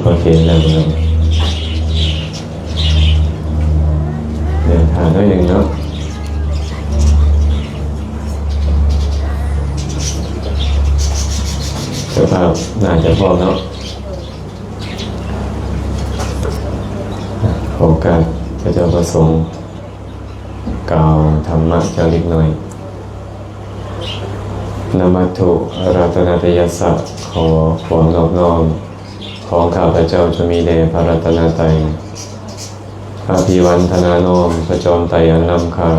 ພໍເຫັນແລ້ວເນາະ ດຽວຖ້າໜ້ອຍໜຶ່ງເນາະ ເຈົ້າພາບໜ້າຈະພ້ອມເນາະ ຂໍໂອກາດເຈົ້າພະສົງ ກ່າວທຳມະຈັກເລັກນ້ອຍ. Namatthu ratanattayassa ຂໍຄວາມນອບນ້ອມຂອງຂ້າພະເຈົ້າຈະມີແດ່ພະລັດຕະນະໄຕ. Abhivandana ນ້ອມພະຈອມໄຕອັນລ້ຳຄ່າ,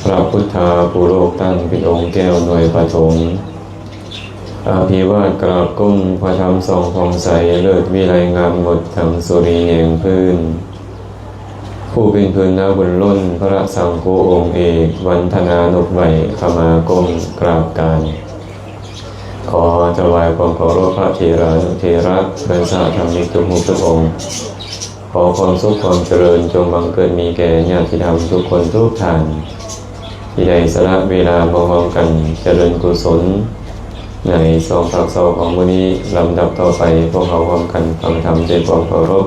ພະພຸດທາຜູ້ໂລກຕັ້ງເປັນອົງແກ້ວໜ່ວຍປະຖົມ. ອາພິວາດກາບກົ້ມພະທຳສ່ອງຜ່ອງໃສ ເລີດວິໄລງາມງົດດັ່ງສຸລິແຍງພື້ນ. ຜູ້ເປັນພື້ນນາບຸນລົ້ນ ພະສັງຄູອົງເອກ ວັນທະນານົບໄຫວ້ ຂະມາກົ້ມກາບການ. ຂໍຖວາຍຄວາມເຄົາລົບພະເຖລານຸເຖລະ ເພື່ອນສະຫະທຳມິກທຸກຮູບທຸກອົງ. ຂໍຄວາມສຸກຄວາມຈະເລີນຈົ່ງບັງເກີດມີແກ່ຍາດຕິທຳທຸກຄົນທຸກທ່ານ ທີ່ໄດ້ສະຫຼະເວລາມາຮ່ວມກັນຈະເລີນກຸສົນໃນຊ່ວງພັກເຊົາຂອງມື້ນີ້. ລຳດັບຕໍ່ໄປ ພວກເຮົາຮ່ວມກັນຟັງທຳດ້ວຍຄວາມເຄົາລົບ.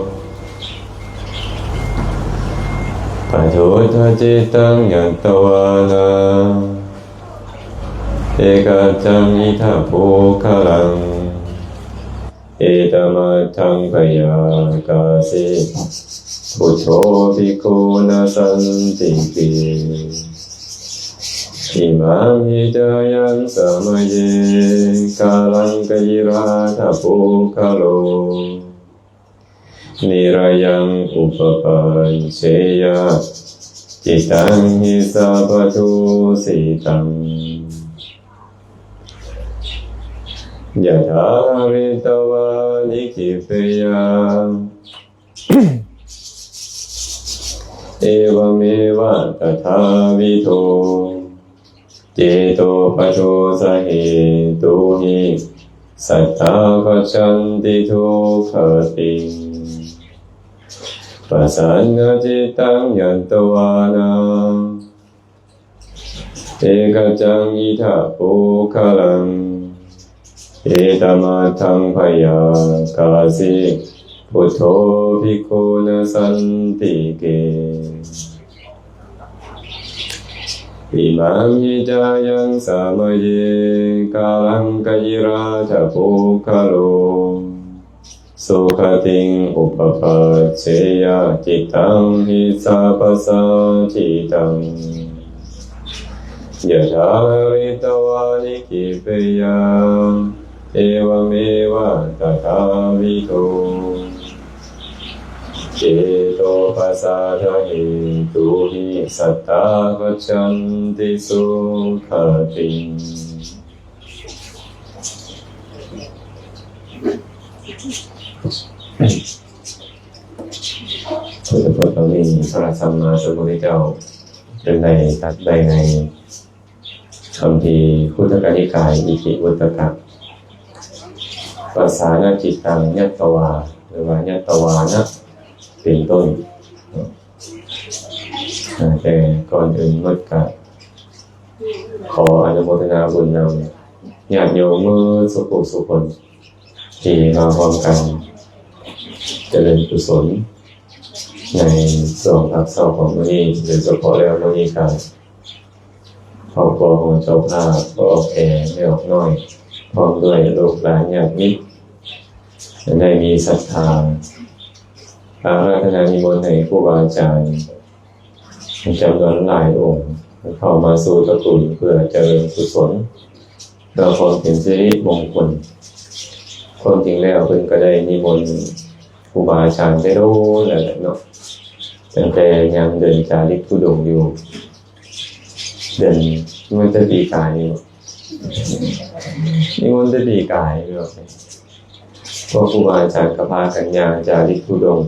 Paccuddacittaṃ ñatvāna ekaccaṃ idha puggalaṃ etamatthaṃ byaphāsi buddho bhikkhūnaṃ santike. Imaṃ hi cāyaṃ samaye kālaṃ kayyidhāta puggalo nirayaṃ upapajjeyya cittaṃ hi sabbadusitaṃ. Yathā haritvāni khippeyya evameva tathāvidho cetopaddosāhetuhi sattā gacchati duggatiṃ. Pasannacittaṃ ñatvāna ekaccaṃ idha puggalaṃ etamatthaṃ byaphāsi buddho bhikkhūnaṃ santike. Imaṃ hi cāyaṃ samaye kālaṃ kayyidhāta puggalo sugatiṃ upapajjeyya cittaṃ hi sabbasāditaṃ. Yathā haritvāni khippeyya evameva tathāvidho cetopaddosāhetuhi sattā gacchati sugatiṃ. ພຸດທະພົດເຫຼົ່ານີ້ ພະສຳມາສຳພຸດທະເຈົ້າ ເພິ່ນໄດ້ຕັດໄວ້ໃນຄຳພີຄຸດທະກະນິກາຍ ອິຕິວຸດຕະກະ ປະສານະຈິດຕັງ ຍັດຕະວາ ຫຼືວ່າ ຍັດຕະວານະ ເປັນຕົ້ນ. ອາ ແຕ່ກ່ອນອື່ນໝົດກະ ຂໍອະນຸໂມທະນາບຸນນຳຍາດໂຍມໝົດສູ່ຜູ້ສູ່ຄົນ ທີ່ມາຮ່ວມກັນຈະເລີນກຸສົນໃນຊ່ວງພັກເຊົ້າຂອງມື້ນີ້, ໂດຍສະເພາະແລ້ວມື້ນີ້ກະຄອບຄົວຂອງເຈົ້າພາບ ພໍ່ອອກແອ ແມ່ອອກນ້ອຍ ພ້ອມດ້ວຍລູກຫຼານຍາດມິດ ໄດ້ມີສັດທາອາລາທະນານິມົນໃຫ້ຄູບາອາຈານ ຈຳນວນຫຼາຍອົງ ເຂົ້າມາສູ່ຕະກຸນເພື່ອຈະເລີນກຸສົນ ເພື່ອຄວາມເປັນສິລິມົງຄົນ. ຄວາມຈິງແລ້ວເພິ່ນກໍໄດ້ນິມົນຄູບາອາຈານແຕ່ດົນແລ້ວແຫຼະເນາະ, ຕັ້ງແຕ່ຍາມເດີນຈາລິກທຸດົງຢູ່ ເດືອນ ມັນແຕ່ປີກາຍນີ້ບໍ ນິມົນແຕ່ປີກາຍນີ້ບໍ ພວກຄູບາອາຈານກໍພາກັນຍ່າງຈາລິກທຸດົງ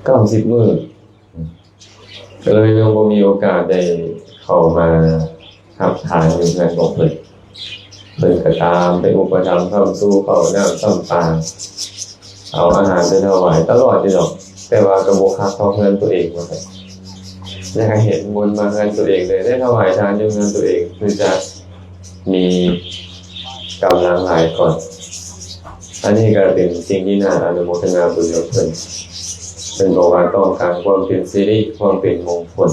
ເກົ້າສິບມື້. ກໍເລີຍຍັງບໍ່ມີໂອກາດໄດ້ເຂົ້າມາຮັບທານຢູ່ເຮືອນຂອງເພິ່ນ. ເພິ່ນກໍຕາມໄປອຸປະຖຳຄ້ຳຊູ ເຂົ້ານ້ຳຊ້ຳປາ ເອົາອາຫານໄປຖວາຍຕະຫຼອດຢູ່ດອກ, ແຕ່ວ່າກໍບໍ່ຄັກເທົ່າເຮືອນຕົວເອງວ່າຊັ້ນ. ຢາກໃຫ້ເຮັດບຸນມາເຮືອນຕົວເອງເລີຍ, ໄດ້ຖວາຍທານຢູ່ເຮືອນຕົວເອງ ຄືຈະມີກຳລັງຫຼາຍກ່ອນ. ໄປ ອັນນີ້ກໍເປັນສິ່ງທີ່ໜ້າອະນຸໂມທະນາບຸນນຳເພິ່ນ. ເພິ່ນບອກວ່າຕ້ອງການຄວາມເປັນສິລິ, ຄວາມເປັນມົງຄົນ.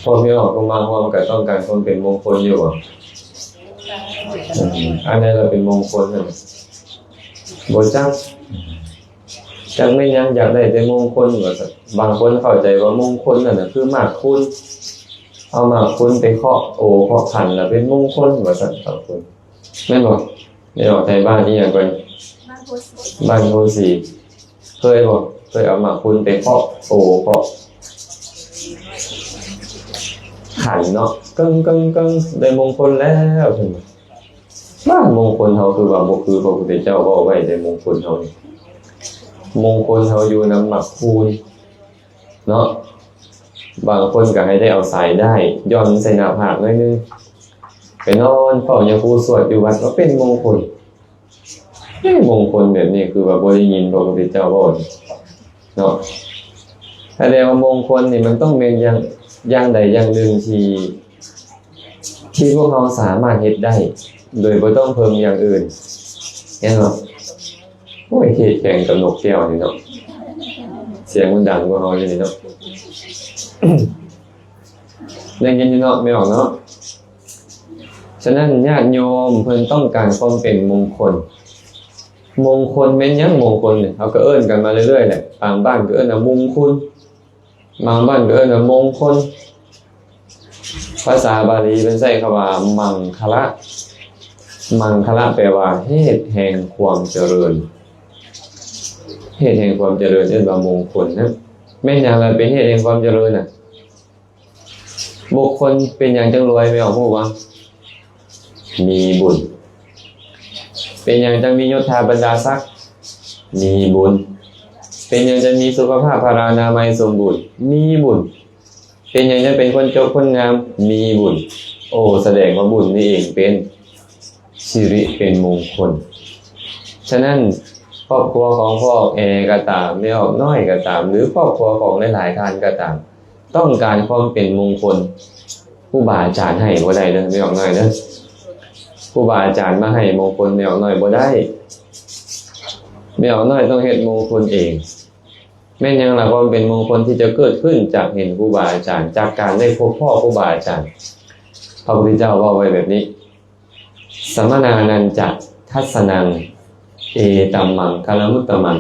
ພວກພີ່ນ້ອງຜູ້ມາຮ່ວມກໍຕ້ອງການຄວາມເປັນມົງຄົນຢູ່ບໍ່? ອືມ ອັນໃດລະເປັນມົງຄົນຫັ້ນ? ບໍ່ຈັກ. ຈັກແມ່ນຫຍັງ ຢາກໄດ້ແຕ່ມົງຄົນວ່າຊັ້ນ. ບາງຄົນເຂົ້າໃຈວ່າມົງຄົນນັ້ນນະຄືໝາກຄູນ, ເອົາໝາກຄູນໄປເຄາະໂອເຄາະຂັນລະເປັນມົງຄົນວ່າຊັ້ນບາງຄົນ ແມ່ນບໍ່? ແມ່ນບໍ່? ໄທບ້ານອີ່ຫຍັງກ່ອນ? ບ້ານໂພສີ. ບ້ານໂພສີ. ເຄີຍບໍ່? ເຄີຍເອົາໝາກຄູນໄປເຄາະໂອເຄາະຂັນເນາະ ເກິ່ງໆໆ ໄດ້ມົງຄົນແລ້ວ ເພິ່ນວ່າ. ບ້ານມົງຄົນເຮົາຄືວ່າບໍ່ຄືພະພຸດທະເຈົ້າເວົ້າໄວ້ເດ້. ມົງຄົນເຮົານີ້ ມົງຄົນເຮົາຢູ່ນຳໝາກຄູນເນາະ. ບາງຄົນກໍໃຫ້ໄດ້ເອົາສາຍດ້າຍຢ່ອນໃສ່ໜ້າຜາກໜ້ອຍໜຶ່ງ ໄປນອນເຝົ້າຍາຄູສວດຢູ່ວັດ ກໍເປັນມົງຄົນ. ເອີ ມົງຄົນແບບນີ້ຄືວ່າບໍ່ໄດ້ຍິນພະພຸດທະເຈົ້າເວົ້າເນາະ. ສະແດງວ່າມົງຄົນນີ້ມັນຕ້ອງແມ່ນຢ່າງ ຢ່າງໃດຢ່າງໜຶ່ງທີ່ ທີ່ພວກເຮົາສາມາດເຮັດໄດ້ໂດຍບໍ່ຕ້ອງເພິ່ງຢ່າງອື່ນ ແມ່ນບໍ່? ໂອ້ຍ ເທດແຂ່ງກັບນົກແກ້ວນີ້ເນາະ. ສຽງມັນດັງກວ່າເຮົາຢູ່ນີ້ເນາະ. ໄດ້ຍິນຢູ່ເນາະ ແມ່ອອກເນາະ. ສະນັ້ນ ຍາດໂຍມເພິ່ນຕ້ອງການຄວາມເປັນມົງຄົນ. ມົງຄົນແມ່ນຫຍັງ? ມົງຄົນນີ້ ເຮົາກໍເອີ້ນກັນມາເລື້ອຍໆແຫຼະ. ບາງບ້ານກໍເອີ້ນວ່າມຸງຄຸນ, ບາງບ້ານກໍເອີ້ນວ່າມົງຄົນ. ພາສາບາລີເພິ່ນໃຊ້ຄຳວ່າມັງຄະລະ. ມັງຄະລະແປວ່າເຫດແຫ່ງຄວາມຈະເລີນ. ເຫດແຫ່ງຄວາມຈະເລີນເອີ້ນວ່າມົງຄົນນະ. ແມ່ນຫຍັງລະເປັນເຫດແຫ່ງຄວາມຈະເລີນນະ? ບຸກຄົນເປັນຫຍັງຈັ່ງລວຍ ແມ່ອອກຮູ້ບໍ່? ມີບຸນ. ເປັນຫຍັງຈັ່ງມີຍົດຖາບັນດາສັກ? ມີບຸນ. ເປັນຫຍັງຈັ່ງມີສຸຂະພາບພະລານາໄມສົມບູນ? ມີບຸນ. ເປັນຫຍັງຈັ່ງເປັນຄົນຈົບຄົນງາມ? ມີບຸນ. ໂອ ສະແດງວ່າບຸນນີ້ເອງເປັນ ສິລິເປັນມົງຄົນ. ສະນັ້ນ ຄອບຄົວຂອງພໍ່ແອກໍຕາມ, ແມ່ອອກນ້ອຍກໍຕາມ ຫຼື ຄອບຄົວຂອງຫຼາຍໆທ່ານກໍຕາມ ຕ້ອງການຄວາມເປັນມົງຄົນ. ຄູບາອາຈານໃຫ້ບໍ່ໄດ້ເດີ ແມ່ອອກນ້ອຍເດີ. ຄູບາອາຈານມາໃຫ້ມົງຄົນແມ່ອອກນ້ອຍບໍ່ໄດ້. ແມ່ອອກນ້ອຍຕ້ອງເຮັດມົງຄົນເອງ. ແມ່ນຫຍັງລະຄວາມເປັນມົງຄົນທີ່ຈະເກີດຂຶ້ນຈາກເຫັນຄູບາອາຈານ, ຈາກການໄດ້ພົບພໍ້ຄູບາອາຈານ? ພະພຸດທະເຈົ້າເວົ້າໄວ້ແບບນີ້. ສະມະນານັນຈະທັດສະນັງ ເອຕັມມັງຄະລະມຸດຕະມັງ.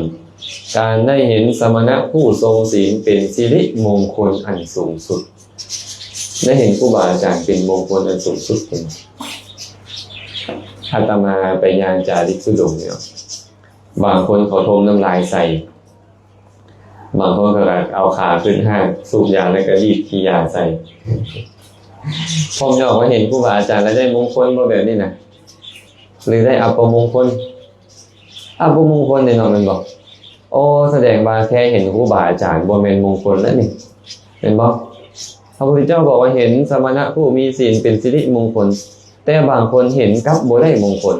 ການໄດ້ເຫັນສະມະນະຜູ້ຊົງສິນເປັນສິລິມົງຄົນອັນສູງສຸດ. ໄດ້ເຫັນຄູບາອາຈານເປັນມົງຄົນອັນສູງສຸດ. ອາດຕະມາໄປຍ່າງຈາລິກທຸດົງນີ້ເນາະ, ບາງຄົນເຂົາຖົມນ້ຳລາຍໃສ່. ບາງຄົນກໍເອົາຂາຂຶ້ນຫ້າງ ສູບຢາແລ້ວກໍດີດຂີ້ຢາໃສ່. ພວກເຈົ້າວ່າເຫັນຄູບາອາຈານແລ້ວໄດ້ມົງຄົນບໍ່ແບບນີ້ນະ ຫຼື ໄດ້ອັບປະມົງຄົນ? ອັບປະມົງຄົນແນ່ນອນແມ່ນບໍ່? ໂອ້ ສະແດງວ່າແຄ່ເຫັນຄູບາອາຈານບໍ່ແມ່ນມົງຄົນແລ້ວນີ້ ແມ່ນບໍ່? ພະພຸດທະເຈົ້າບອກວ່າເຫັນສະມະນະຜູ້ມີສິນເປັນສິລິມົງຄົນ, ແຕ່ບາງຄົນເຫັນກັບບໍ່ໄດ້ມົງຄົນ.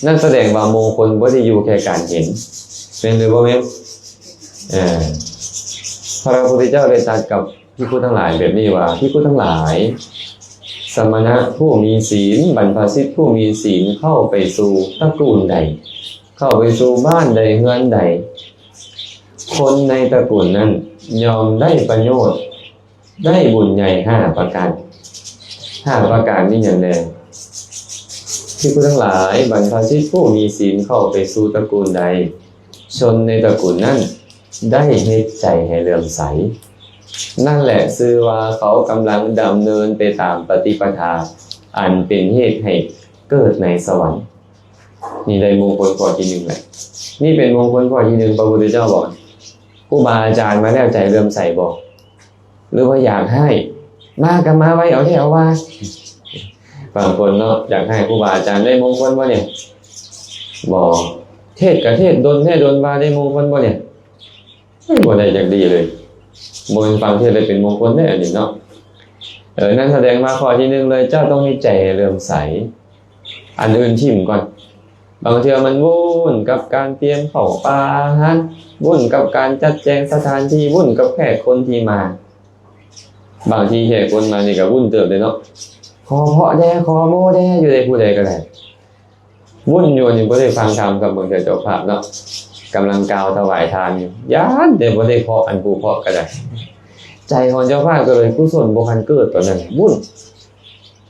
ນັ້ນສະແດງວ່າມົງຄົນບໍ່ໄດ້ຢູ່ແຄ່ການເຫັນ ແມ່ນຫຼືບໍ່ແມ່ນ? ເອີ ພະພຸດທະເຈົ້າໄດ້ຕັດກັບພິກຂຸທັງຫຼາຍແບບນີ້ວ່າ, ພິກຂຸທັງຫຼາຍ, ສະມະນະຜູ້ມີສິນ, ບັນພະຊິດຜູ້ມີສິນເຂົ້າໄປສູ່ຕະກູນໃດ, ເຂົ້າໄປສູ່ບ້ານໃດ, ເຮືອນໃດ, ຄົນໃນຕະກູນນັ້ນຍ່ອມໄດ້ປະໂຫຍດ ໄດ້ບຸນໃຫຍ່ຫ້າປະການ. ຫ້າປະການມີຫຍັງແດ່? ພິກຂຸທັງຫຼາຍ, ບັນພະຊິດຜູ້ມີສິນເຂົ້າໄປສູ່ຕະກູນໃດ, ຊົນໃນຕະກູນນັ້ນໄດ້ເຮັດໃຈໃຫ້ເຫຼື້ອມໃສ, ນັ້ນແຫຼະຊື່ວ່າເຂົາກຳລັງດຳເນີນໄປຕາມປະຕິປະທາ ອັນເປັນເຫດໃຫ້ເກີດໃນສະຫວັນ. ນີ້ໄດ້ມົງຄົນຂໍ້ທີໜຶ່ງແຫຼະ. ນີ້ເປັນມົງຄົນຂໍ້ທີໜຶ່ງ ພະພຸດທະເຈົ້າບອກ. ຄູບາອາຈານມາແລ້ວໃຈເຫຼື້ອມໃສບໍ່? ຫຼືວ່າຢາກຮ້າຍ? ມາກໍມາໄວ ເອົາແທ້ເອົາວ່າ. ບາງຄົນເນາະ ຢາກຮ້າຍຄູບາອາຈານ ໄດ້ມົງຄົນບໍ່ນີ້? ບໍ່. ເທດກໍເທດດົນແທ້ດົນວ່າ ໄດ້ມົງຄົນບໍ່ນີ້? ເອີຍ ບໍ່ໄດ້ຈັກດີ້ເລີຍ. ບໍ່ແມ່ນຟັງເທດແລ້ວເປັນມົງຄົນເດ້ ອັນນີ້ເນາະ. ເອີ ນັ້ນສະແດງວ່າຂໍ້ທີໜຶ່ງເລີຍ ເຈົ້າຕ້ອງເຮັດໃຈໃຫ້ເຫຼື້ອມໃສ. ອັນອື່ນຖິ້ມກ່ອນ. ບາງເທື່ອມັນວຸ່ນກັບການຕຽມເຂົ້າປາອາຫານ, ວຸ່ນກັບການຈັດແຈງສະຖານທີ່, ວຸ່ນກັບແຂກຄົນທີ່ມາ. ບາງທີແຂກຄົນມານີ້ກໍວຸ່ນເຕີບເດ້ເນາະ. ຂໍເພາະແດ່, ຂໍໂມ້ແດ່, ຢູ່ໃດຜູ້ໃດກໍໄດ້. ວຸ້ນຢູ່ນີ້ ບໍ່ໄດ້ຟັງທຳກັບເບິ່ງເທື່ອເຈົ້າພາບເນາະ, ກຳລັງກ່າວຖວາຍທານຢູ່, ຢ້ານແຕ່ບໍ່ໄດ້ເພາະອັນຜູ້ເພາະກໍໄດ້. ໃຈຂອງເຈົ້າພາບກໍເລີຍກຸສົນບໍ່ທັນເກີດຕອນນັ້ນວຸ້ນ.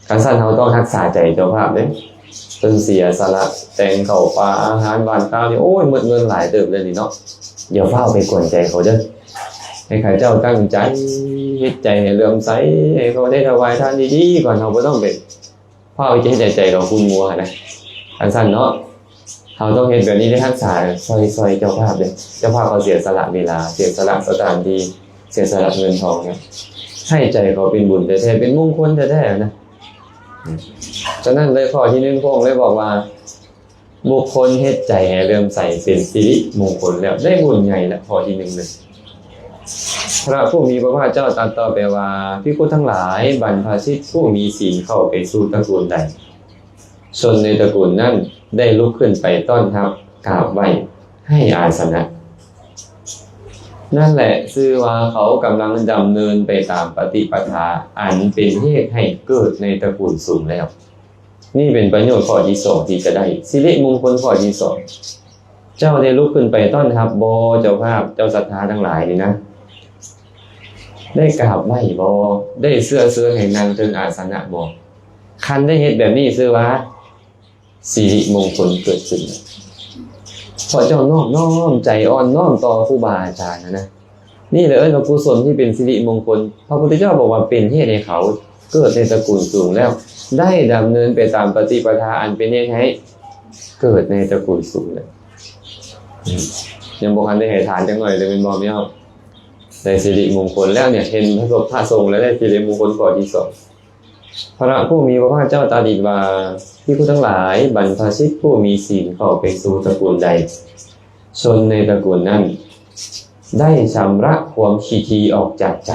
ຄັນຊັ້ນເຮົາຕ້ອງຮັກສາໃຈເຈົ້າພາບເດ້. ເພິ່ນເສຍສະຫຼະແຕ່ງເຂົ້າປາອາຫານຫວານຄາວນີ້ ໂອ້ຍ ໝົດເງິນຫຼາຍເຕີບເລີຍນີ້ເນາະ. ຢ່າຟ້າວໄປກວນໃຈເຂົາເດີ້. ໃຫ້ເຂົາເຈົ້າຕັ້ງໃຈເຮັດໃຈໃຫ້ເຫຼື້ອມໃສ, ໃຫ້ເຂົາໄດ້ຖວາຍທານດີໆກ່ອນ. ເຮົາບໍ່ຕ້ອງໄປ ພາວເຮັດໃຈໃຈດອກຄຸນມົວຫັ້ນນະ. ອັນຊັ້ນເນາະ ເຮົາຕ້ອງເຮັດແບບນີ້ເດ້, ຮັກສາ ຊ່ອຍ ຊ່ອຍເຈົ້າພາບເດ້. ເຈົ້າພາບເຂົາເສຍສະຫຼະເວລາ, ເສຍສະຫຼະສະຖານທີ່, ເສຍສະຫຼະເງິນທອງນະ, ໃຫ້ໃຈເຂົາເປັນບຸນແທ້ໆ, ເປັນມົງຄົນແທ້ໆນະ. ສະນັ້ນເລີຍ ຂໍ້ທີໜຶ່ງ ພະອົງເລີຍບອກວ່າ ບຸກຄົນເຮັດໃຈໃຫ້ເຫຼື້ອມໃສເປັນສິລິມົງຄົນແລ້ວ ໄດ້ບຸນໃຫຍ່ລະ ຂໍ້ທີໜຶ່ງເລີຍ. ພະຜູ້ມີພະພາກເຈົ້າຕັດຕໍ່ໄປວ່າ ພິກຂຸທັງຫຼາຍ, ບັນພະຊິດຜູ້ມີສິນເຂົ້າໄປສູ່ຕະກູນໃດ, ຊົນໃນຕະກູນນັ້ນໄດ້ລຸກຂຶ້ນໄປຕ້ອນຮັບ, ກາບໄຫວ້, ໃຫ້ອາສະນະ. ນັ້ນແຫຼະຊື່ວ່າເຂົາກຳລັງດຳເນີນໄປຕາມປະຕິປະທາອັນເປັນເຫດໃຫ້ເກີດໃນຕະກູນສູງແລ້ວ. ນີ້ເປັນປະໂຫຍດຂໍ້ທີສອງທີ່ຈະໄດ້, ສິລິມົງຄົນຂໍ້ທີສອງ. ເຈົ້າໄດ້ລຸກຂຶ້ນໄປຕ້ອນຮັບບໍ່ ເຈົ້າພາບ, ເຈົ້າສັດທາທັງຫຼາຍນີ້ນະ? ໄດ້ກາບໄຫວ້ບໍ່? ໄດ້ເຊື້ອເຊີນໃຫ້ນັ່ງເທິງອາສະນະບໍ່? ຄັນໄດ້ເຮັດແບບນີ້ຊື່ວ່າສິລິມົງຄົນເກີດຂຶ້ນ, ເພາະເຈົ້ານອບນ້ອມໃຈອ່ອນນ້ອມຕໍ່ຄູບາອາຈານນະ. ນີ້ແຫຼະເອີ້ນວ່າກຸສົນທີ່ເປັນສິລິມົງຄົນ. ພະພຸດທະເຈົ້າບອກວ່າເປັນເຫດໃຫ້ເຂົາເກີດໃນຕະກູນສູງແລ້ວ, ໄດ້ດຳເນີນໄປຕາມປະຕິປະທາອັນເປັນເຫດໃຫ້ເກີດໃນຕະກູນສູງແລ້ວ. ອືມ ຍັງບໍ່ທັນໄດ້ໃຫ້ທານຈັກໜ້ອຍເລີຍແມ່ນບໍ່ແມ່ເຮົາ? ໄດ້ສິລິມົງຄົນແລ້ວເນຍ, ເຫັນພະສົບພະສົງແລ້ວ ໄດ້ສິລິມົງຄົນຂໍ້ທີສອງ. ພະຜູ້ມີພະພາກເຈົ້າຕລັດອີກວ່າ, ພິກຂຸທັງຫຼາຍ, ບັນພະຊິດຜູ້ມີສິນເຂົ້າໄປສູ່ຕະກູນໃດ, ຊົນໃນຕະກູນນັ້ນໄດ້ຊຳລະຄວາມຂີ້ຖີ່ອອກຈາກໃຈ,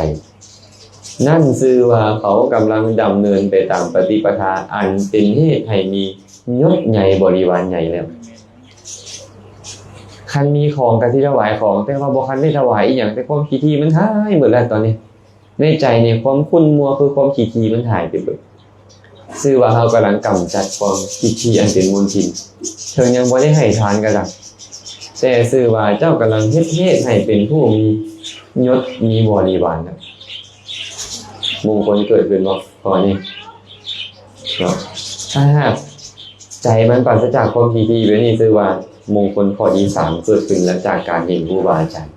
ນັ້ນຊື່ວ່າເຂົາກຳລັງດຳເນີນໄປຕາມປະຕິປະທາອັນເປັນເຫດໃຫ້ມີຍົດໃຫຍ່ບໍລິວານໃຫຍ່ແລ້ວ. ຄັນມີຂອງກໍຊິຖວາຍຂອງ, ແຕ່ວ່າບໍ່ທັນໄດ້ຖວາຍອີ່ຫຍັງ, ແຕ່ຄວາມຂີ້ຖີ່ມັນຫາຍໝົດແລ້ວຕອນນີ້. ໃນໃຈນີ້ຄວາມຂຸ້ນມົວຄືຄວາມຂີ້ຖີ່ມັນຫາຍໄປເບິດ. ຊື່ວ່າເຮົາກຳລັງກຳຈັດຄວາມຂີ້ຖີ່ອັນເປັນມົນທິນ, ເຖິງຍັງບໍ່ໄດ້ໃຫ້ທານກໍຕາມ, ແຕ່ຊື່ວ່າເຈົ້າກຳລັງເຮັດເຫດໃຫ້ເປັນຜູ້ມີຍົດມີບໍລິວານນະ. ມົງຄົນເກີດຂຶ້ນບໍ່? ຂໍ້ນີ້ເນາະ. ຖ້າຫາກໃຈມັນປາສະຈາກຄວາມຂີ້ຖີ່ແບບນີ້, ຊື່ວ່າມົງຄົນຂໍ້ທີສາມເກີດຂຶ້ນແລ້ວ ຈາກການເຫັນຄູບາອາຈານ.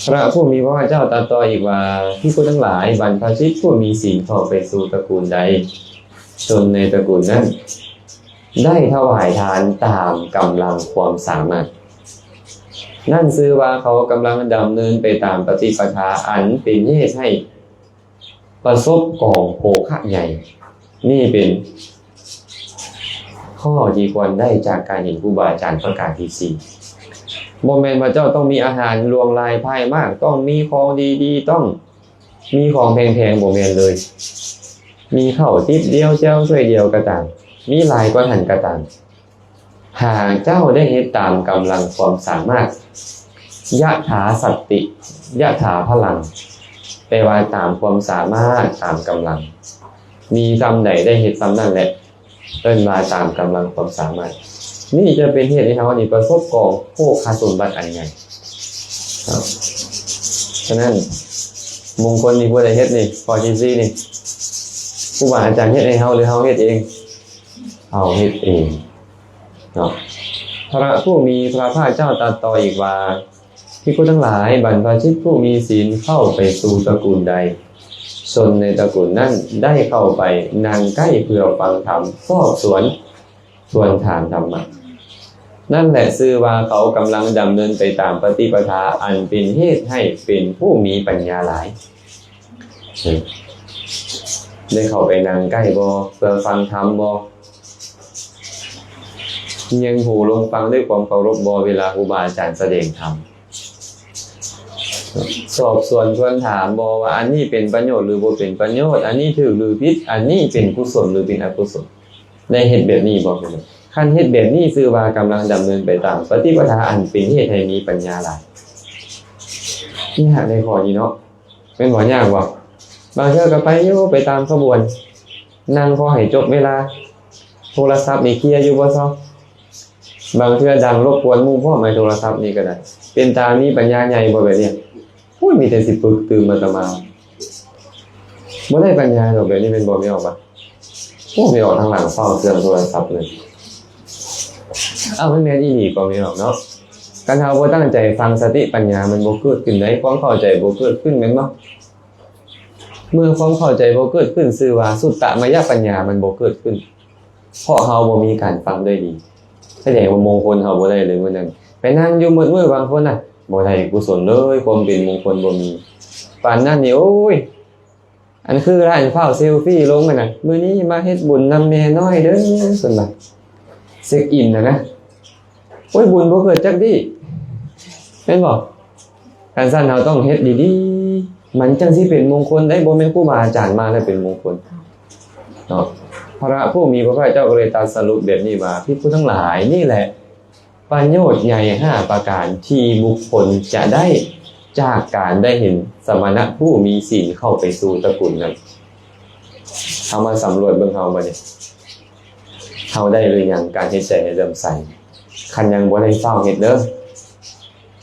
ພະຜູ້ມີພະພາກເຈົ້າຕັດຕໍ່ອີກວ່າ, ພິກຂຸທັງຫຼາຍ, ບັນພະຊິດຜູ້ມີສິນເຂົ້າໄປສູ່ຕະກູນໃດ, ຊົນໃນຕະກູນນັ້ນໄດ້ຖວາຍທານຕາມກຳລັງຄວາມສາມາດ, ນັ້ນຊື່ວ່າເຂົາກຳລັງດຳເນີນໄປຕາມປະຕິປະທາອັນເປັນເຫດໃຫ້ ປະສົບກອງໂພຄະໃຫຍ່. ນີ້ເປັນຂໍ້ທີ່ຄວນໄດ້ຈາກການເຫັນຄູບາອາຈານປະການທີສີ່. ບໍ່ແມ່ນວ່າເຈົ້າຕ້ອງມີອາຫານຫຼວງຫຼາຍພາຍມາກ, ຕ້ອງມີຂອງດີໆ, ຕ້ອງມີຂອງແພງໆ, ບໍ່ແມ່ນເລີຍ. ມີເຂົ້າຕິບດຽວ, ແຈ່ວຖ້ວຍດຽວກໍຕາມ, ມີຫຼາຍກວ່ານັ້ນກໍຕາມ, ຫາກເຈົ້າໄດ້ເຮັດຕາມກຳລັງຄວາມສາມາດ, ຍະຖາສັດຕິ ຍະຖາພະລັງ, ແປວ່າຕາມຄວາມສາມາດ, ຕາມກຳລັງ, ມີສ່ຳໃດໄດ້ເຮັດສ່ຳນັ້ນແຫຼະ, ເອີ້ນວ່າຕາມກຳລັງຄວາມສາມາດ. ນີ້ຈະເປັນເຫດໃຫ້ເຮົານີ້ປະສົບກອງໂພຄະສົມບັດອັນໃຫຍ່. ສະນັ້ນ ມົງຄົນນີ້ຜູ້ໃດເຮັດນີ້? ຂໍ້ທີສີ່ນີ້ ຄູບາອາຈານເຮັດໃຫ້ເຮົາ ຫຼື ເຮົາເຮັດເອງ? ເຮົາເຮັດເອງເນາະ. ພະຜູ້ມີພະພາກເຈົ້າຕັດຕໍ່ອີກວ່າ, ພິກຂຸທັງຫຼາຍ, ບັນພະຊິດຜູ້ມີສິນເຂົ້າໄປສູ່ຕະກູນໃດ, ຊົນໃນຕະກູນນັ້ນໄດ້ເຂົ້າໄປນັ່ງໃກ້ເພື່ອຟັງທຳ, ສອບສວນ, ທວນຖາມທຳມະ. ນັ້ນແຫຼະຊື່ວ່າເຂົາກຳລັງດຳເນີນໄປຕາມປະຕິປະທາອັນເປັນເຫດໃຫ້ເປັນຜູ້ມີປັນຍາຫຼາຍ. ໄດ້ເຂົ້າໄປນັ່ງໃກ້ບໍ່? ເພື່ອຟັງທຳບໍ່? ຮຽງຫູລົງຟັງດ້ວຍຄວາມເຄົາລົບບໍ່ ເວລາຄູບາອາຈານສະແດງທຳ? ສອບສວນທວນຖາມບໍ່ວ່າ ອັນນີ້ເປັນປະໂຫຍດ ຫຼື ບໍ່ເປັນປະໂຫຍດ? ອັນນີ້ຖືກ ຫຼື ຜິດ? ອັນນີ້ເປັນກຸສົນ ຫຼື ເປັນອະກຸສົນ? ໄດ້ເຮັດແບບນີ້ບໍ່? ຄັນເຮັດແບບນີ້ ຊື່ວ່າກຳລັງດຳເນີນໄປຕາມປະຕິປະທາອັນເປັນເຫດໃຫ້ມີປັນຍາຫຼາຍ. ຍາກໃນຂໍ້ນີ້ເນາະ. ແມ່ນບໍ່? ຍາກບໍ່? ບາງເທື່ອກໍໄປຢູ່ ໄປຕາມຂະບວນ, ນັ່ງພໍໃຫ້ຈົບເວລາ, ໂທລະສັບນີ້ເຄຍຢູ່ບໍ່ຊາວ? ບາງເທື່ອດັງລົບກວນໝູ່ພ້ອມ ໃນໂທລະສັບນີ້ກໍໄດ້. ເປັນຕາມີປັນຍາໃຫຍ່ບໍ່ແບບນີ້? ໂອ້ຍ ມີແຕ່ຊິປຶກຕື່ມອາດຕະມາ. ບໍ່ໄດ້ປັນຍາດອກແບບນີ້ແມ່ນບໍ່ ແມ່ອອກບາດ? ໂອ້ ແມ່ອອກທາງຫຼັງເຝົ້າເຄື່ອງໂທລະສັບເລີຍ. ເອົ້າ ມັນແມ່ນອີ່ຫຼີກໍແມ່ອອກເນາະ. ຄັນເຮົາບໍ່ຕັ້ງໃຈຟັງ ສະຕິປັນຍາມັນບໍ່ເກີດຂຶ້ນໃດ໋, ຄວາມເຂົ້າໃຈບໍ່ເກີດຂຶ້ນແມ່ນບໍ່? ເມື່ອຄວາມເຂົ້າໃຈບໍ່ເກີດຂຶ້ນ ຊື່ວ່າສຸດຕະມະຍະປັນຍາມັນບໍ່ເກີດຂຶ້ນ. ເພາະເຮົາບໍ່ມີການຟັງດ້ວຍດີ. ສະແດງວ່າມົງຄົນເຮົາບໍ່ໄດ້ເລີຍມື້ນັ້ນ. ໄປນັ່ງຢູ່ໝົດມື້ບາງຄົນນະ ບໍ່ໄດ້ກຸສົນເລີຍ, ຄວາມເປັນມົງຄົນບໍ່ມີ. ປານນັ້ນນີ້ ໂອ້ຍ ອັນຄືຫຼາຍຟ້າວເຊວຟີລົງຫັ້ນນະ, ມື້ນີ້ມາເຮັດບຸນນຳແມ່ນ້ອຍເດີ ເພິ່ນວ່າ ເຊັກອິນຫັ້ນນະ. ໂອ້ຍ ບຸນບໍ່ເກີດຈັກດີ້ ແມ່ນບໍ່? ຄັນຊັ້ນເຮົາຕ້ອງເຮັດດີໆ ມັນຈັ່ງຊິເປັນມົງຄົນໄດ໋, ບໍ່ແມ່ນຄູບາອາຈານມາແລ້ວເປັນມົງຄົນເນາະ. ພະຜູ້ມີພະພາກເຈົ້າກໍເລີຍຕັດສະຫຼຸບແບບນີ້ວ່າ ພິກຂຸທັງຫຼາຍ, ນີ້ແຫຼະປະໂຫຍດໃຫຍ່ຫ້າປະການທີ່ບຸກຄົນຈະໄດ້ຈາກການໄດ້ເຫັນສະມະນະຜູ້ມີສິນເຂົ້າໄປສູ່ຕະກຸນນັ້ນ. ເຮົາມາສຳຫຼວດເບິ່ງເຮົາບັດນີ້ ເຮົາໄດ້ຫຼືຍັງການເຮັດໃຈໃຫ້ເຫຼື້ອມໃສ? ຄັນຍັງບໍ່ໄດ້ ຟ້າວເຮັດເດີ.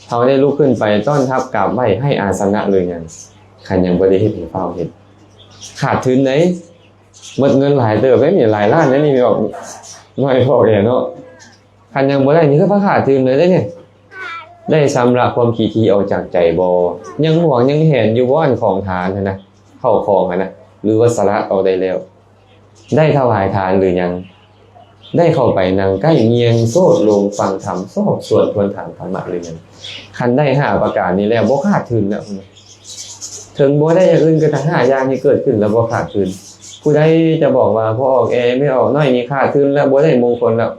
ເຮົາໄດ້ລຸກຂຶ້ນໄປຕ້ອນຮັບກາບໄຫວ້ໃຫ້ອາສະນະຫຼືຍັງ? ຄັນຍັງບໍ່ໄດ້ເຮັດໃຫ້ ຟ້າວເຮັດ. ຂາດທຶນເດ້, ໝົດເງິນຫຼາຍເຕີບເດ້ນີ້, ຫຼາຍລ້ານເດ້ນີ້, ອອກໜ້ອຍພໍແກ່ເນາະ. ຄັນຍັງບໍ່ໄດ້ນີ້ ຄືວ່າຂາດທຶນເລີຍເດ້ນີ້. ໄດ້ຊຳລະຄວາມຂີ້ຖີ່ອອກຈາກໃຈບໍ່? ຍັງຫວງຍັງແຫນຢູ່ບໍ່ ອັນຂອງທານຫັ້ນນະ, ເຂົ້າຂອງຫັ້ນນະ, ຫຼືວ່າສະຫຼະອອກໄດ້ແລ້ວ? ໄດ້ຖວາຍທານຫຼືຍັງ? ໄດ້ເຂົ້າໄປນັ່ງໃກ້ ງຽງໂສດລົງຟັງທຳ ສອບສວນທວນຖາມທຳມະຫຼືຍັງ? ຄັນໄດ້ຫ້າປະການນີ້ແລ້ວ ບໍ່ຂາດທຶນແລ້ວ. ເຖິງບໍ່ໄດ້ຢ່າງອື່ນ ກໍທັງຫ້າຢ່າງນີ້ເກີດຂຶ້ນແລ້ວບໍ່ຂາດທຶນ. ຜູ້ໃດຈະບອກວ່າພໍ່ອອກແອ ແມ່ອອກນ້ອຍນີ້ຂາດທຶນແລ້ວ ບໍ່ໄດ້ມົງຄົນແລ້ວ?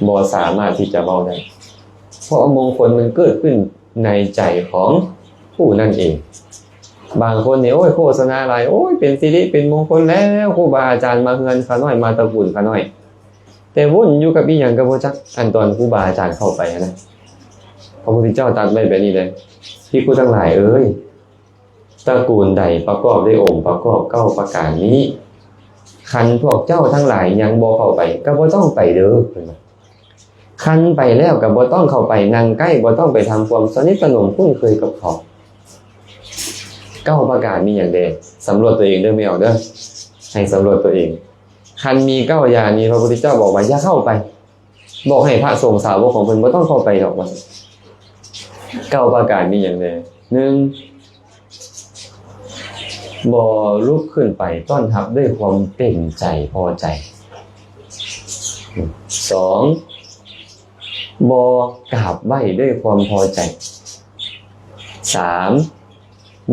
ບໍ່ສາມາດທີ່ຈະເວົ້າໄດ້, ເພາະມງຄົນມັນເກີດຂຶ້ນໃນໃຈຂອງຜູ້ນັ້ນເອງ. ບາງຄົນນີ້ ໂອ້ຍ ໂຄສະນາຫຼາຍ, ໂອ້ຍ ເປັນສິລິເປັນມົງຄົນແລ້ວ, ຄູບາອາຈານມາເຮືອນຂ້ານ້ອຍ, ມາຕະກຸນຂ້ານ້ອຍ, ແຕ່ວຸ້ນຢູ່ກັບອີ່ຫຍັງກໍບໍ່ຈັກ. ອັນຕອນຄູບາອາຈານເຂົ້າໄປຫັ້ນນະ, ພະພຸດທະເຈົ້າຕັດໄວ້ແບບນີ້ເດ້, ພິກຂຸທັງຫຼາຍເອີຍ, ຕະກູນໃດປະກອບດ້ວຍອົງປະກອບເກົ້າປະການນີ້, ຄັນພວກເຈົ້າທັງຫຼາຍຍັງບໍ່ເຂົ້າໄປ ກໍບໍ່ຕ້ອງໄປເດີ, ເພິ່ນວ່າ. ຄັນໄປແລ້ວກໍບໍ່ຕ້ອງເຂົ້າໄປນັ່ງໃກ້, ບໍ່ຕ້ອງໄປທຳຄວາມສະໜິດສະໜົມຄຸ້ນເຄີຍກັບເຂົາ. ເກົ້າປະການມີຫຍັງແດ່? ສຳຫຼວດຕົວເອງເດີ ແມ່ອອກເດີ, ໃຫ້ສຳຫຼວດຕົວເອງ. ຄັນມີເກົ້າຢ່າງນີ້ ພະພຸດທະເຈົ້າບອກວ່າຢ່າເຂົ້າໄປ. ບອກໃຫ້ພະສົງສາວົກຂອງເພິ່ນບໍ່ຕ້ອງເຂົ້າໄປດອກ ວ່າຊັ້ນ. ເກົ້າປະການມີຫຍັງແດ່? ໜຶ່ງ ບໍ່ລຸກຂຶ້ນໄປຕ້ອນຮັບດ້ວຍຄວາມເຕັມໃຈພໍໃຈ. ສອງ ບໍ່ກາບໄຫວ້ດ້ວຍຄວາມພໍໃຈ. ສາມ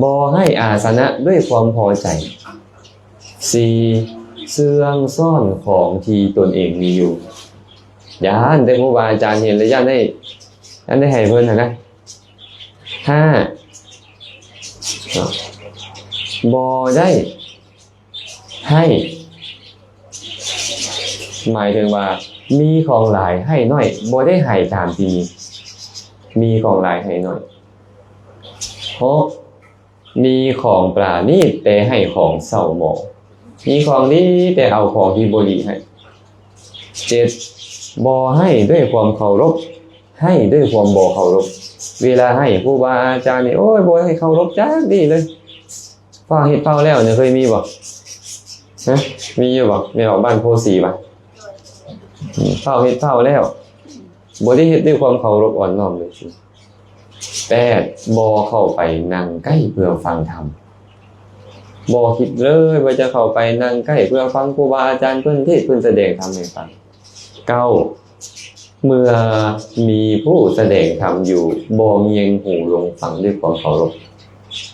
ບໍ່ໃຫ້ອາສະນະດ້ວຍຄວາມພໍໃຈ. ສີ່ ເຊື່ອງຊ້ອນຂອງທີ່ຕົນເອງມີຢູ່. ຢ້ານແຕ່ຄູບາອາຈານເຫັນ ແລະ ຢ້ານໄດ້ ຢ້ານໄດ້ໃຫ້ເພິ່ນຫັ້ນນະ. ຫ້າ ບໍ່ໄດ້ ໃຫ້ ໝາຍເຖິງວ່າມີຂອງຫຼາຍໃຫ້ໜ້ອຍ, ບໍ່ໄດ້ໃຫ້ຕາມທີ່ມີ, ມີຂອງຫຼາຍໃຫ້ໜ້ອຍ. ຫົກ ມີຂອງປານີດແຕ່ໃຫ້ຂອງເສົ້າໝອງ, ມີຂອງດີແຕ່ເອົາຂອງທີ່ບໍ່ດີໃຫ້. ເຈັດ ບໍ່ໃຫ້ດ້ວຍຄວາມເຄົາລົບ, ໃຫ້ດ້ວຍຄວາມບໍ່ເຄົາລົບ. ເວລາໃຫ້ຄູບາອາຈານນີ້ ໂອ້ຍ ບໍ່ໃຫ້ເຄົາລົບຈັກດີ້ເລີຍ. ຟ້າວເຮັດຟ້າວແລ້ວນີ້ ເຄີຍມີບໍ່? ຮະ? ມີຢູ່ບໍ່? ແມ່ນອອກບ້ານໂພສີບໍ່? ອືມ ຟ້າວເຮັດຟ້າວແລ້ວ ບໍ່ໄດ້ເຮັດດ້ວຍຄວາມເຄົາລົບອ່ອນນ້ອມເລີຍ. ແປດ ບໍ່ເຂົ້າໄປນັ່ງໃກ້ເພື່ອຟັງທຳ, ບໍ່ຄິດເລີຍວ່າຈະເຂົ້າໄປນັ່ງໃກ້ເພື່ອຟັງຄູບາອາຈານເພິ່ນເທດ ເພິ່ນສະແດງທຳໃຫ້ຟັງ. ເກົ້າ ເມື່ອມີຜູ້ສະແດງທຳຢູ່ ບໍ່ງຽງຫູລົງຟັງດ້ວຍຄວາມເຄົາລົບ.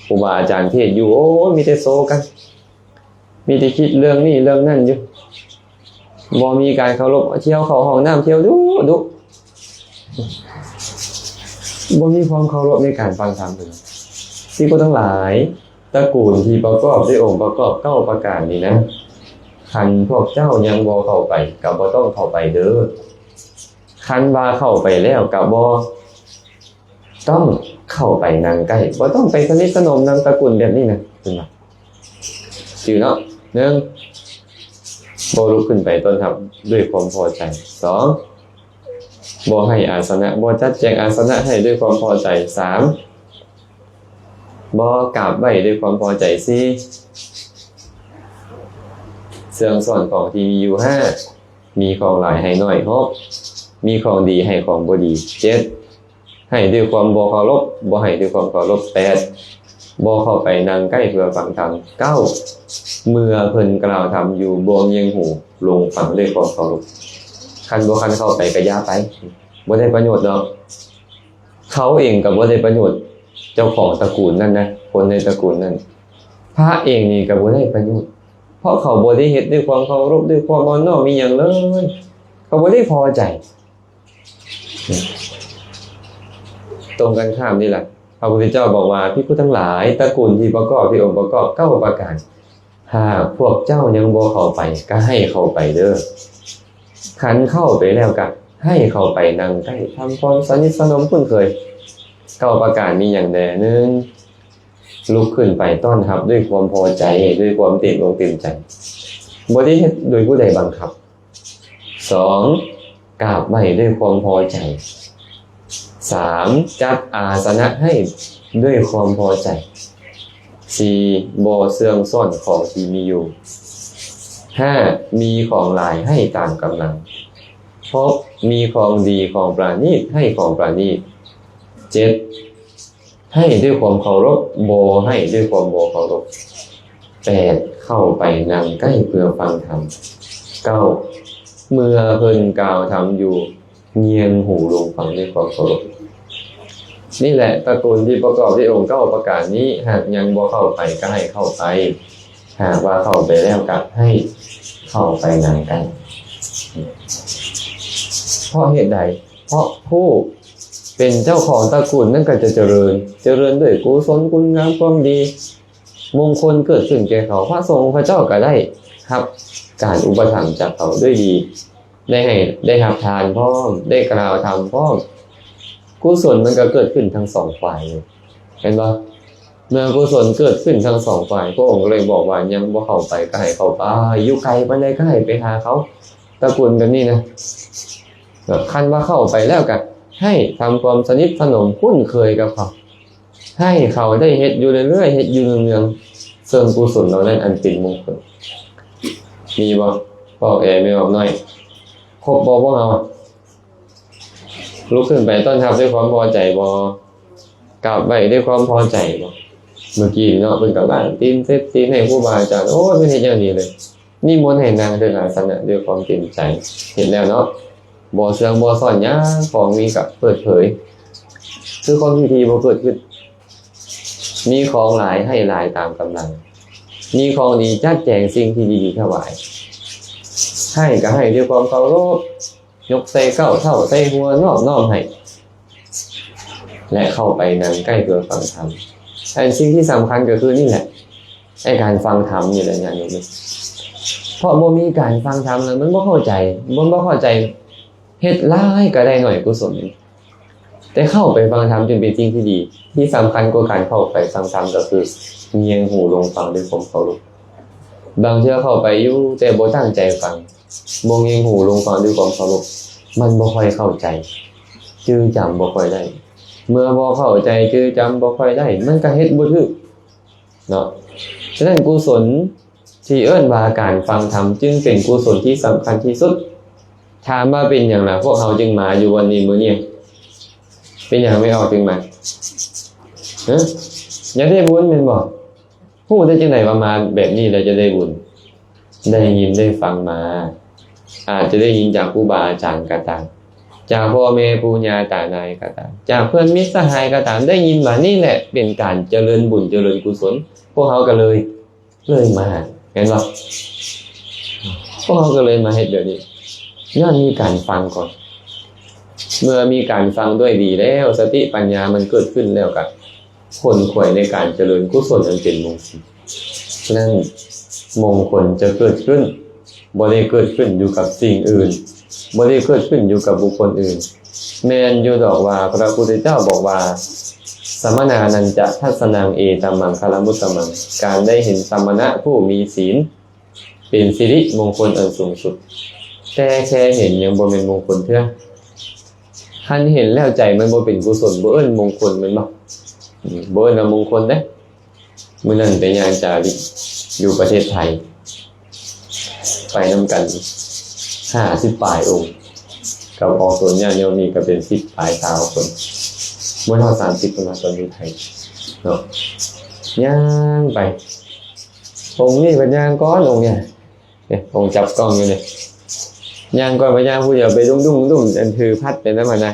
ຄູບາອາຈານເທດຢູ່ ໂອ້ຍ ມີແຕ່ໂຊກັນ, ມີແຕ່ຄິດເລື່ອງນີ້ເລື່ອງນັ້ນຢູ່, ບໍ່ມີການເຄົາລົບ, ທ່ຽວເຂົ້າຫ້ອງນ້ຳ ທ່ຽວດຸໆ, ບໍ່ມີຄວາມເຄົາລົບໃນການຟັງທຳເລີຍ. ທີ່ຄົນທັງຫຼາຍ ຕະກູນທີ່ປະກອບດ້ວຍອົງປະກອບເກົ້າປະການນີ້ນະ, ຄັນພວກເຈົ້າຍັງບໍ່ເຂົ້າໄປ ກໍບໍ່ຕ້ອງເຂົ້າໄປເດີ. ຄັນວ່າເຂົ້າໄປແລ້ວກໍບໍ່ຕ້ອງເຂົ້າໄປນັ່ງໃກ້, ບໍ່ຕ້ອງໄປສະໜິດສະໜົມນຳຕະກຸນແບບນີ້ນະ, ເຫັນບໍ່? ຈື່ເນາະ. ໜຶ່ງ ບໍ່ລຸກຂຶ້ນໄປຕ້ອນຮັບດ້ວຍຄວາມພໍໃຈ. ສອງ ບໍ່ໃຫ້ອາສະນະ, ບໍ່ຈັດແຈງອາສະນະໃຫ້ດ້ວຍຄວາມພໍໃຈ. ສາມ ບໍ່ກາບໄຫວ້ດ້ວຍຄວາມພໍໃຈ. ສີ່ ເຊື່ອງຊ້ອນຂອງທີ່ມີຢູ່. ຫ້າ ມີຂອງຫຼາຍໃຫ້ໜ້ອຍ. ຫົກ ມີຂອງດີໃຫ້ຂອງບໍ່ດີ. ເຈັດ ໃຫ້ດ້ວຍຄວາມບໍ່ເຄົາລົບ, ບໍ່ໃຫ້ດ້ວຍຄວາມເຄົາລົບ. ແປດ ບໍ່ເຂົ້າໄປນັ່ງໃກ້ເພື່ອຟັງທຳ. ເກົ້າ ເມື່ອເພິ່ນກ່າວທຳຢູ່ ບໍ່ງຽງຫູລົງຟັງດ້ວຍຄວາມເຄົາລົບ. ຄັນບໍ່ຄັນເຂົ້າໄປກໍຢ່າໄປ, ບໍ່ໄດ້ປະໂຫຍດດອກ. ເຂົາເອງກໍບໍ່ໄດ້ປະໂຫຍດ, ເຈົ້າຂອງຕະກູນນັ້ນນະ, ຄົນໃນຕະກູນນັ້ນ, ພະເອງນີ້ກໍບໍ່ໄດ້ປະໂຫຍດ, ເພາະເຂົາບໍ່ໄດ້ເຮັດດ້ວຍຄວາມເຄົາລົບ, ດ້ວຍຄວາມອ່ອນນ້ອມອີ່ຫຍັງເລີຍ, ເຂົາບໍ່ໄດ້ພໍໃຈ. ຕົງກັນຂ້າມນີ້ລະ, ພະພຸດທະເຈົ້າບອກວ່າ, ພິກຂຸທັງຫຼາຍ, ຕະກູນທີ່ປະກອບດ້ວຍອົງປະກອບເກົ້າປະການ, ຫາກພວກເຈົ້າຍັງບໍ່ເຂົ້າໄປ, ກໍໃຫ້ເຂົ້າໄປເດີ້. ຄັນເຂົ້າໄປແລ້ວ, ກໍໃຫ້ເຂົ້າໄປນັ່ງໃກ້, ທຳຄວາມສະໜິດສະໜົມຄຸ້ນເຄີຍ. ເກົ້າປະການມີຫຍັງແດ່? ໜຶ່ງ ລຸກຂຶ້ນໄປຕ້ອນຮັບດ້ວຍຄວາມພໍໃຈ, ດ້ວຍຄວາມເຕັມອົກເຕັມໃຈ, ບໍ່ໄດ້ເຮັດໂດຍຜູ້ໃດບັງຄັບ. ສອງ ກາບໄຫວ້ດ້ວຍຄວາມພໍໃຈ. ສາມ ຈັດອາສະນະໃຫ້ດ້ວຍຄວາມພໍໃຈ. ສີ່ ບໍ່ເຊື່ອງຊ້ອນຂອງທີ່ມີຢູ່. ຫ້າ ມີຂອງຫຼາຍໃຫ້ຕາມກຳລັງ. ຫົກ ມີຂອງດີຂອງປານີດໃຫ້ຂອງປານີດ. ເຈັດ ໃຫ້ດ້ວຍຄວາມເຄົາລົບ, ບໍ່ໃຫ້ດ້ວຍຄວາມບໍ່ເຄົາລົບ. ແປດ ເຂົ້າໄປນັ່ງໃກ້ເພື່ອຟັງທຳ. ເກົ້າ ເມື່ອເພິ່ນກ່າວທຳຢູ່, ງຽງຫູລົງຟັງດ້ວຍຄວາມເຄົາລົບ. ນີ້ແຫຼະ ຕະກູນທີ່ປະກອບດ້ວຍອົງເກົ້າປະການນີ້, ຫາກຍັງບໍ່ເຂົ້າໄປກໍໃຫ້ເຂົ້າໄປ, ຫາກວ່າເຂົ້າໄປແລ້ວກໍໃຫ້ເຂົ້າໄປນຳກັນ. ເພາະເຫດໃດ? ເພາະຜູ້ເປັນເຈົ້າຂອງຕະກູນນັ້ນກໍຈະຈະເລີນ, ຈະເລີນດ້ວຍກຸສົນຄຸນງາມຄວາມດີ, ມົງຄົນເກີດຂຶ້ນແກ່ເຂົາ, ພະສົງພະເຈົ້າກໍໄດ້ຮັບການອຸປະຖຳຈາກເຂົາດ້ວຍດີ, ໄດ້ໃຫ້, ໄດ້ຮັບທານພ້ອມ, ໄດ້ກ່າວທຳພ້ອມ, ກຸສົນມັນກໍເກີດຂຶ້ນທັງສອງຝ່າຍເລີຍ, ເຫັນບໍ່? ເມື່ອກຸສົນເກີດຂຶ້ນທັງສອງຝ່າຍ, ພະອົງກໍເລີຍບອກວ່າ ຍັງບໍ່ເຂົ້າໄປກໍໃຫ້ເຂົ້າໄປ, ຢູ່ໄກປານໃດກໍໃຫ້ໄປຫາເຂົາ, ຕະກູນແບບນີ້ນະ. ແບບຄັນວ່າເຂົ້າໄປແລ້ວກໍໃຫ້ທຳຄວາມສະໜິດສະໜົມຄຸ້ນເຄີຍກັບເຂົາ, ໃຫ້ເຂົາໄດ້ເຮັດຢູ່ເລື້ອຍໆ, ເຮັດຢູ່ເນື່ອງໆ, ເຊິ່ງກຸສົນເຫຼົ່ານັ້ນອັນເປັນມົງຄົນ. ມີບໍ່? ເວົ້າແອແມ່ອອກໜ້ອຍ, ຄົບບໍ່ພວກເຮົາ? ລຸກຂຶ້ນໄປຕ້ອນຮັບດ້ວຍຄວາມພໍໃຈບໍ່? ກາບໄຫວ້ດ້ວຍຄວາມພໍໃຈບໍ່? ເມື່ອກີ້ເນາະ ເພິ່ນກໍລ້າງຕີນ ເຊັດຕີນໃຫ້ຄູບາອາຈານ, ໂອ້ຍ ເພິ່ນເຮັດຢ່າງດີເລີຍ, ນິມົນໃຫ້ນັ່ງເທິງອາສະນະດ້ວຍຄວາມເຕັມໃຈ. ເຮັດແລ້ວເນາະ, ບໍ່ເຊື່ອງບໍ່ຊ້ອນຫຍັງ, ຂອງມີກໍເປີດເຜີຍ, ຄືຄວາມພິທີບໍ່ເກີດຂຶ້ນ. ມີຂອງຫຼາຍໃຫ້ຫຼາຍຕາມກຳລັງ, ມີຂອງດີຈັດແຈງສິ່ງທີ່ດີໆຖວາຍ, ໃຫ້ກໍໃຫ້ດ້ວຍຄວາມເຄົາລົບ, ຍົກໃສ່ເກົ້າເທົ້າໃສ່ຫົວ, ນອບນ້ອມໃຫ້ ແລະ ເຂົ້າໄປນັ່ງໃກ້ເພື່ອຟັງທຳ. ແລະ ສິ່ງທີ່ສຳຄັນກໍຄືນີ້ແຫຼະ, ໃນການຟັງທຳນີ້ແຫຼະ ຍາດໂຍມ, ເພາະບໍ່ມີການຟັງທຳແລ້ວມັນບໍ່ເຂົ້າໃຈ, ມັນບໍ່ເຂົ້າໃຈ, ເຮັດຫຼາຍກໍໄດ້ໜ້ອຍກຸສົນ. ແຕ່ເຂົ້າໄປຟັງທຳຈຶ່ງເປັນສິ່ງທີ່ດີ. ທີ່ສຳຄັນກວ່າການເຂົ້າໄປຟັງທຳກໍຄືງຽງຫູລົງຟັງດ້ວຍຄວາມເຄົາລົບ. ບາງເທື່ອເຂົ້າໄປຢູ່ ແຕ່ບໍ່ຕັ້ງໃຈຟັງ, ບໍ່ງຽງຫູລົງຟັງດ້ວຍຄວາມເຄົາລົບ, ມັນບໍ່ຄ່ອຍເຂົ້າໃຈ, ຈື່ຈຳບໍ່ຄ່ອຍໄດ້. ເມື່ອບໍ່ເຂົ້າໃຈ, ຈື່ຈຳບໍ່ຄ່ອຍໄດ້, ມັນກໍເຮັດບໍ່ຖືກເນາະ. ສະນັ້ນ ກຸສົນ ທີ່ເອີ້ນວ່າການຟັງທຳຈຶ່ງເປັນກຸສົນທີ່ສຳຄັນທີ່ສຸດ. ຖາມວ່າເປັນຫຍັງລະພວກເຮົາຈຶ່ງມາຢູ່ວັນນີ້ມື້ນີ້? ເປັນຫຍັງແມ່ອອກຈຶ່ງມາ? ຮະ? ຢາກໄດ້ບຸນແມ່ນບໍ່? ຮູ້ໄດ້ຈັ່ງໃດວ່າມາແບບນີ້ແລ້ວຈະໄດ້ບຸນ? ໄດ້ຍິນໄດ້ຟັງມາ, ອາດຈະໄດ້ຍິນຈາກຄູບາອາຈານກໍຕາມ, ຈາກພໍ່ແມ່ປູ່ຍ່າຕານາຍກໍຕາມ, ຈາກເພື່ອນມິດສະຫາຍກໍຕາມ, ໄດ້ຍິນມາ, ນີ້ແຫຼະເປັນການຈະເລີນບຸນຈະເລີນກຸສົນ. ພວກເຮົາກໍເລີຍ ເລີຍມາ, ແມ່ນບໍ່? ພວກເຮົາກໍເລີຍມາເຮັດແບບນີ້, ຍ້ອນມີການຟັງກ່ອນ. ເມື່ອມີການຟັງດ້ວຍດີແລ້ວ, ສະຕິປັນຍາມັນເກີດຂຶ້ນແລ້ວ, ກໍຂົນຂວາຍໃນການຈະເລີນກຸສົນອັນເປັນມົງຄົນ. ສະນັ້ນ, ມົງຄົນຈະເກີດຂຶ້ນ, ບໍ່ໄດ້ເກີດຂຶ້ນຢູ່ກັບສິ່ງອື່ນ, ບໍ່ໄດ້ເກີດຂຶ້ນຢູ່ກັບບຸກຄົນອື່ນ. ແມ່ນຢູ່ດອກວ່າພະພຸດທະເຈົ້າບອກວ່າ, ສະມະນານັນຈະທັດສະນັງເອຕະມັງຄະລະມຸດຕະມັງ, ການໄດ້ເຫັນສະມະນະຜູ້ມີສິນ ເປັນສິລິມົງຄົນອັນສູງສຸດ, ແຕ່ແຄ່ເຫັນຍັງບໍ່ແມ່ນມົງຄົນເທື່ອ. ຄັນເຫັນແລ້ວໃຈມັນບໍ່ເປັນກຸສົນ, ບໍ່ເອີ້ນມົງຄົນແມ່ນບໍ່? ອືມ, ບໍ່ເອີ້ນວ່າມົງຄົນເດ້. ມື້ນັ້ນໄປຍ່າງຈາລິກຢູ່ປະເທດໄທ, ໄປນຳກັນຫ້າສິບປາຍອົງ, ກັບອອກຕົນຍາດໂຍມນີ້ກໍເປັນສິບປາຍຊາວຄົນ, ບໍ່ຮອດສາມສິບ ປະມານຕອນຢູ່ໄທເນາະ. ຍ່າງໄປ, ອົງນີ້ເພິ່ນຍ່າງກ່ອນ, ອົງນີ້ ເອີ ອົງຈັບກ້ອງຢູ່ນີ້, ຍ່າງກ່ອນ, ໄປຍ່າງຜູ້ດຽວ, ໄປດຸ້ງໆ ອັນຖືພັດໄປນຳຫັ້ນນະ,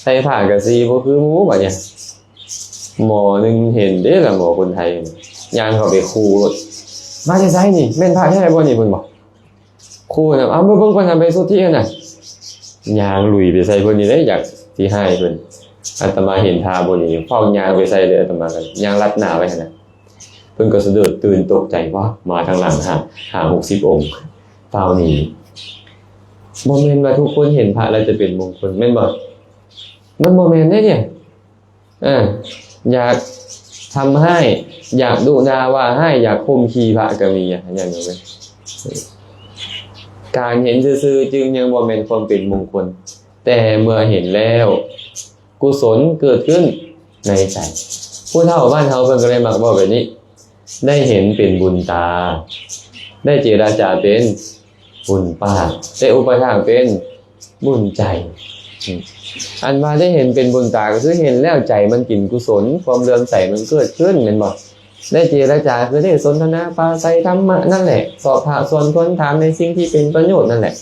ໃສ່ຜ້າກະສີບໍ່ຄືໝູ່. ບາດນີ້ໝໍໜຶ່ງເຫັນເດ້ລະ, ໝໍຄົນໄທ ຍ່າງເຂົ້າໄປຂູ່ໂລດ, ມາແຕ່ໃສນີ້? ແມ່ນພະແທ້ບໍ່ນີ້? ເພິ່ນບອກ, ຂູ່ນະ, ເອົາມາເບິ່ງກ່ອນນະ, ໃບສຸດທິຫັ້ນນະ. ຍ່າງລຸຍໄປໃສ່ເພິ່ນນີ້ເດ້, ຢາກຊິຮ້າຍເພິ່ນ. ອາດຕະມາເຫັນທ່າບໍ່ດີ, ຟ້າວຍ່າງໄປໃສ່ເລີຍ, ອາດຕະມາກໍຍ່າງລັດໜ້າໄປຫັ້ນນະ. ເພິ່ນກໍສະດຸດຕື່ນຕົກໃຈ, ວ້າ ມາທາງຫຼັງຫ້າ ຫ້າຫົກສິບອົງ, ຟ້າວໜີ. ບໍ່ແມ່ນວ່າທຸກຄົນເຫັນພະແລ້ວຈະເປັນມົງຄົນ, ແມ່ນບໍ່? ມັນບໍ່ແມ່ນເດ້ນີ້. ເອີ ຢາກທຳຮ້າຍ, ຢາກດຸດ່າວ່າຮ້າຍ, ຢາກຂົ່ມຂູ່ພະກໍມີ, ຢ່າງນັ້ນເລີຍ. ການເຫັນຊື່ໆຈຶ່ງຍັງບໍ່ແມ່ນຄວາມເປັນມົງຄົນ, ແຕ່ເມື່ອເຫັນແລ້ວ ກຸສົນເກີດຂຶ້ນໃນໃຈ. ຜູ້ເຖົ້າບ້ານເຮົາເພິ່ນກໍເລີຍມັກເວົ້າແບບນີ້, ໄດ້ເຫັນເປັນບຸນຕາ, ໄດ້ເຈລະຈາເປັນບຸນປາກ, ໄດ້ອຸປະຖາກເປັນບຸນໃຈ. ອັນວ່າໄດ້ເຫັນເປັນບຸນຕາ ກໍຄືເຫັນແລ້ວໃຈມັນກິນກຸສົນ, ຄວາມເຫຼື້ອມໃສມັນເກີດຂຶ້ນ, ແມ່ນບໍ່? ໄດ້ເຈລະຈາ ຄືໄດ້ສົນທະນາປາໄສທຳມະນັ້ນແຫຼະ, ສອບຖາມຊວນທວນຖາມໃນສິ່ງທີ່ເປັນປະໂຫຍດນັ້ນແຫຼະ,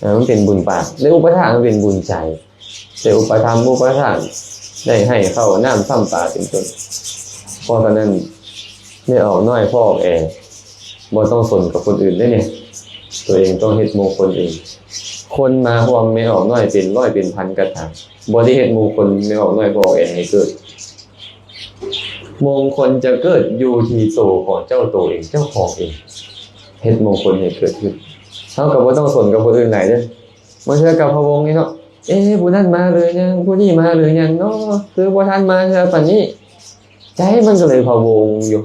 ເອີ ມັນເປັນບຸນປາກ. ໄດ້ອຸປະຖາກ ມັນເປັນບຸນໃຈ. ໄດ້ອຸປະຖຳອຸປະຖາກ, ໄດ້ໃຫ້ເຂົ້ານ້ຳຊ້ຳປາເປັນຕົ້ນ. ເພາະສະນັ້ນ ແມ່ອອກນ້ອຍພໍ່ອອກແອ ບໍ່ຕ້ອງສົນກັບຄົນອື່ນເດ້ນີ້, ຕົວເອງຕ້ອງເຮັດມົງຄົນເອງ. ຄົນມາຮ່ວມແມ່ອອກນ້ອຍເປັນຮ້ອຍເປັນພັນກໍຕາມ, ບໍ່ໄດ້ເຮັດມົງຄົນແມ່ອອກນ້ອຍພໍ່ອອກແອໃຫ້ເກີດ. ມົງຄົນຈະເກີດຢູ່ທີ່ໂຕຂອງເຈົ້າໂຕເອງ, ເຈົ້າຂອງເອງ ເຮັດມົງຄົນໃຫ້ເກີດຂຶ້ນ. ເຮົາກໍບໍ່ຕ້ອງສົນກັບຄົນອື່ນຫຼາຍເດີ້. ບາງເທື່ອກັບພະວົງນີ້ເນາະ, ເອ ຜູ້ນັ້ນມາຫຼືຍັງ, ຜູ້ນີ້ມາຫຼືຍັງເນາະ, ຄືບໍ່ທັນມາເທື່ອປານນີ້. ໃຈມັນກໍເລີຍພະວົງຢູ່,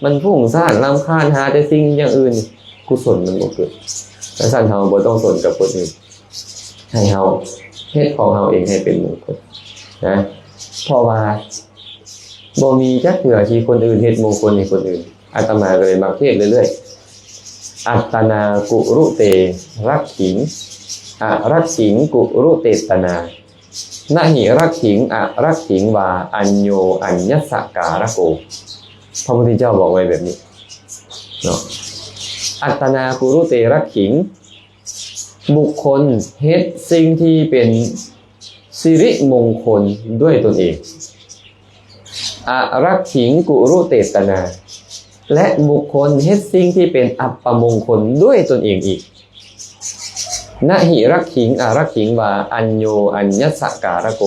ມັນຟຸ້ງສ້ານລຳຄານຫາແຕ່ສິ່ງຢ່າງອື່ນ, ກຸສົນມັນບໍ່ເກີດ. ຈັ່ງຊັ້ນເຮົາບໍ່ຕ້ອງສົນກັບຄົນອື່ນ, ໃຫ້ເຮົາເຮັດຂອງເຮົາເອງໃຫ້ເປັນມົງຄົນນະ, ເພາະວ່າ ບໍ່ມີຈັກເທື່ອທີ່ຄົນອື່ນເຮັດມົງຄົນໃຫ້ຄົນອື່ນ. ອາດຕະມາກໍເລີຍມັກເທດເລື້ອຍໆ, ອັດຕະນາກຸລຸເຕລັກຂິງ ອະລັກຂິງກຸລຸເຕຕະນາ ນະຫິລັກຂິງອະລັກຂິງວາ ອັນໂຍອັນຍັດສະກາລະໂກ. ພະພຸດທະເຈົ້າບອກໄວ້ແບບນີ້ເນາະ, ອັດຕະນາກຸລຸເຕລັກຂິງ ບຸກຄົນເຮັດສິ່ງທີ່ເປັນສິລິມົງຄົນດ້ວຍຕົນເອງ, ອະລັກຂິງກຸລຸເຕຕະນາ ແລະ ບຸກຄົນເຮັດສິ່ງທີ່ເປັນອັບປະມົງຄົນດ້ວຍຕົນເອງອີກ, ນະຫິລັກຂິງອະລັກຂິງວາ ອັນໂຍອັນຍັດສະກາລະໂກ.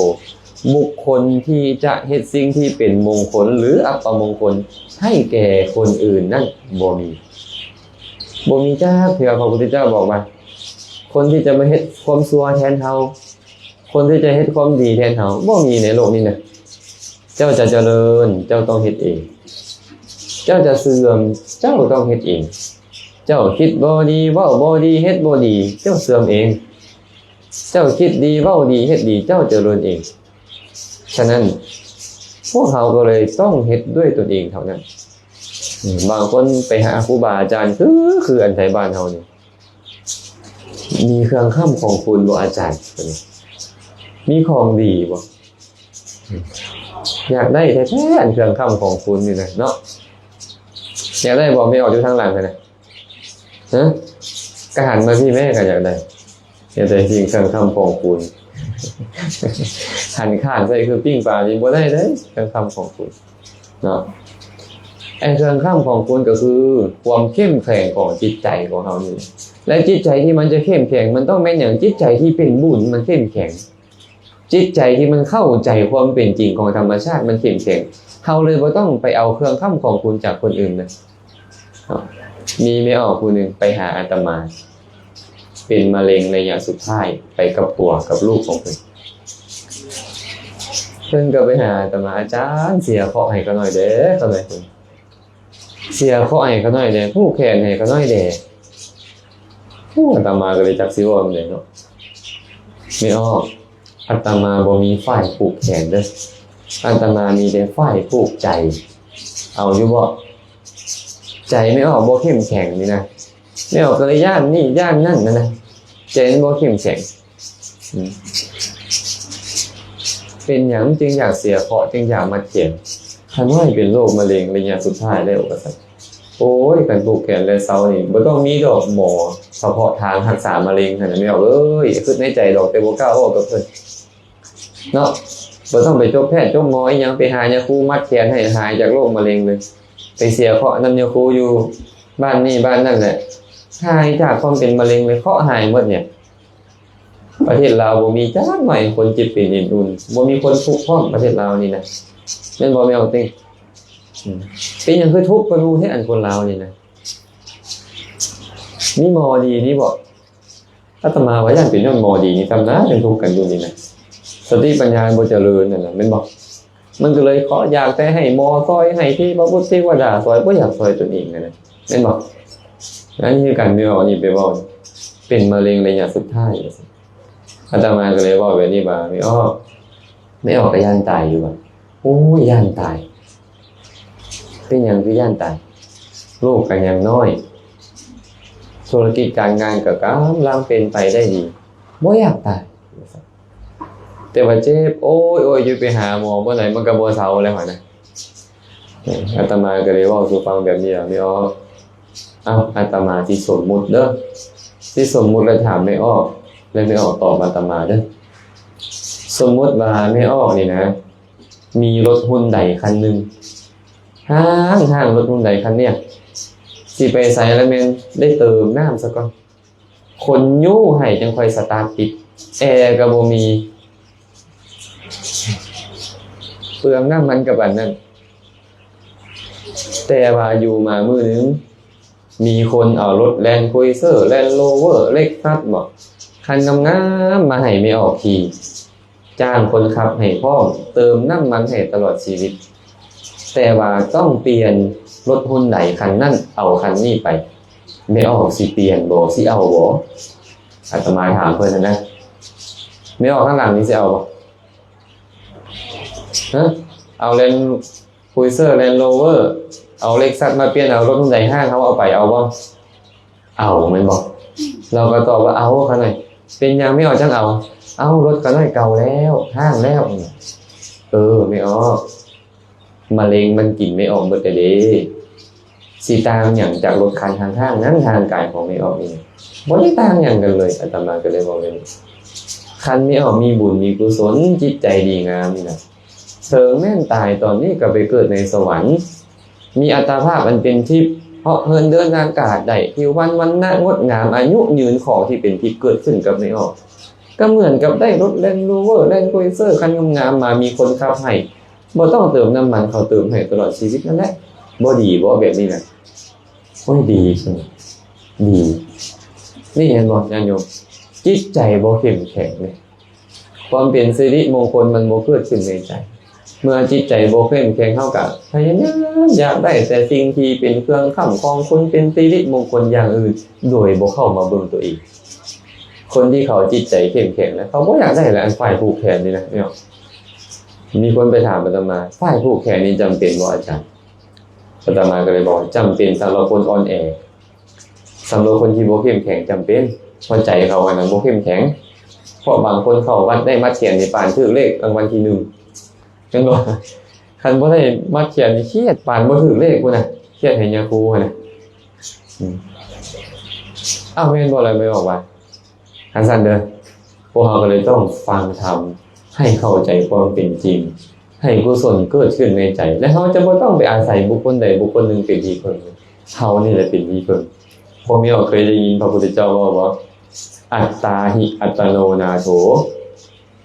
ບຸກຄົນທີ່ຈະເຮັດສິ່ງທີ່ເປັນມົງຄົນ ຫຼື ອັບປະມົງຄົນໃຫ້ແກ່ຄົນອື່ນນັ້ນບໍ່ມີ. ບໍ່ມີຈັກເທື່ອ. ພະພຸດທະເຈົ້າບອກວ່າ ຄົນທີ່ຈະມາເຮັດຄວາມຊົ່ວແທນເຮົາ, ຄົນທີ່ຈະເຮັດຄວາມດີແທນເຮົາ ບໍ່ມີໃນໂລກນີ້ນະ. ເຈົ້າຈະຈະເລີນ ເຈົ້າຕ້ອງເຮັດເອງ, ເຈົ້າຈະເສື່ອມ ເຈົ້າຕ້ອງເຮັດເອງ. ເຈົ້າຄິດບໍ່ດີ ເວົ້າບໍ່ດີ ເຮັດບໍ່ດີ ເຈົ້າເສື່ອມເອງ, ເຈົ້າຄິດດີ ເວົ້າດີ ເຮັດດີ ເຈົ້າຈະເລີນເອງ. ສະນັ້ນ ພວກເຮົາກໍເລີຍຕ້ອງເຮັດດ້ວຍຕົນເອງເທົ່ານັ້ນ. ບາງຄົນໄປຫາຄູບາອາຈານ ຄື ຄືອັນໄທບ້ານເຮົານີ້ ມີເຄື່ອງຄ້ຳຂອງຄູນບໍ່ອາຈານ? ເພິ່ນວ່າ ມີຂອງດີບໍ່? ຢາກໄດ້ແທ້ໆ ອັນເຄື່ອງຄ້ຳຂອງຄູນນີ້ນະເນາະ. ຢາກໄດ້ບໍ່? ແມ່ອອກຢູ່ທາງຫຼັງຫັ້ນນະ. ຮະ? ກະຫັນມາພີ້ແມ່ ກະຢາກໄດ້. ເຮັດໃດສິ່ງເຄື່ອງຄ້ຳຂອງຄູນ ຫັນຂ້າງໃສ່ຄືປີ້ງປານີ້ ບໍ່ໄດ້ເດ້ ເຄື່ອງຄ້ຳຂອງຄູນເນາະ. ໄອ້ເຄື່ອງຄ້ຳຂອງຄູນກໍຄືຄວາມເຂັ້ມແຂງຂອງຈິດໃຈຂອງເຮົານີ້ ແລະ ຈິດໃຈທີ່ມັນຈະເຂັ້ມແຂງ ມັນຕ້ອງແມ່ນຫຍັງ? ຈິດໃຈທີ່ເປັນບຸນ ມັນເຂັ້ມແຂງ. ຈິດໃຈທີ່ມັນເຂົ້າໃຈຄວາມເປັນຈິງຂອງທຳມະຊາດ ມັນເຂັ້ມແຂງ. ເຮົາເລີຍບໍ່ຕ້ອງໄປເອົາເຄື່ອງຄ້ຳຂອງຄູນຈາກຄົນອື່ນນະ. ມີແມ່ອອກຜູ້ໜຶ່ງໄປຫາອາດຕະມາ ເປັນມະເຮັງໄລຍະສຸດທ້າຍ ໄປກັບຜົວກັບລູກຂອງເພິ່ນ. ເພິ່ນກໍໄປຫາອາດຕະມາ, ອາຈານ ເສຍເຄາະໃຫ້ຂ້ານ້ອຍແດ່ ຂ້ານ້ອຍເພິ່ນ. ເສຍເຄາະໃຫ້ຂ້ານ້ອຍແດ່ ຜູກແຂນໃຫ້ຂ້ານ້ອຍແດ່. ໂອ້ ອາດຕະມາກໍເລີຍຈັກຊິເວົ້າຈັ່ງໃດເນາະ. ແມ່ອອກ, ອາດຕະມາບໍ່ມີຝ້າຍຜູກແຂນເດີ້. ອາດຕະມາມີແຕ່ຝ້າຍຜູກໃຈ. ເອົາຢູ່ບໍ່? ໃຈແມ່ອອກບໍ່ເຂັ້ມແຂງນີ້ນະ. ແມ່ອອກກໍເລີຍຢ້ານນີ້ຢ້ານນັ້ນນະ. ໃຈມັນບໍ່ເຂັ້ມແຂງ. ອືມ ເປັນຫຍັງຈຶ່ງຢາກເສຍເຄາະ ຈຶ່ງຢາກມັດແຂນ? ຂ້ານ້ອຍເປັນໂລກມະເຮັງໄລຍະສຸດທ້າຍແລ້ວ ວ່າຊັ້ນ. ໂອ້ຍ ຄັນຜູກແຂນແລ້ວເຊົານີ້ ບໍ່ຕ້ອງມີດອກໝໍສະເພາະທາງຮັກສາມະເຮັງຫັ້ນນະ ແມ່ອອກເອີຍ. ຄິດໃນໃຈດອກ ແຕ່ບໍ່ກ້າເວົ້າກັບເພິ່ນເນາະ. ບໍ່ຕ້ອງໄປຈົບແພດຈົບໝໍອີ່ຫຍັງ, ໄປຫາຍາຄູມັດແຂນໃຫ້ຫາຍຈາກໂລກມະເຮັງເລີຍ. ໄປເສຍເຄາະນຳຍາຄູຢູ່ບ້ານນີ້ບ້ານນັ້ນແຫຼະ, ຫາຍຈາກຄວາມເປັນມະເຮັງເລີຍ, ເຄາະຫາຍໝົດນີ້. ປະເທດລາວບໍ່ມີຈັກໜ້ອຍຄົນເຈັບເປັນເອັນອຸ່ນ, ບໍ່ມີຄົນທຸກພ້ອມປະເທດລາວນີ້ນະ. ແມ່ນບໍ່ແມ່ອອກຕິ? ອືມ ເປັນຫຍັງຄືທຸກກວ່າໝູ່ແທ້ ອັນຄົນລາວນີ້ນະ? ມີໝໍດີນີ້ບໍ່? ອາດຕະມາວ່າຢ້ານເປັນຍ້ອນໝໍດີນີ້ຊ້ຳນະ ຈັ່ງທຸກກັນຢູ່ນີ້ນະ. ສະຕິປັນຍາບໍ່ຈະເລີນນັ້ນນະ ແມ່ນບໍ່? ມັນກໍເລີຍເຄາະຢາກແຕ່ໃຫ້ໝໍຊ່ອຍ ໃຫ້ເທວະບຸດເທວະດາຊ່ອຍ, ບໍ່ຢາກຊ່ອຍຕົນເອງຫັ້ນນະ ແມ່ນບໍ່? ອັນນີ້ຄືກັນ ແມ່ອອກນີ້ໄປເວົ້າເປັນມະເຮັງໄລຍະສຸດທ້າຍ. ອາດຕະມາກໍເລີຍເວົ້າແບບນີ້ວ່າ ແມ່ອອກ, ແມ່ອອກກໍຢ້ານຕາຍຢູ່ຫວາ? ໂອ້ຍ ຢ້ານຕາຍ. ເປັນຫຍັງຄືຢ້ານຕາຍ? ລູກກໍຍັງນ້ອຍ, ທຸລະກິດການງານກໍກຳລັງເປັນໄປໄດ້ດີ, ບໍ່ຢາກຕາຍ. ແຕ່ວ່າເຈັບ ໂອ້ຍ ໂອ້ຍ ຢູ່ໄປຫາໝໍເມື່ອໃດມັນກໍບໍ່ເຊົາແລ້ວຫັ້ນນະ. ອາດຕະມາກໍເລີຍເວົ້າສູ່ຟັງແບບນີ້ລະ ແມ່ອອກ. ເອົ້າ ອາດຕະມາຊິສົມມຸດເດີ້, ຊິສົມມຸດແລ້ວຖາມແມ່ອອກ ແລ້ວແມ່ອອກຕອບອາດຕະມາເດີ້. ສົມມຸດວ່າແມ່ອອກນີ້ນະ ມີລົດຮຸນໄດຄັນໜຶ່ງ, ຫ້າງໆ ລົດຮຸນໄດຄັນເນີ້ຍ ຊິໄປໃສລະແມ່ນໄດ້ເຕີມນ້ຳສາກ່ອນ. ຂົນຍູ້ໃຫ້ຈັ່ງຄ່ອຍສະຕາດຕິດ, ແອກໍບໍ່ມີ, ເປືອງນ້ຳມັນກັບອັນນັ້ນ. ແຕ່ວ່າຢູ່ມາມື້ໜຶ່ງ ມີຄົນເອົາລົດ Land Cruiser Land Rover Lexus ບໍ ຄັນງາມໆ ມາໃຫ້ແມ່ອອກຂີ່. ຈ້າງຄົນຂັບໃຫ້ພ້ອມ, ເຕີມນ້ຳມັນໃຫ້ຕະຫຼອດຊີວິດ, ແຕ່ວ່າຕ້ອງປ່ຽນລົດຮຸນໄດຄັນນັ້ນເອົາຄັນນີ້ໄປ. ແມ່ອອກຊິປ່ຽນບໍ່? ຊິເອົາບໍ່? ອາດຕະມາຖາມເພິ່ນຫັ້ນນະ. ແມ່ອອກຂ້າງຫຼັງນີ້ຊິເອົາບໍ່? ຮະ? ເອົາ Land Cruiser Land Rover ເອົາ Lexus ມາປ່ຽນ ເອົາລົດຮຸນໄດຮ້າງເຮົາເອົາໄປ ເອົາບໍ່? ເອົາແມ່ນບໍ່? ລາວກໍຕອບວ່າ ເອົາຂ້ານ້ອຍ. ເປັນຫຍັງແມ່ອອກຈັ່ງເອົາ? ເອົ້າ ລົດຂ້ານ້ອຍເກົ່າແລ້ວ, ຮ້າງແລ້ວ. ເອີ ແມ່ອອກ, ມະເຮັງມັນກິນແມ່ອອກໝົດແລ້ວເດ້. ຊິຕ່າງຫຍັງຈາກລົດຄັນຂ້າງໆນັ້ນ? ຮ່າງກາຍຂອງແມ່ອອກນີ້ບໍ່ໄດ້ຕ່າງຫຍັງກັນເລີຍ. ອາດຕະມາກໍເລີຍເວົ້າແບບນີ້. ຄັນແມ່ອອກມີບຸນມີກຸສົນ, ຈິດໃຈດີງາມນີ້ນະ, ເຖິງແມ່ນຕາຍຕອນນີ້ກໍໄປເກີດໃນສະຫວັນ, ມີອັດຕາພາບອັນເປັນທິບ, ເຫາະເຫີນເດີນອາກາດໄດ້, ຜິວພັນວັນນະງົດງາມ, ອາຍຸຍືນ, ຂອງທີ່ເປັນທິບເກີດຂຶ້ນກັບແມ່ອອກ ກໍເໝືອນກັບໄດ້ລົດ Land Rover Land Cruiser ຄັນງາມໆມາ, ມີຄົນຂັບໃຫ້, ບໍ່ຕ້ອງເຕີມນ້ຳມັນ, ເຂົາເຕີມໃຫ້ຕະຫຼອດຊີວິດນັ້ນແຫຼະ. ບໍ່ດີບໍ່ແບບນີ້ນະ? ໂອ້ຍ ດີ ດີ. ນີ້ເຫັນບໍ່ຍາດໂຍມ? ຈິດໃຈບໍ່ເຂັ້ມແຂງເດ້. ຄວາມເປັນສິລິມົງຄົນມັນບໍ່ເກີດຂຶ້ນໃນໃຈ. ເມື່ອຈິດໃຈບໍ່ເຂັ້ມແຂງ, ເຮົາກໍພະຍາຍາມຢາກໄດ້ແຕ່ສິ່ງທີ່ເປັນເຄື່ອງຄ້ຳຄອງຄຸນ, ເປັນສິລິມົງຄົນຢ່າງອື່ນ, ໂດຍບໍ່ເຂົ້າມາເບິ່ງຕົວເອງ. ຄົນທີ່ເຂົາຈິດໃຈເຂັ້ມແຂງນະ, ເຂົາບໍ່ຢາກໄດ້ລະ ອັນຝ້າຍຜູກແຂນນີ້ນະເນາະ. ມີຄົນໄປຖາມອາດຕະມາ, ຝ້າຍຜູກແຂນນີ້ຈຳເປັນບໍ່ອາຈານ? ອາດຕະມາກໍເລີຍບອກວ່າ ຈຳເປັນສຳລັບຄົນອ່ອນແອ. ສຳລັບຄົນທີ່ບໍ່ເຂັ້ມແຂງຈຳເປັນ, ເພາະໃຈເຂົາຫັ້ນນະບໍ່ເຂັ້ມແຂງ. ເພາະບາງຄົນເຂົ້າວັດໄດ້ມັດແຂນນີ້ປານຖືກເລກລາງວັນທີໜຶ່ງ ແມ່ນບໍ່? ຄັນບໍ່ໄດ້ມັດແຂນນີ້ຄຽດປານບໍ່ຖືກເລກພຸ້ນນະ, ຄຽດໃຫ້ຍາຄູຫັ້ນນະ. ອືມ ອ້າວ ແມ່ນບໍ່ລະ? ແມ່ອອກວ່າ ຄັນຊັ້ນເດີ ພວກເຮົາກໍເລີຍຕ້ອງຟັງທຳໃຫ້ເຂົ້າໃຈຄວາມເປັນຈິງ, ໃຫ້ກຸສົນເກີດຂຶ້ນໃນໃຈ ແລະ ເຮົາຈະບໍ່ຕ້ອງໄປອາໄສບຸກຄົນໃດບຸກຄົນໜຶ່ງເປັນທີ່ເພິ່ງ, ເຮົານີ້ແຫຼະເປັນທີ່ເພິ່ງ. ພວກເຮົາເຄີຍໄດ້ຍິນພະພຸດທະເຈົ້າເວົ້າບໍ່? ອັດຕາຫິ ອັດຕະໂນ ນາໂຖ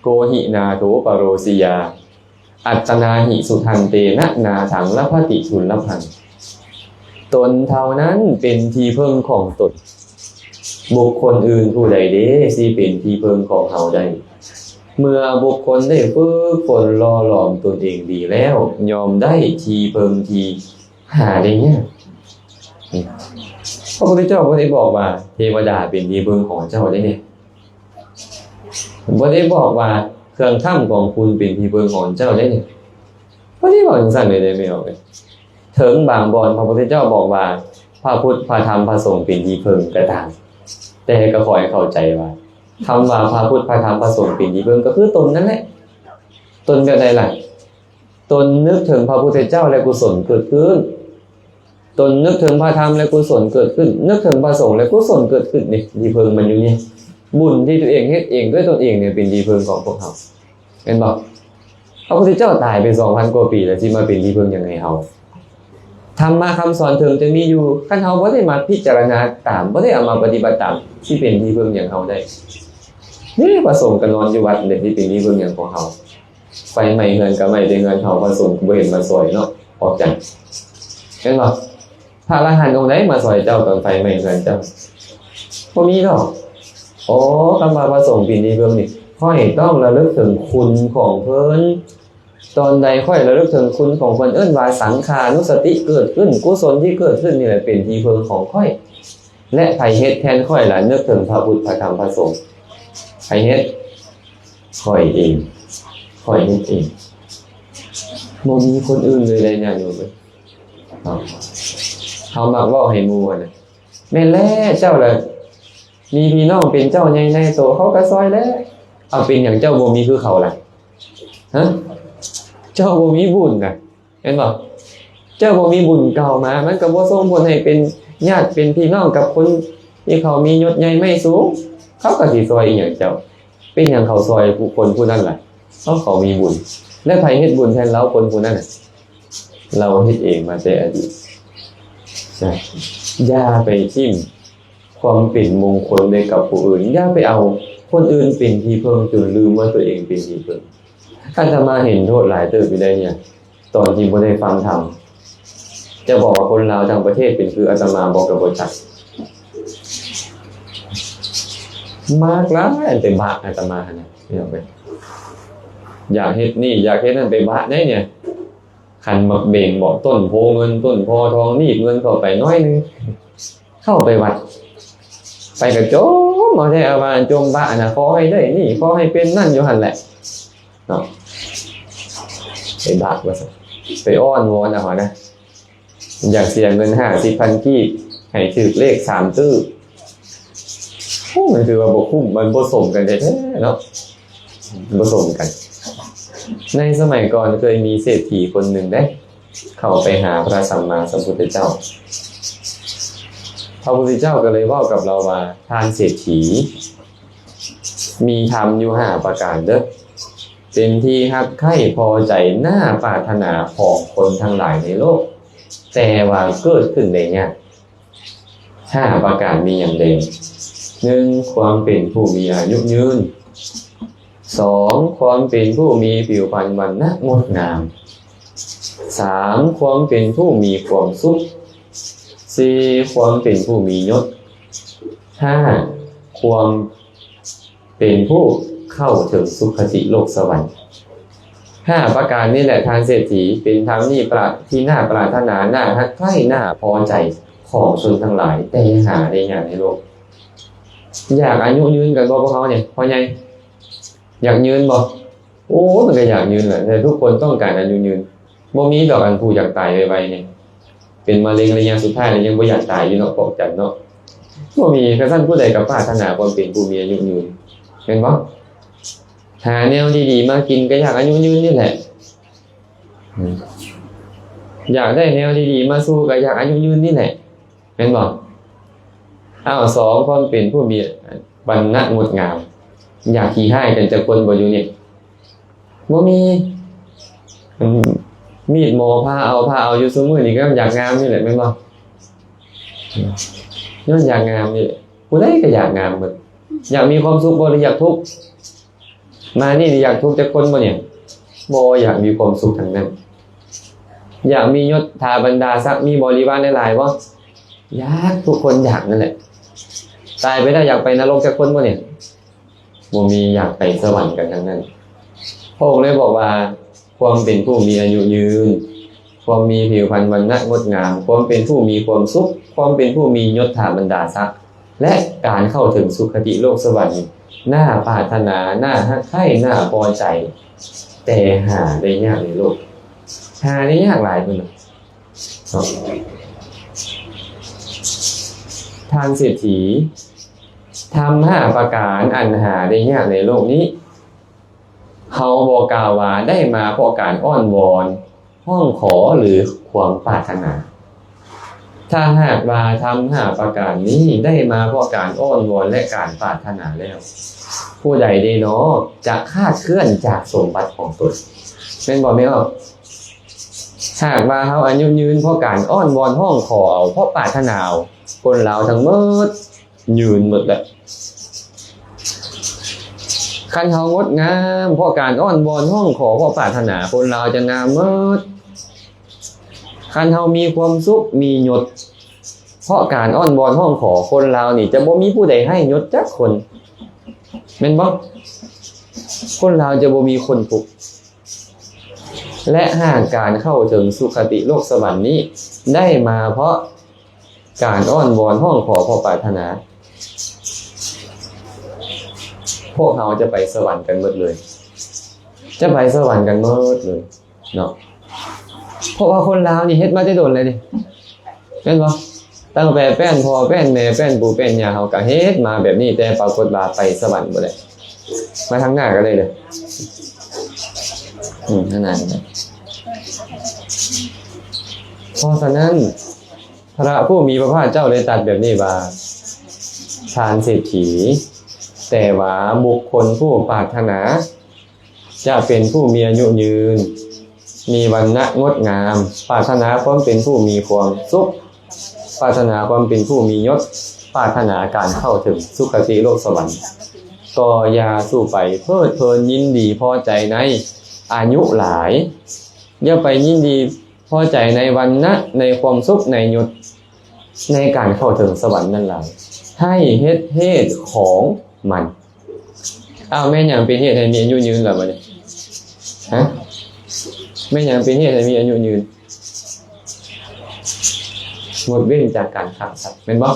ໂກຫິ ນາໂຖ ປະໂຣ ສິຍາ ອັດຕະນາຫິ ສຸທັນເຕນະ ນາທັງ ລະພະຕິ ທຸນລະພັງ. ຕົນເທົ່ານັ້ນເປັນທີ່ເພິ່ງຂອງຕົນ, ບຸກຄົນອື່ນຜູ້ໃດເດ ຊິເປັນທີ່ເພິ່ງຂອງເຮົາໄດ້? ເມື່ອບຸກຄົນໄດ້ຝຶກຝົນຫຼໍ່ຫຼອມຕົນເອງດີແລ້ວ, ຍ່ອມໄດ້ທີ່ເພິ່ງທີ່ ຫາໄດ້ຍາກ. ພະພຸດທະເຈົ້າບໍ່ໄດ້ບອກວ່າເທວະດາເປັນທີ່ເພິ່ງຂອງເຈົ້າເດ້ນີ້ ບໍ່ໄດ້ບອກວ່າເຄື່ອງຄ້ຳຂອງຄຸນເປັນທີ່ເພິ່ງຂອງເຈົ້າເດ້ນີ້ ບໍ່ໄດ້ເວົ້າຈັ່ງຊັ້ນເລີຍເດ້ແມ່ອອກເອີຍ. ເຖິງບາງບ່ອນພະພຸດທະເຈົ້າບອກວ່າ ພະພຸດ ພະທຳ ພະສົງເປັນທີ່ເພິ່ງກໍຕາມ, ແຕ່ກໍຂໍໃຫ້ເຂົ້າໃຈວ່າ ຄຳວ່າພະພຸດ ພະທຳ ພະສົງເປັນທີ່ເພິ່ງ ກໍຄືຕົນນັ້ນແຫຼະ. ຕົນແບບໃດລະ? ຕົນນຶກເຖິງພະພຸດທະເຈົ້າ ແລະ ກຸສົນເກີດຂຶ້ນ, ຕົນນຶກເຖິງພະທຳ ແລະ ກຸສົນເກີດຂຶ້ນ, ນຶກເຖິງພະສົງ ແລະ ກຸສົນເກີດຂຶ້ນນີ້ ທີ່ເພິ່ງມັນຢູ່ນີ້. ບຸນທີ່ຕົວເອງເຮັດເອງດ້ວຍຕົນເອງນີ້ ເປັນທີ່ເພິ່ງຂອງພວກເຮົາ ແມ່ນບໍ່? ພະພຸດທະເຈົ້າຕາຍໄປສອງພັນກວ່າປີແລ້ວ ຊິມາເປັນທີ່ເພິ່ງຫຍັງໃຫ້ເຮົາ? ທຳມະຄຳສອນເຖິງຈະມີຢູ່, ຄັນເຮົາບໍ່ໄດ້ມາພິຈາລະນາຕາມ, ບໍ່ໄດ້ເອົາມາປະຕິບັດຕາມ, ຊິເປັນທີ່ເພິ່ງຫຍັງເຮົາໄດ້? ນີ້ພະສົງກໍນອນຢູ່ວັດເດ້, ຊິເປັນທີ່ເພິ່ງຫຍັງຂອງເຮົາ? ໄຟໄໝ້ເຮືອນກໍໄໝ້ແຕ່ເຮືອນເຮົາ, ພະສົງກໍບໍ່ເຫັນມາຊ່ອຍເນາະ, ອອກຈັນ ແມ່ນບໍ່? ພະອະລະຫັນອົງໃດມາຊ່ອຍເຈົ້າຕອນໄຟໄໝ້ເຮືອນເຈົ້າ? ບໍ່ມີດອກ. ໂອ້ ຄຳວ່າພະສົງເປັນທີ່ເພິ່ງນີ້ ຂ້ອຍຕ້ອງລະລຶກເຖິງຄຸນຂອງເພິ່ນ. ຕອນໃດຂ້ອຍລະລຶກເຖິງຄຸນຂອງເພິ່ນ, ເອີ້ນວ່າສັງຄານຸສະຕິເກີດຂຶ້ນ, ກຸສົນທີ່ເກີດຂຶ້ນນີ້ແຫຼະເປັນທີ່ເພິ່ງຂອງຂ້ອຍ. ແລະ ໃຜເຮັດແທນຂ້ອຍລະ? ນຶກເຖິງພະພຸດ ພະທຳ ພະສົງ. ໃຜເຮັດ? ຂ້ອຍເອງ. ຂ້ອຍເຮັດເອງ. ບໍ່ມີຄົນອື່ນເລີຍເດ້ ຍາດໂຍມເອີຍ. ເຮົາມັກເວົ້າໃຫ້ໝູ່ຫັ້ນນະ, ແມ່ນແລ້ວ ເຈົ້າລະມີພີ່ນ້ອງເປັນເຈົ້າໃຫຍ່ນາຍໂຕ, ເຂົາກໍຊ່ອຍແລ້ວ. ເອົາ ເປັນຫຍັງເຈົ້າບໍ່ມີຄືເຂົາລະ? ຮະ? ເຈົ້າບໍ່ມີບຸນນະ, ແມ່ນບໍ່? ເຈົ້າບໍ່ມີບຸນເກົ່າມາ, ມັນກໍບໍ່ສົ່ງຜົນໃຫ້ເປັນຍາດເປັນພີ່ນ້ອງກັບຄົນທີ່ເຂົາມີຍົດໃຫຍ່ໄມ້ສູງ, ເຂົາກໍຊິຊ່ອຍອີ່ຫຍັງເຈົ້າ? ເປັນຫຍັງເຂົາຊ່ອຍຜູ້ຄົນຜູ້ນັ້ນລະ? ເພາະເຂົາມີບຸນ. ແລະ ໃຜເຮັດບຸນແທນລາວ? ຄົນຜູ້ນັ້ນນະ ລາວເຮັດເອງມາແຕ່ອະດີດ. ຢ່າໄປຖິ້ມຄວາມເປັນມົງຄົນໄວ້ກັບຜູ້ອື່ນ, ຢ່າໄປເອົາຄົນອື່ນເປັນທີ່ເພິ່ງຈົນລືມວ່າຕົວເອງເປັນທີ່ເພິ່ງ. ອາດຕະມາເຫັນໂທດຫຼາຍເຕີບຢູ່ໄດ໋ເນຍ, ຕອນທີ່ບໍ່ໄດ້ຟັງທຳ. ຈະບອກວ່າຄົນລາວທັງປະເທດເປັນຄືອາດຕະມາບໍ່ ກໍບໍ່ຈັກ. ມັກຫຼາຍອັນໄປບະອາດຕະມາຫັ້ນນະ, ພີ່ນ້ອງເອີຍ. ຢາກເຮັດນີ້ ຢາກເຮັດນັ້ນ ໄປບະໄດ໋ເນຍ. ຄັນໝາກເບັງບໍ ຕົ້ນໂພເງິນ ຕົ້ນໂພທອງ ໜີບເງິນເຂົ້າໄປໜ້ອຍໜຶ່ງ, ເຂົ້າໄປວັດ ໄປກະຈົ່ມເອົາແທ້ ເອົາວ່າຈົ່ມບະນະ, ຂໍໃຫ້ໄດ້ນີ້ ຂໍໃຫ້ເປັນນັ້ນຢູ່ຫັ້ນແຫຼະເນາະ. ໄປບະວ່າຊັ້ນ, ໄປອ້ອນວອນເອົາຫັ້ນນະ, ຢາກເສຍເງິນຫ້າສິບພັນກີບ ໃຫ້ຖືກເລກສາມຕື້. ໂອ້ ມັນຄືວ່າບໍ່ຄຸ້ມ, ມັນບໍ່ສົມກັນແທ້ໆເນາະ, ບໍ່ສົມກັນ. ໃນສະໄໝກ່ອນເຄີຍມີເສດຖີຄົນໜຶ່ງເດ້ ເຂົ້າໄປຫາພະສຳມາສຳພຸດທະເຈົ້າ. ພະພຸດທະເຈົ້າກໍເລີຍເວົ້າກັບລາວວ່າ, ທ່ານເສດຖີ, ມີທຳຢູ່ຫ້າປະການເດີ້ ເປັນທີ່ຮັກໃຄ່ພໍໃຈໜ້າປາດຖະໜາຂອງຄົນທັງຫຼາຍໃນໂລກ, ແຕ່ວ່າເກີດຂຶ້ນໄດ້ຍາກ. ຫ້າປະການມີຫຍັງແດ່? ໜຶ່ງ ຄວາມເປັນຜູ້ມີອາຍຸຍືນ. ສອງ ຄວາມເປັນຜູ້ມີຜິວພັນວັນນະງົດງາມ. ສາມ ຄວາມເປັນຜູ້ມີຄວາມສຸກ. ສີ່ ຄວາມເປັນຜູ້ມີຍົດ. ຫ້າ ຄວາມ ເປັນຜູ້ເຂົ້າເຖິງສຸຄະຕິໂລກສະຫວັນ. ຫ້າປະການນີ້ແຫຼະ ທ່ານເສດຖີ, ເປັນທຳທີ່ປາ ທີ່ໜ້າປາດຖະໜາ, ໜ້າຮັກໃຄ່, ໜ້າພໍໃຈຂອງຊົນທັງຫຼາຍ, ແຕ່ຫາໄດ້ຍາກໃນໂລກ. ຢາກອາຍຸຍືນກັນບໍ່ພວກເຮົານີ້ ພໍ່ໃຫຍ່? ຢາກຍືນບໍ່? ໂອ້ ມັນກໍຢາກຍືນແຫຼະ, ແຕ່ທຸກຄົນຕ້ອງການອາຍຸຍືນ. ບໍ່ມີດອກອັນຜູ້ຢາກຕາຍໄວໆນີ້, ເປັນມະເຮັງໄລຍະສຸດທ້າຍແລ້ວຍັງບໍ່ຢາກຕາຍຢູ່ເນາະ ພວກຈັນເນາະ. ບໍ່ມີ. ຄັນຊັ້ນຜູ້ໃດກໍປາດຖະໜາຄວາມເປັນຜູ້ມີອາຍຸຍືນ ແມ່ນບໍ່? ຫາແນວດີໆມາກິນກໍຢາກອາຍຸຍືນນີ້ແຫຼະ. ຢາກໄດ້ແນວດີໆມາສູ່ກໍຢາກອາຍຸຍືນນີ້ແຫຼະ. ແມ່ນບໍ່? ອ້າວ ສອງ ຄວາມເປັນຜູ້ມີວັນນະງົດງາມ. ຢາກຂີ້ຮ້າຍກັນຈັກຄົນບໍ່ຢູ່ນີ້? ບໍ່ມີ. ມີດໝໍຜ່າເອົາ ຜ່າເອົາຢູ່ຊຸມື້ນີ້ກໍຢາກງາມນີ້ແຫຼະ ແມ່ນບໍ່? ຍ້ອນຢາກງາມນີ້ແຫຼະ. ຜູ້ໃດກໍຢາກງາມເບິດ. ຢາກມີຄວາມສຸກບໍ່ ຫຼື ຢາກທຸກ? ມານີ້ຢາກທຸກຈັກຄົນບໍ່ນີ້? ບໍ່, ຢາກມີຄວາມສຸກທັງນັ້ນ. ຢາກມີຍົດຖາບັນດາສັກ ມີບໍລິວານຫຼາຍໆບໍ່? ຢາກ, ທຸກຄົນຢາກນັ້ນແຫຼະ. ຕາຍໄປແລ້ວຢາກໄປນະລົກຈັກຄົນບໍ່ນີ້? ບໍ່ມີ, ຢາກໄປສະຫວັນກັນທັງນັ້ນ. ພະອົງເລີຍບອກວ່າ ຄວາມເປັນຜູ້ມີອາຍຸຍືນ ຄວາມມີຜິວພັນວັນນະງົດງາມ, ຄວາມເປັນຜູ້ມີຄວາມສຸກ, ຄວາມເປັນຜູ້ມີຍົດຖາບັນດາສັກ ແລະ ການເຂົ້າເຖິງສຸຄະຕິໂລກສະຫວັນ ໜ້າປາດຖະໜາ, ໜ້າຮັກໃຄ່, ໜ້າພໍໃຈ, ແຕ່ຫາໄດ້ຍາກໃນໂລກ. ຫາໄດ້ຍາກຫຼາຍພຸ້ນນະ. ເນາະ ທ່ານເສດຖີ, ທຳຫ້າປະການອັນຫາໄດ້ຍາກໃນໂລກນີ້ ເຮົາບໍ່ກ່າວວ່າໄດ້ມາເພາະການອ້ອນວອນ, ຮ້ອງຂໍ ຫຼື ຄວາມປາດຖະໜາ. ຖ້າຫາກວ່າທຳຫ້າປະການນີ້ໄດ້ມາເພາະການອ້ອນວອນ ແລະ ການປາດຖະໜາແລ້ວ, ຜູ້ໃດເດເນາະຈະຄາດເຄື່ອນຈາກສົມບັດຂອງຕົນ? ແມ່ນບໍ່ແມ່ອອກ? ຫາກວ່າເຮົາອາຍຸຍືນເພາະການອ້ອນວອນຮ້ອງຂໍເອົາ, ເພາະປາດຖະໜາເອົາ, ຄົນລາວທັງໝົດຍືນໝົດແຫຼະ. ຄັນເຮົາງົດງາມເພາະການອ້ອນວອນຮ້ອງຂໍ, ເພາະປາດຖະໜາ, ຄົນລາວຈະງາມໝົດ. ຄັນເຮົາມີຄວາມສຸກ, ມີຍົດ ເພາະການອ້ອນວອນຮ້ອງຂໍ, ຄົນລາວນີ້ຈະບໍ່ມີຜູ້ໃດໄຮ້ຍົດຈັກຄົນ, ແມ່ນບໍ່? ຄົນລາວຈະບໍ່ມີຄົນທຸກ. ແລະ ຫາກການເຂົ້າເຖິງສຸຄະຕິໂລກສະຫວັນນີ້ໄດ້ມາເພາະການອ້ອນວອນຮ້ອງຂໍເພາະປາດຖະໜາ, ພວກເຮົາຈະໄປສະຫວັນກັນໝົດເລີຍ, ຈະໄປສະຫວັນກັນໝົດເລີຍເນາະ. ເພາະວ່າຄົນລາວນີ້ເຮັດມາແຕ່ດົນແລ້ວນີ້ ແມ່ນບໍ່? ຕັ້ງແຕ່ແປ້ນພໍ່ແປ້ນແມ່ ແປ້ນປູ່ແປ້ນຍ່າ ເຮົາກະເຮັດມາແບບນີ້, ແຕ່ປາກົດວ່າໄປສະຫວັນບໍ່ໄດ້, ມາທາງໜ້າກະໄດ້ເລີຍ. ອືມ ທາງໜ້າກະໄດ້. ເພາະສະນັ້ນ ພະຜູ້ມີພະພາກເຈົ້າໄດ້ຕັດແບບນີ້ວ່າ, ທ່ານເສດຖີ, ແຕ່ວ່າບຸກຄົນຜູ້ປາດຖະໜາ ຈະເປັນຜູ້ມີອາຍຸຍືນ, ມີວັນນະງົດງາມ, ປາດຖະໜາຄວາມເປັນຜູ້ມີຄວາມສຸກ, ປາດຖະໜາຄວາມເປັນຜູ້ມີຍົດ, ປາດຖະໜາການເຂົ້າເຖິງສຸຄະຕິໂລກສະຫວັນ, ກໍຢ່າສູ່ໄປເພີດເພີນຍິນດີພໍໃຈໃນອາຍຸຫຼາຍ, ຢ່າໄປຍິນດີພໍໃຈໃນວັນນະ, ໃນຄວາມສຸກ, ໃນຍົດ, ໃນການເຂົ້າເຖິງສະຫວັນນັ້ນຫຼາຍ, ໃຫ້ເຮັດເຫດຂອງມັນ. ອ້າວ ແມ່ນຫຍັງເປັນເຫດໃຫ້ມີອາຍຸຍືນລະບັດນີ້? ຮະ? ແມ່ນຫຍັງເປັນເຫດໃຫ້ມີອາຍຸຍືນ? ງົດເວັ້ນຈາກການຂ້າສັດ ແມ່ນບໍ່?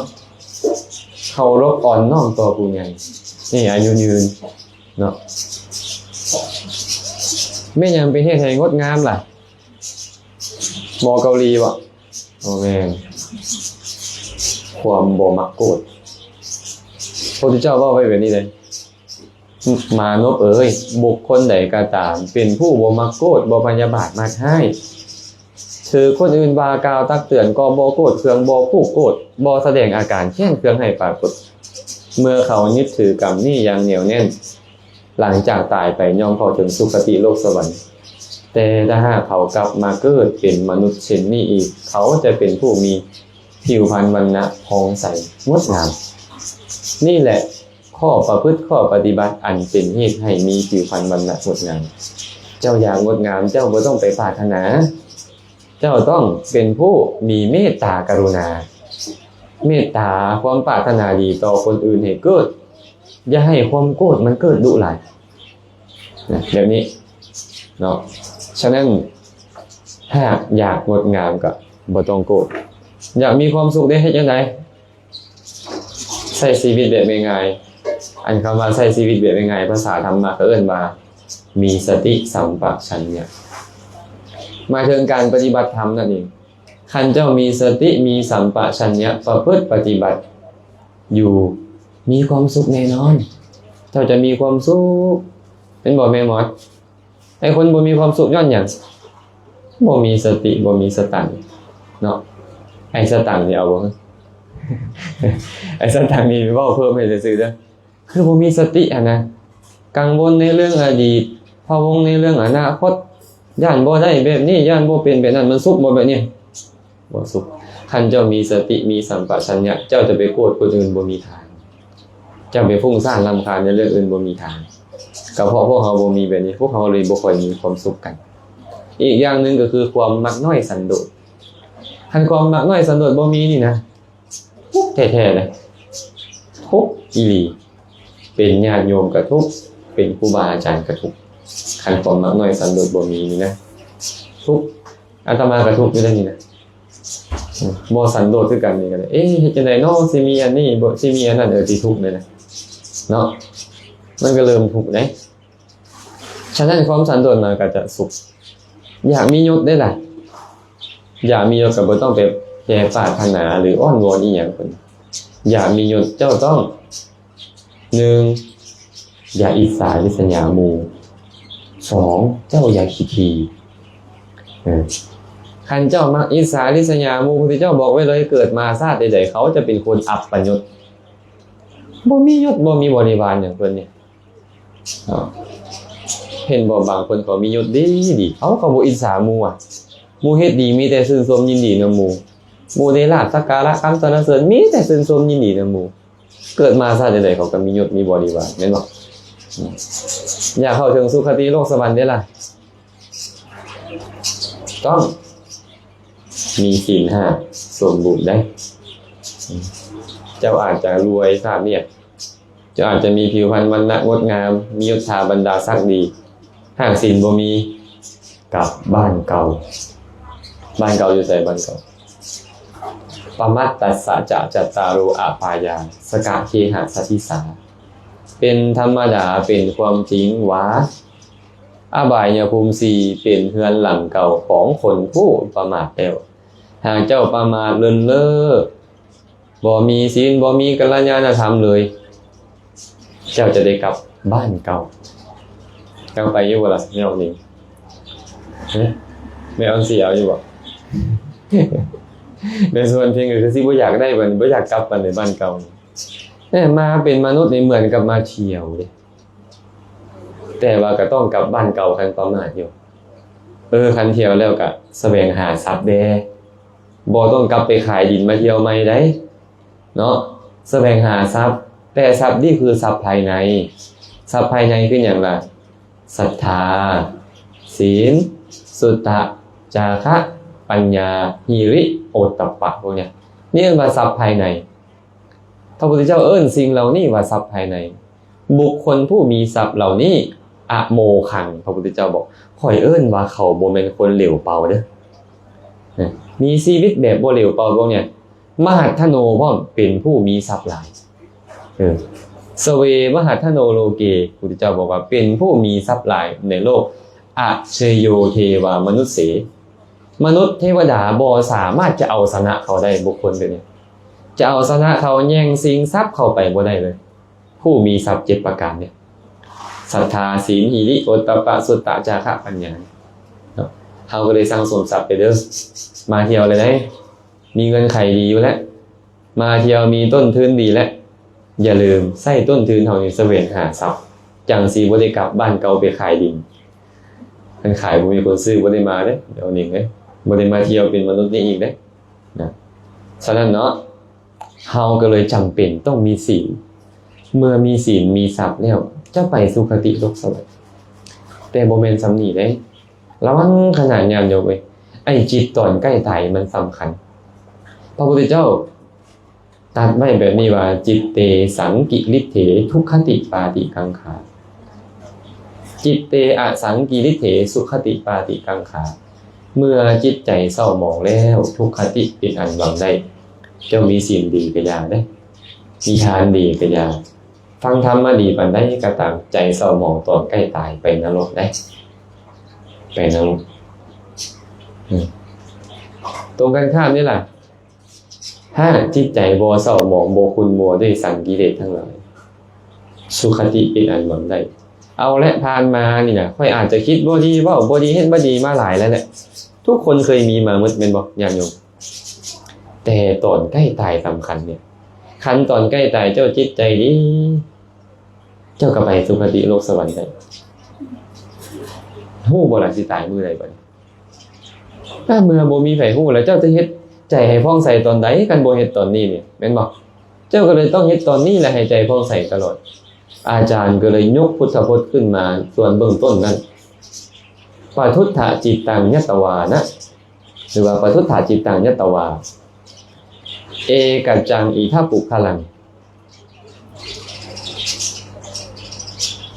ເຄົາລົບອ່ອນນ້ອມຕໍ່ຜູ້ໃຫຍ່ ນີ້ອາຍຸຍືນເນາະ. ແມ່ນຫຍັງເປັນເຫດໃຫ້ງົດງາມລະ? ໝໍເກົາຫຼີບໍ່? ບໍ່ແມ່ນ. ຄວາມບໍ່ມັກໂກດ. ພະພຸດທະເຈົ້າເວົ້າໄວ້ແບບນີ້ເດ້, ມານົບເອີຍ, ບຸກຄົນໃດກໍຕາມ ເປັນຜູ້ບໍ່ມັກໂກດ, ບໍ່ພະຍາບາດ, ມັກຮ້າຍ, ຖືກຄົນອື່ນວ່າກ່າວຕັກເຕືອນ ກໍບໍ່ໂກດເຄືອງ, ບໍ່ຜູກໂກດ, ບໍ່ສະແດງອາການແຄ້ນເຄືອງໃຫ້ປາກົດ. ເມື່ອເຂົາຍຶດຖືກຳນີ້ຢ່າງໜຽວແໜ້ນ, ຫຼັງຈາກຕາຍໄປຍ່ອມເຂົ້າເຖິງສຸຄະຕິໂລກສະຫວັນ, ແຕ່ຖ້າຫາກເຂົາກັບມາເກີດເປັນມະນຸດເຊັ່ນນີ້ອີກ, ເຂົາຈະເປັນຜູ້ມີຜິວພັນວັນນະຜ່ອງໃສງົດງາມ. ນີ້ແຫຼະຂໍ້ປະພຶດ, ຂໍ້ປະຕິບັດ ອັນເປັນເຫດໃຫ້ມີຜິວພັນວັນນະງົດງາມ. ເຈົ້າຢາກງົດງາມ, ເຈົ້າບໍ່ຕ້ອງໄປປາດຖະໜາ. ເຈົ້າຕ້ອງເປັນຜູ້ມີເມດຕາກະລຸນາ, ເມດຕາ, ຄວາມປາດຖະໜາດີຕໍ່ຄົນອື່ນໃຫ້ເກີດ, ຢ່າໃຫ້ຄວາມໂກດມັນເກີດດຸຫຼາຍນະ ແບບນີ້ເນາະ. ສະນັ້ນ ຫາກຢາກງົດງາມກໍບໍ່ຕ້ອງໂກດ, ຢາກມີຄວາມສຸກເດ້ ເຮັດຈັ່ງໃດ? ໃຊ້ຊີວິດແບບງ່າຍໆ. ອັນຄຳວ່າໃຊ້ຊີວິດແບບງ່າຍໆ ພາສາທຳມະເຂົາເອີ້ນວ່າ ມີສະຕິສຳປະຊັນຍະ, ໝາຍເຖິງການປະຕິບັດທຳນັ້ນເອງ. ຄັນເຈົ້າມີສະຕິ ມີສຳປະຊັນຍະ ປະພຶດປະຕິບັດຢູ່, ມີຄວາມສຸກແນ່ນອນ. ເຈົ້າຈະມີຄວາມສຸກ, ແມ່ນບໍ່ແມ່ໝອດ? ໄອ້ຄົນບໍ່ມີຄວາມສຸກຍ້ອນຫຍັງ? ບໍ່ມີສະຕິ, ບໍ່ມີສະຕັງເນາະ. ໄອ້ສະຕັງນີ້ເອົາບໍ່? ໄອ້ສະຕັງນີ້ເວົ້າເພີ່ມໃຫ້ຊື່ໆເດີ, ຄືບໍ່ມີສະຕິຫັ້ນນະ. ກັງວົນໃນເລື່ອງອະດີດ, ພະວົງໃນເລື່ອງອະນາຄົດ, ຢ້ານບໍ່ໄດ້ແບບນີ້, ຢ້ານບໍ່ເປັນແບບນັ້ນ, ມັນສຸກບໍ່ແບບນີ້? ບໍ່ສຸກ. ຄັນເຈົ້າມີສະຕິ ມີສຳປະຊັນຍະ, ເຈົ້າຈະໄປໂກດຄົນອື່ນບໍ່ມີທາງ. ເຈົ້າໄປຟຸ້ງສ້ານລຳຄານໃນເລື່ອງອື່ນບໍ່ມີທາງ. ກໍເພາະພວກເຮົາບໍ່ມີແບບນີ້, ພວກເຮົາເລີຍບໍ່ຄ່ອຍມີຄວາມສຸກກັນ. ອີກຢ່າງໜຶ່ງກໍຄືຄວາມມັກນ້ອຍສັນໂດດ. ຄັນຄວາມມັກນ້ອຍສັນໂດດບໍ່ມີນີ້ນະ, ທຸກແທ້ໆເລີຍ, ທຸກອີ່ຫຼີ. ເປັນຍາດໂຍມກໍທຸກ, ເປັນຄູບາອາຈານກໍທຸກ. ຄັນຄວາມມັກນ້ອຍສັນໂດດບໍ່ມີນີ້ນະ, ທຸກ. ອາດຕະມາກໍທຸກຢູ່ເດ້ນີ້ນະ ອືມ ບໍ່ສັນໂດດຄືກັນນີ້ກໍໄດ້ ເອະ ເຮັດຈັ່ງໃດເນາະ ຊິມີອັນນີ້ບໍ່ ຊິມີອັນນັ້ນ ເອີ ຊິທຸກເດ້ນະ ເນາະ ມັນກໍເລີ່ມທຸກເດ້. ສະນັ້ນຄວາມສັນໂດດມັນກໍຈະສຸກ. ຢາກມີຍົດເດ້ລະ ຢາກມີຍົດກໍບໍ່ຕ້ອງໄປແຜ່ປາດຖະໜາ ຫຼື ອ້ອນວອນອີ່ຫຍັງເພິ່ນ. ຢາກມີຍົດເຈົ້າຕ້ອງ ໜຶ່ງ ຢ່າອິດສາລິດສະຫຍາໝູ່, ສອງ ເຈົ້າຢ່າຂີ້ຖີ່. ເອີ ຄັນເຈົ້າມັກອິດສາລິດສະຫຍາໝູ່ ພຸດທະເຈົ້າບອກໄວ້ເລີຍ ເກີດມາຊາດໃດໆ ເຂົາຈະເປັນຄົນອັບປະຍົດ ບໍ່ມີຍົດ ບໍ່ມີບໍລິວານຫຍັງເພິ່ນນີ້. ເນາະ ເຫັນບໍ່ ບາງຄົນເຂົາມີຍົດດີໆ ເຂົາກໍບໍ່ອິດສາໝູ່ອະ ໝູ່ເຮັດດີມີແຕ່ຊື່ນຊົມຍິນດີນຳໝູ່ ໝູ່ໄດ້ລາບສັກກາລະຄຳສັນລະເສີນມີແຕ່ຊື່ນຊົມຍິນດີນຳໝູ່. ເກີດມາຊາດໃດໆ ເຂົາກໍມີຍົດມີບໍລິວານ ແມ່ນບໍ່? ອືມ ຢາກເຂົ້າເຖິງສຸຄະຕິໂລກສະຫວັນເດ້ລະ ຕ້ອງ ມີສິນຫ້າສົມບູນໄດ໋. ເຈົ້າອາດຈະລວຍຊາດນີ້ ເຈົ້າອາດຈະມີຜິວພັນວັນນະງົດງາມ ມີຍົດຖາບັນດາສັກດີ ຫາກສິນບໍ່ມີ ກັບບ້ານເກົ່າ. ບ້ານເກົ່າຢູ່ໃສ? ບ້ານເກົ່າ ປະມັດຕັດສະຈະຈັດຕາໂລອະປາຍາ ສະກະເຄຫະສະທິສາ. ເປັນທຳມະດາ ເປັນຄວາມຈິງວ່າ ອະບາຍຍະພູມສີ່ເປັນເຮືອນຫຼັງເກົ່າຂອງຄົນຜູ້ປະໝາດແລ້ວ. ຫາກເຈົ້າປະໝາດເລີນເລີ ບໍ່ມີສິນ ບໍ່ມີກັນລະຍານະທຳເລີຍ ເຈົ້າຈະໄດ້ກັບບ້ານເກົ່າ. ເຈົ້າໄປຢູ່ບໍ່ລະ ແມ່ອອງນິງ? ຮະ ແມ່ອອນສີເອົາຢູ່ບໍ່? ແມ່ສະຫວັນເພັງກໍຄືຊິບໍ່ຢາກໄດ້ບັດນີ້ ບໍ່ຢາກກັບບັດນີ້ ບ້ານເກົ່າ. ແມ່ ມາເປັນມະນຸດນີ້ເໝືອນກັບມາທ່ຽວເດ້. ແຕ່ວ່າກໍຕ້ອງກັບບ້ານເກົ່າຄັນປະໝາດຢູ່. ເອີ ຄັນທ່ຽວແລ້ວກໍສະແຫວງຫາຊັບແດ່ ບໍ່ຕ້ອງກັບໄປຂາຍດິນມາທ່ຽວໃໝ່ໃດ໋ເນາະ. ສະແຫວງຫາຊັບ ແຕ່ຊັບນີ້ຄືຊັບພາຍໃນ. ຊັບພາຍໃນຄືຫຍັງລະ? ສັດທາ, ສິນ, ສຸຕະ, ຈາຄະ, ປັນຍາ, ຫິລິ, ໂອດຕັບປະ ພວກເນີ້ຍ ນີ້ເອີ້ນວ່າຊັບພາຍໃນ. ພະພຸດທະເຈົ້າເອີ້ນສິ່ງເຫຼົ່ານີ້ວ່າຊັບພາຍໃນ. ບຸກຄົນຜູ້ມີຊັບເຫຼົ່ານີ້ ອະໂມຄັງ ພະພຸດທະເຈົ້າບອກ ຂ້ອຍເອີ້ນວ່າເຂົາບໍ່ແມ່ນຄົນຫຼວງເປົ່າເດີ້. ເອີ ມີຊີວິດແບບບໍ່ຫຼວງເປົ່າພວກເນີ້ຍ. ມະຫັດທະໂນພ້ອມ ເປັນຜູ້ມີຊັບຫຼາຍ. ເອີ ສະເວ ມະຫັດທະໂນໂລເກ ພຸດທະເຈົ້າບອກວ່າເປັນຜູ້ມີຊັບຫຼາຍໃນໂລກ. ອະເຊໂຍ ເທວາມະນຸດເສ ມະນຸດເທວະດາບໍ່ສາມາດຈະເອົາຊະນະເຂົາໄດ້. ບຸກຄົນເຫຼົ່ານີ້ ຈະເອົາຊະນະເຂົາ ແຍ່ງຊິງຊັບເຂົາໄປບໍ່ໄດ້ເລີຍ. ຜູ້ມີຊັບເຈັດປະການນີ້ ສັດທາ, ສິນ, ຫິລິ, ໂອດຕັບປະ, ສຸຕະ, ຈາຄະ, ປັນຍາ ເນາະ. ເຮົາກໍເລີຍສັ່ງສົມຊັບໄປເດີ້ ມາທ່ຽວແລ້ວເດ້ ມີເງື່ອນໄຂດີຢູ່ແລ້ວ ມາທ່ຽວມີຕົ້ນທຶນດີແລ້ວ. ຢ່າລືມໃຊ້ຕົ້ນທຶນເຮົານີ້ສະແຫວງຫາຊັບ ຈັ່ງຊິບໍ່ໄດ້ກັບບ້ານເກົ່າໄປຂາຍດິນ. ຄັນຂາຍບໍ່ມີຄົນຊື້ ບໍ່ໄດ້ມາເດ້ ດຽວນີ້ເດ້ ບໍ່ໄດ້ມາທ່ຽວເປັນມະນຸດນີ້ອີກເດ້ນະ. ສະນັ້ນເນາະ ເຮົາກໍເລີຍຈຳເປັນຕ້ອງມີສິນ. ເມື່ອມີສິນມີຊັບແລ້ວ ຈະໄປສຸຄະຕິໂລກສະຫວັນ. ແຕ່ບໍ່ແມ່ນສ່ຳນີ້ເດ້ ລະວັງຂະໜາດ ຍາດໂຍມເອີຍ ໄອ້ຈິດຕອນໃກ້ຕາຍມັນສຳຄັນ. ພະພຸດທະເຈົ້າຕັດໄວ້ແບບນີ້ວ່າ ຈິດເຕ ສັງກິລິດເຖ ທຸກຄະຕິປາຕິກັງຂາ ຈິດເຕ ອະສັງກິລິດເຖ ສຸຄະຕິປາຕິກັງຂາ. ເມື່ອຈິດໃຈເສົ້າໝອງແລ້ວ ທຸກຄະຕິເປັນອັນຫວັງໄດ້. ເຈົ້າມີສິນດີກະຢ່າເດ້ ມີທານດີກະຢ່າ ຟັງທຳມາດີປານໃດກໍຕາມ ໃຈເສົ້າໝອງຕອນໃກ້ຕາຍ ໄປນະລົກເດ້ ໄປນະລົກ. ອືມ ຕົງກັນຂ້າມນີ້ລະ ຫາກຈິດໃຈບໍ່ເສົ້າໝອງ ບໍ່ຂຸ່ນມົວດ້ວຍສັງກິເລດທັງຫຼາຍ ສຸຄະຕິເປັນອັນຫວັງໄດ້. ເອົາແຫຼະ ຜ່ານມານີ້ນະ ຂ້ອຍອາດຈະຄິດບໍ່ດີ ເວົ້າບໍ່ດີ ເຮັດບໍ່ດີມາຫຼາຍແລ້ວແຫຼະ. ທຸກຄົນເຄີຍມີມາໝົດແມ່ນບໍ່ ຍາດໂຍມ? ແຕ່ຕອນໃກ້ຕາຍສຳຄັນເດ. ຄັນຕອນໃກ້ຕາຍເຈົ້າຈິດໃຈດີ ເຈົ້າກໍໄປສຸຄະຕິໂລກສະຫວັນໄດ້. ຮູ້ບໍ່ລະ ຊິຕາຍມື້ໃດບັດນີ້? ຖ້າເມື່ອບໍ່ມີໃຜຮູ້ແລ້ວ ເຈົ້າຈະເຮັດໃຈໃຫ້ຜ່ອງໃສຕອນໃດ ຄັນບໍ່ເຮັດຕອນນີ້ນີ້ ແມ່ນບໍ່? ເຈົ້າກໍເລີຍຕ້ອງເຮັດຕອນນີ້ແຫຼະ ໃຫ້ໃຈຜ່ອງໃສຕະຫຼອດ. ອາຈານກໍເລີຍຍົກພຸດທະພົດຂຶ້ນມາ ສ່ວນເບື້ອງຕົ້ນນັ້ນ ປະທຸດຖະຈິດຕັງຍັດຕະວານະ ຫຼືວ່າ ປະທຸດຖະຈິດຕັງຍັດຕະວາ ເອກັດຈັງອິທະປຸກຄະລັງ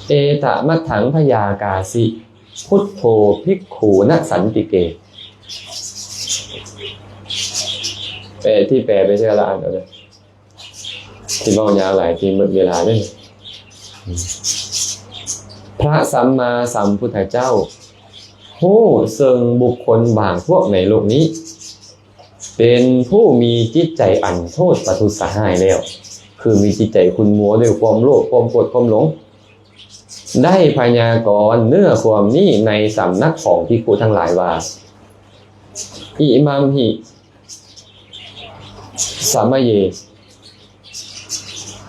ເອຕະມັດຖັງພະຍາກາສິ ພຸດໂທພິກຂູນະສັນຕິເກ. ແປ ທີ່ແປໄປເທື່ອລະອັນເອົາເດີ ທີ່ເວົ້າຍາວຫຼາຍ ທີ່ໝົດເວລາເດ້. ພະສຳມາສຳພຸດທະເຈົ້າ ຮູ້ເຊິ່ງບຸກຄົນບາງພວກໃນໂລກນີ້ ເປັນຜູ້ມີຈິດໃຈອັນໂທດປະທຸດສະຫາຍແລ້ວ ຄືມີຈິດໃຈຂຸ່ນມົວດ້ວຍຄວາມໂລບ ຄວາມໂກດ ຄວາມຫຼົງ ໄດ້ພະຍາກອນເນື້ອຄວາມນີ້ໃນສຳນັກຂອງພິກຂຸທັງຫຼາຍວ່າ ອິມະຫິ ສະມະເຍ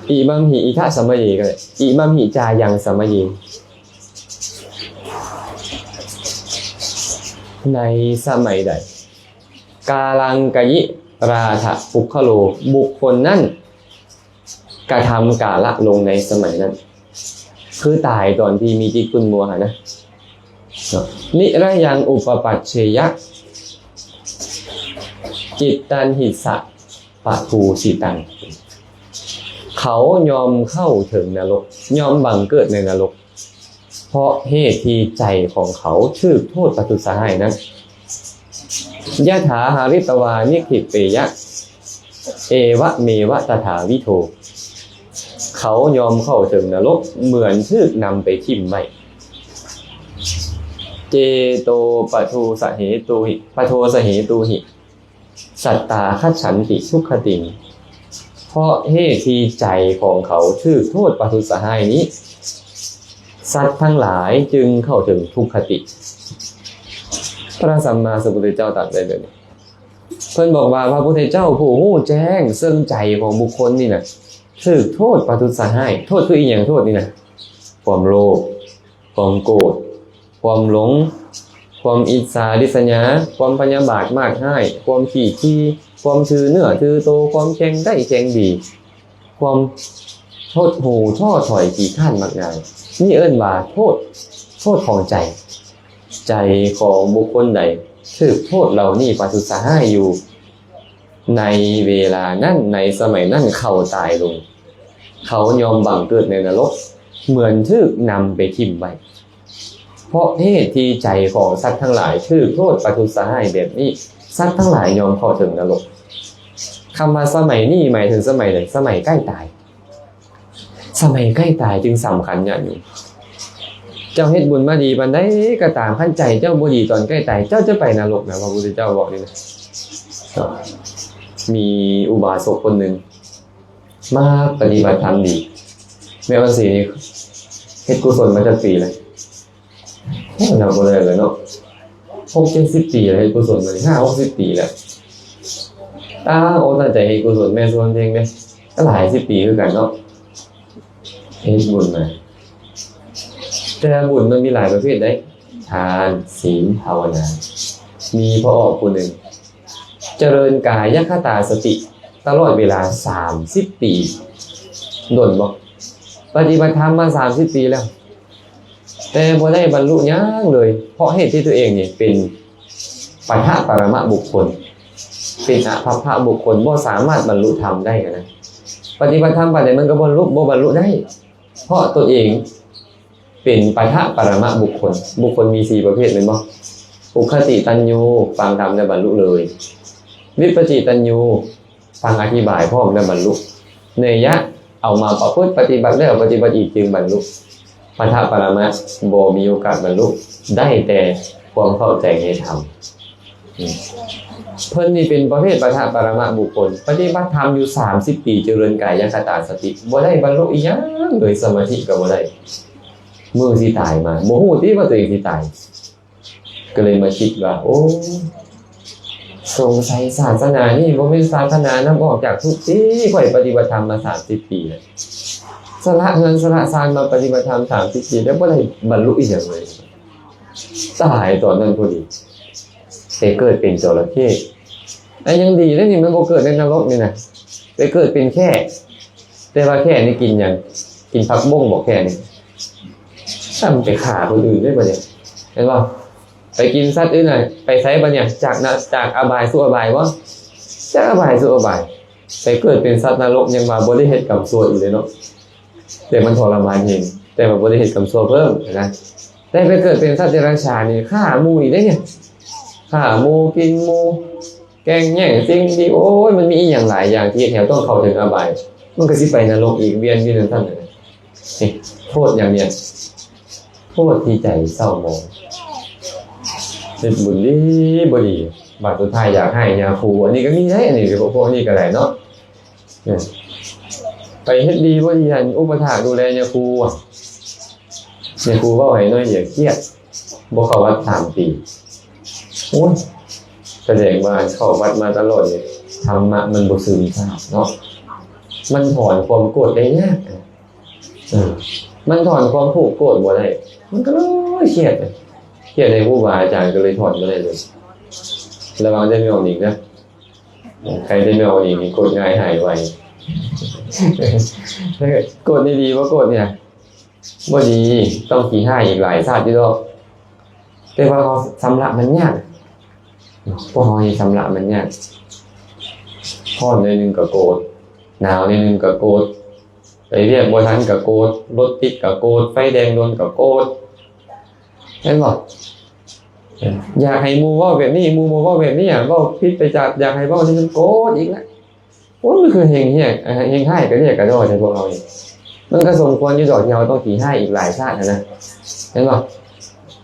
ອິມະຫິ ອິທະ ສະມະເຍ ກໍໄດ້ ອິມະຫິ ຈາຍັງ ສະມະເຍ ໃນສະໄໝໃດ ກາລັງກະຍິຣາທະ ປຸກຄະໂລ ບຸກຄົນນັ້ນ ກະທຳກາລະລົງໃນສະໄໝນັ້ນ ຄືຕາຍຕອນທີ່ມີຈິດຂຸ່ນມົວຫັ້ນນະ. ນິຣະຍັງອຸປະປັດເຊຍະ ຈິດຕັນຫິສະປະທູສິຕັງ ເຂົາຍອມເຂົ້າເຖິງນະລົກ ຍອມບັງເກີດໃນນະລົກ ເພາະເຫດທີ່ໃຈຂອງເຂົາຖືກໂທດປະທຸດສະຫາຍນັ້ນ. ຍະຖາຫາຣິຕະວານິກຂິບເປຍະ ເອວະເມວະຕະຖາວິໂທ ເຂົາຍອມເຂົ້າເຖິງນະລົກເໝືອນຖືກນຳໄປຖິ້ມໄວ້. ເຈໂຕປະໂທສະເຫຕຸຫິ ປະໂທສະເຫຕຸຫິ ສັດຕາຄັດສັນຕິທຸກຄະຕິງ ເພາະເຫດທີ່ໃຈຂອງເຂົາຖືກໂທດປະທຸດສະຫາຍນີ້ ສັດທັງຫຼາຍຈຶ່ງເຂົ້າເຖິງທຸກຄະຕິ. ພະສຳມາສຳພຸດທະເຈົ້າຕັດໄວ້ແບບນີ້ ເພິ່ນບອກວ່າ ພະພຸດທະເຈົ້າຜູ້ຮູ້ແຈ້ງເຊິ່ງໃຈຂອງບຸກຄົນນີ້ນະ ຖືກໂທດປະທຸດສະຫາຍ. ໂທດຄືອີ່ຫຍັງ? ໂທດນີ້ນະ ຄວາມໂລບ ຄວາມໂກດ ຄວາມຫຼົງ ຄວາມອິດສາລິດສະຫຍາ ຄວາມພະຍາບາດມາດຮ້າຍ ຄວາມຂີ້ຖີ່ ຄວາມຖືເນື້ອຖືໂຕ ຄວາມແຂ່ງໄດ້ແຂ່ງດີ ຄວາມຫົດຫູ້ທໍ້ຖອຍ ຂີ້ຄ້ານມັກງ່າຍ ນີ້ເອີ້ນວ່າໂທດ ໂທດຂອງໃຈ. ໃຈຂອງບຸກຄົນໃດຖືກໂທດເຫຼົ່ານີ້ປະທຸດສະຫາຍຢູ່ ໃນເວລານັ້ນ ໃນສະໄໝນັ້ນ ເຂົາຕາຍລົງ ເຂົາຍອມບັງເກີດໃນນະລົກ ເໝືອນຖືກນຳໄປຖິ້ມໄວ້. ເພາະເຫດທີ່ໃຈຂອງສັດທັງຫຼາຍຖືກໂທດປະທຸດສະຫາຍແບບນີ້ ສັດທັງຫຼາຍຍອມເຂົ້າເຖິງນະລົກ. ຄຳວ່າສະໄໝນີ້ໝາຍເຖິງສະໄໝໃດ? ສະໄໝໃກ້ຕາຍ. ສະໄໝໃກ້ຕາຍຈຶ່ງສຳຄັນຍາດໂຍມ. ເຈົ້າເຮັດບຸນມາດີປານໃດກໍຕາມ, ຄັນໃຈເຈົ້າບໍ່ດີຕອນໃກ້ຕາຍ, ເຈົ້າຈະໄປນະລົກນະ, ພະພຸດທະເຈົ້າບອກນີ້ນະ. ມີອຸບາສົກຄົນໜຶ່ງມາປະຕິບັດທຳດີ. ແມ່ອອນສີນີ້ເຮັດກຸສົນມາຈັກປີແລ້ວ? ໂອ້ ນັບບໍ່ໄດ້ເລີຍເນາະ, ຫົກເຈັດສິບປີແລ້ວ ເຮັດກຸສົນມານີ້ ຫ້າຫົກສິບປີແລ້ວ. ຕັ້ງອົກຕັ້ງໃຈເຮັດກຸສົນ, ແມ່ຊວນເພງເດ້ ກໍຫຼາຍສິບປີຄືກັນເນາະ ເຮັດບຸນມາ. ແຕ່ບຸນມັນມີຫຼາຍປະເພດເດ້, ທານ, ສິນ, ພາວະນາ. ມີພໍ່ອອກຜູ້ໜຶ່ງ ຈະເລີນກາຍະຄະຕາສະຕິຕະຫຼອດເວລາສາມສິບປີ. ດົນບໍ່? ປະຕິບັດທຳມາສາມສິບປີແລ້ວ ແຕ່ບໍ່ໄດ້ບັນລຸຫຍັງເລີຍ, ເພາະເຫດທີ່ຕົວເອງນີ້ເປັນປະທະປະລະມະບຸກຄົນ, ເປັນອະພັບພະບຸກຄົນ, ບໍ່ສາມາດບັນລຸທຳໄດ້ນະ. ປະຕິບັດທຳປານໃດມັນກໍບໍ່ບັນລຸ, ບໍ່ບັນລຸໄດ້, ເພາະຕົນເອງເປັນປະທະປະລະມະບຸກຄົນ. ບຸກຄົນມີສີ່ປະເພດແມ່ນບໍ່? ອຸກຄະຕິຕັນຍູ ຟັງທຳແລ້ວບັນລຸເລີຍ, ວິປະຈິຕັນຍູ ຟັງອະທິບາຍພ້ອມແລ້ວບັນລຸ, ເນຍຍະ ເອົາມາປະພຶດປະຕິບັດແລ້ວປະຕິບັດອີກຈຶ່ງບັນລຸ. ປະທະປະລະມະ ບໍ່ມີໂອກາດບັນລຸ, ໄດ້ແຕ່ຄວາມເຂົ້າໃຈໃນທຳ. ເພິ່ນນີ້ເປັນປະເພດປະທະປະລະມະບຸກຄົນ, ປະຕິບັດທຳຢູ່ສາມສິບປີ, ຈະເລີນກາຍະຄະຕາສະຕິ, ບໍ່ໄດ້ບັນລຸອີ່ຫຍັງເລີຍ, ສະມາທິກໍບໍ່ໄດ້, ມື້ຊິຕາຍມາ ບໍ່ຮູ້ຕິວ່າຕົວເອງຊິຕາຍ. ກໍເລີຍມາຄິດວ່າ ໂອ້ ສົງໄສສາສະໜານີ້ບໍ່ແມ່ນສາສະໜານຳອອກຈາກທຸກຕິ, ຂ້ອຍປະຕິບັດທຳມາສາມສິບປີແລ້ວ, ສະຫຼະເຮືອນສະຫຼະຊານມາປະຕິບັດທຳສາມສິບປີແລ້ວ, ບໍ່ໄດ້ບັນລຸອີ່ຫຍັງເລີຍ. ຕາຍຕອນນັ້ນພໍດີ, ໄປເກີດເປັນຈໍລະເຂ້. ອັນຍັງດີເດ້ນີ້, ມັນບໍ່ເກີດໃນນະລົກນີ້ນະ, ໄປເກີດເປັນແຂ້. ແຕ່ວ່າແຂ້ນີ້ກິນຫຍັງ? ກິນຜັກບົ້ງບໍ? ແຂ້ນີ້ຊ້ຳໄປຂ້າຄົນອື່ນເດ້ບັດນີ້, ເຫັນບໍ່? ໄປກິນສັດອື່ນນະ, ໄປໃສບັດນີ້? ຈາກນະ, ຈາກອະບາຍສູ່ອະບາຍບໍ? ຈາກອະບາຍສູ່ອະບາຍ. ໄປເກີດເປັນສັດນະລົກ ຍັງວ່າບໍ່ໄດ້ເຮັດກຳຊົ່ວອີກເດ້ເນາະ, ແຕ່ມັນທໍລະມານແຮງ, ແຕ່ວ່າບໍ່ໄດ້ເຮັດກຳຊົ່ວເພີ່ມນະ. ແຕ່ໄປເກີດເປັນສັດເດຍລະສານນີ້ ຂ້າໝູ່ອີກເດ້ນີ້. ຂ້າໝູ່ກິນໝູ່ ແກ່ງແຍ່ງສິ່ງທີ່ ໂອ້ຍ ມັນມີອີ່ຫຍັງຫຼາຍຢ່າງທີ່ເຮັດໃຫ້ເຮົາຕ້ອງເຂົ້າເຖິງອະບາຍ ມັນກໍຊິໄປນະລົກອີກ ວຽນຢູ່ຈັ່ງຊັ້ນ. ນີ້ ໂທດຢ່າງດຽວ ໂທດທີ່ໃຈເສົ້າໝອງ ເຮັດບຸນດີບໍ່ດີ ບາດສຸດທ້າຍຢາກຮ້າຍຍາຄູ. ອັນນີ້ກໍມີເດ້ ອັນນີ້ ພວກ ພວກນີ້ກໍໄດ້ເນາະ ເອີ ໄປເຮັດດີບໍ່ດີ ອັນອຸປະຖາກດູແລຍາຄູ ຍາຄູເວົ້າໃຫ້ໜ້ອຍດຽວຄຽດ ບໍ່ເຂົ້າວັດສາມປີ. ໂອ້ຍ ສະແດງວ່າເຂົ້າວັດມາຕະຫຼອດນີ້ ທຳມະມັນບໍ່ຊຶມຊາບເນາະ ມັນຖອນຄວາມໂກດໄດ້ຍາກ. ເອີ ມັນຖອນຄວາມຜູກໂກດບໍ່ໄດ້ ມັນກໍເລີຍຄຽດ ຄຽດໃຫ້ຄູບາອາຈານ ກໍເລີຍຖອນບໍ່ໄດ້ເລີຍ. ລະວັງເດີແມ່ອອກນີ້ນະ ໃຄແຕ່ແມ່ອອກນີ້ນີ້ໂກດງ່າຍຫາຍໄວ. ໂກດນີ້ດີບໍ່ ໂກດນີ້ນະ ບໍ່ດີ ຕ້ອງຂີ້ຮ້າຍອີກຫຼາຍຊາດຢູ່ດອກ ແຕ່ວ່າເຮົາຊຳລະມັນຍາກ ພວກເຮົານີ້ຊຳລະມັນຍາກ ຮ້ອນໜ້ອຍໜຶ່ງກໍໂກດ ໜາວໜ້ອຍໜຶ່ງກໍໂກດ ໄປວຽກບໍ່ທັນກໍໂກດ ລົດຕິດກໍໂກດ ໄຟແດງດົນກໍໂກດ ແມ່ນບໍ່? ຢາກໃຫ້ໝູ່ເວົ້າແບບນີ້ ໝູ່ບໍ່ເວົ້າແບບນີ້ ອາ ເວົ້າຜິດໄປຈາກ ຢາກໃຫ້ເວົ້ານີ້ ມັນໂກດອີກລະ. ໂອ້ຍ ມັນຄືແຮ່ງເຮຍ ແຮ່ງຮ້າຍກະເດຍກະດໍແທ້ພວກເຮົານີ້. ມັນກະສົມຄວນຢູ່ດອກທີ່ເຮົາຕ້ອງຂີ້ຮ້າຍອີກຫຼາຍຊາດຫັ້ນນະ ແມ່ນບໍ່?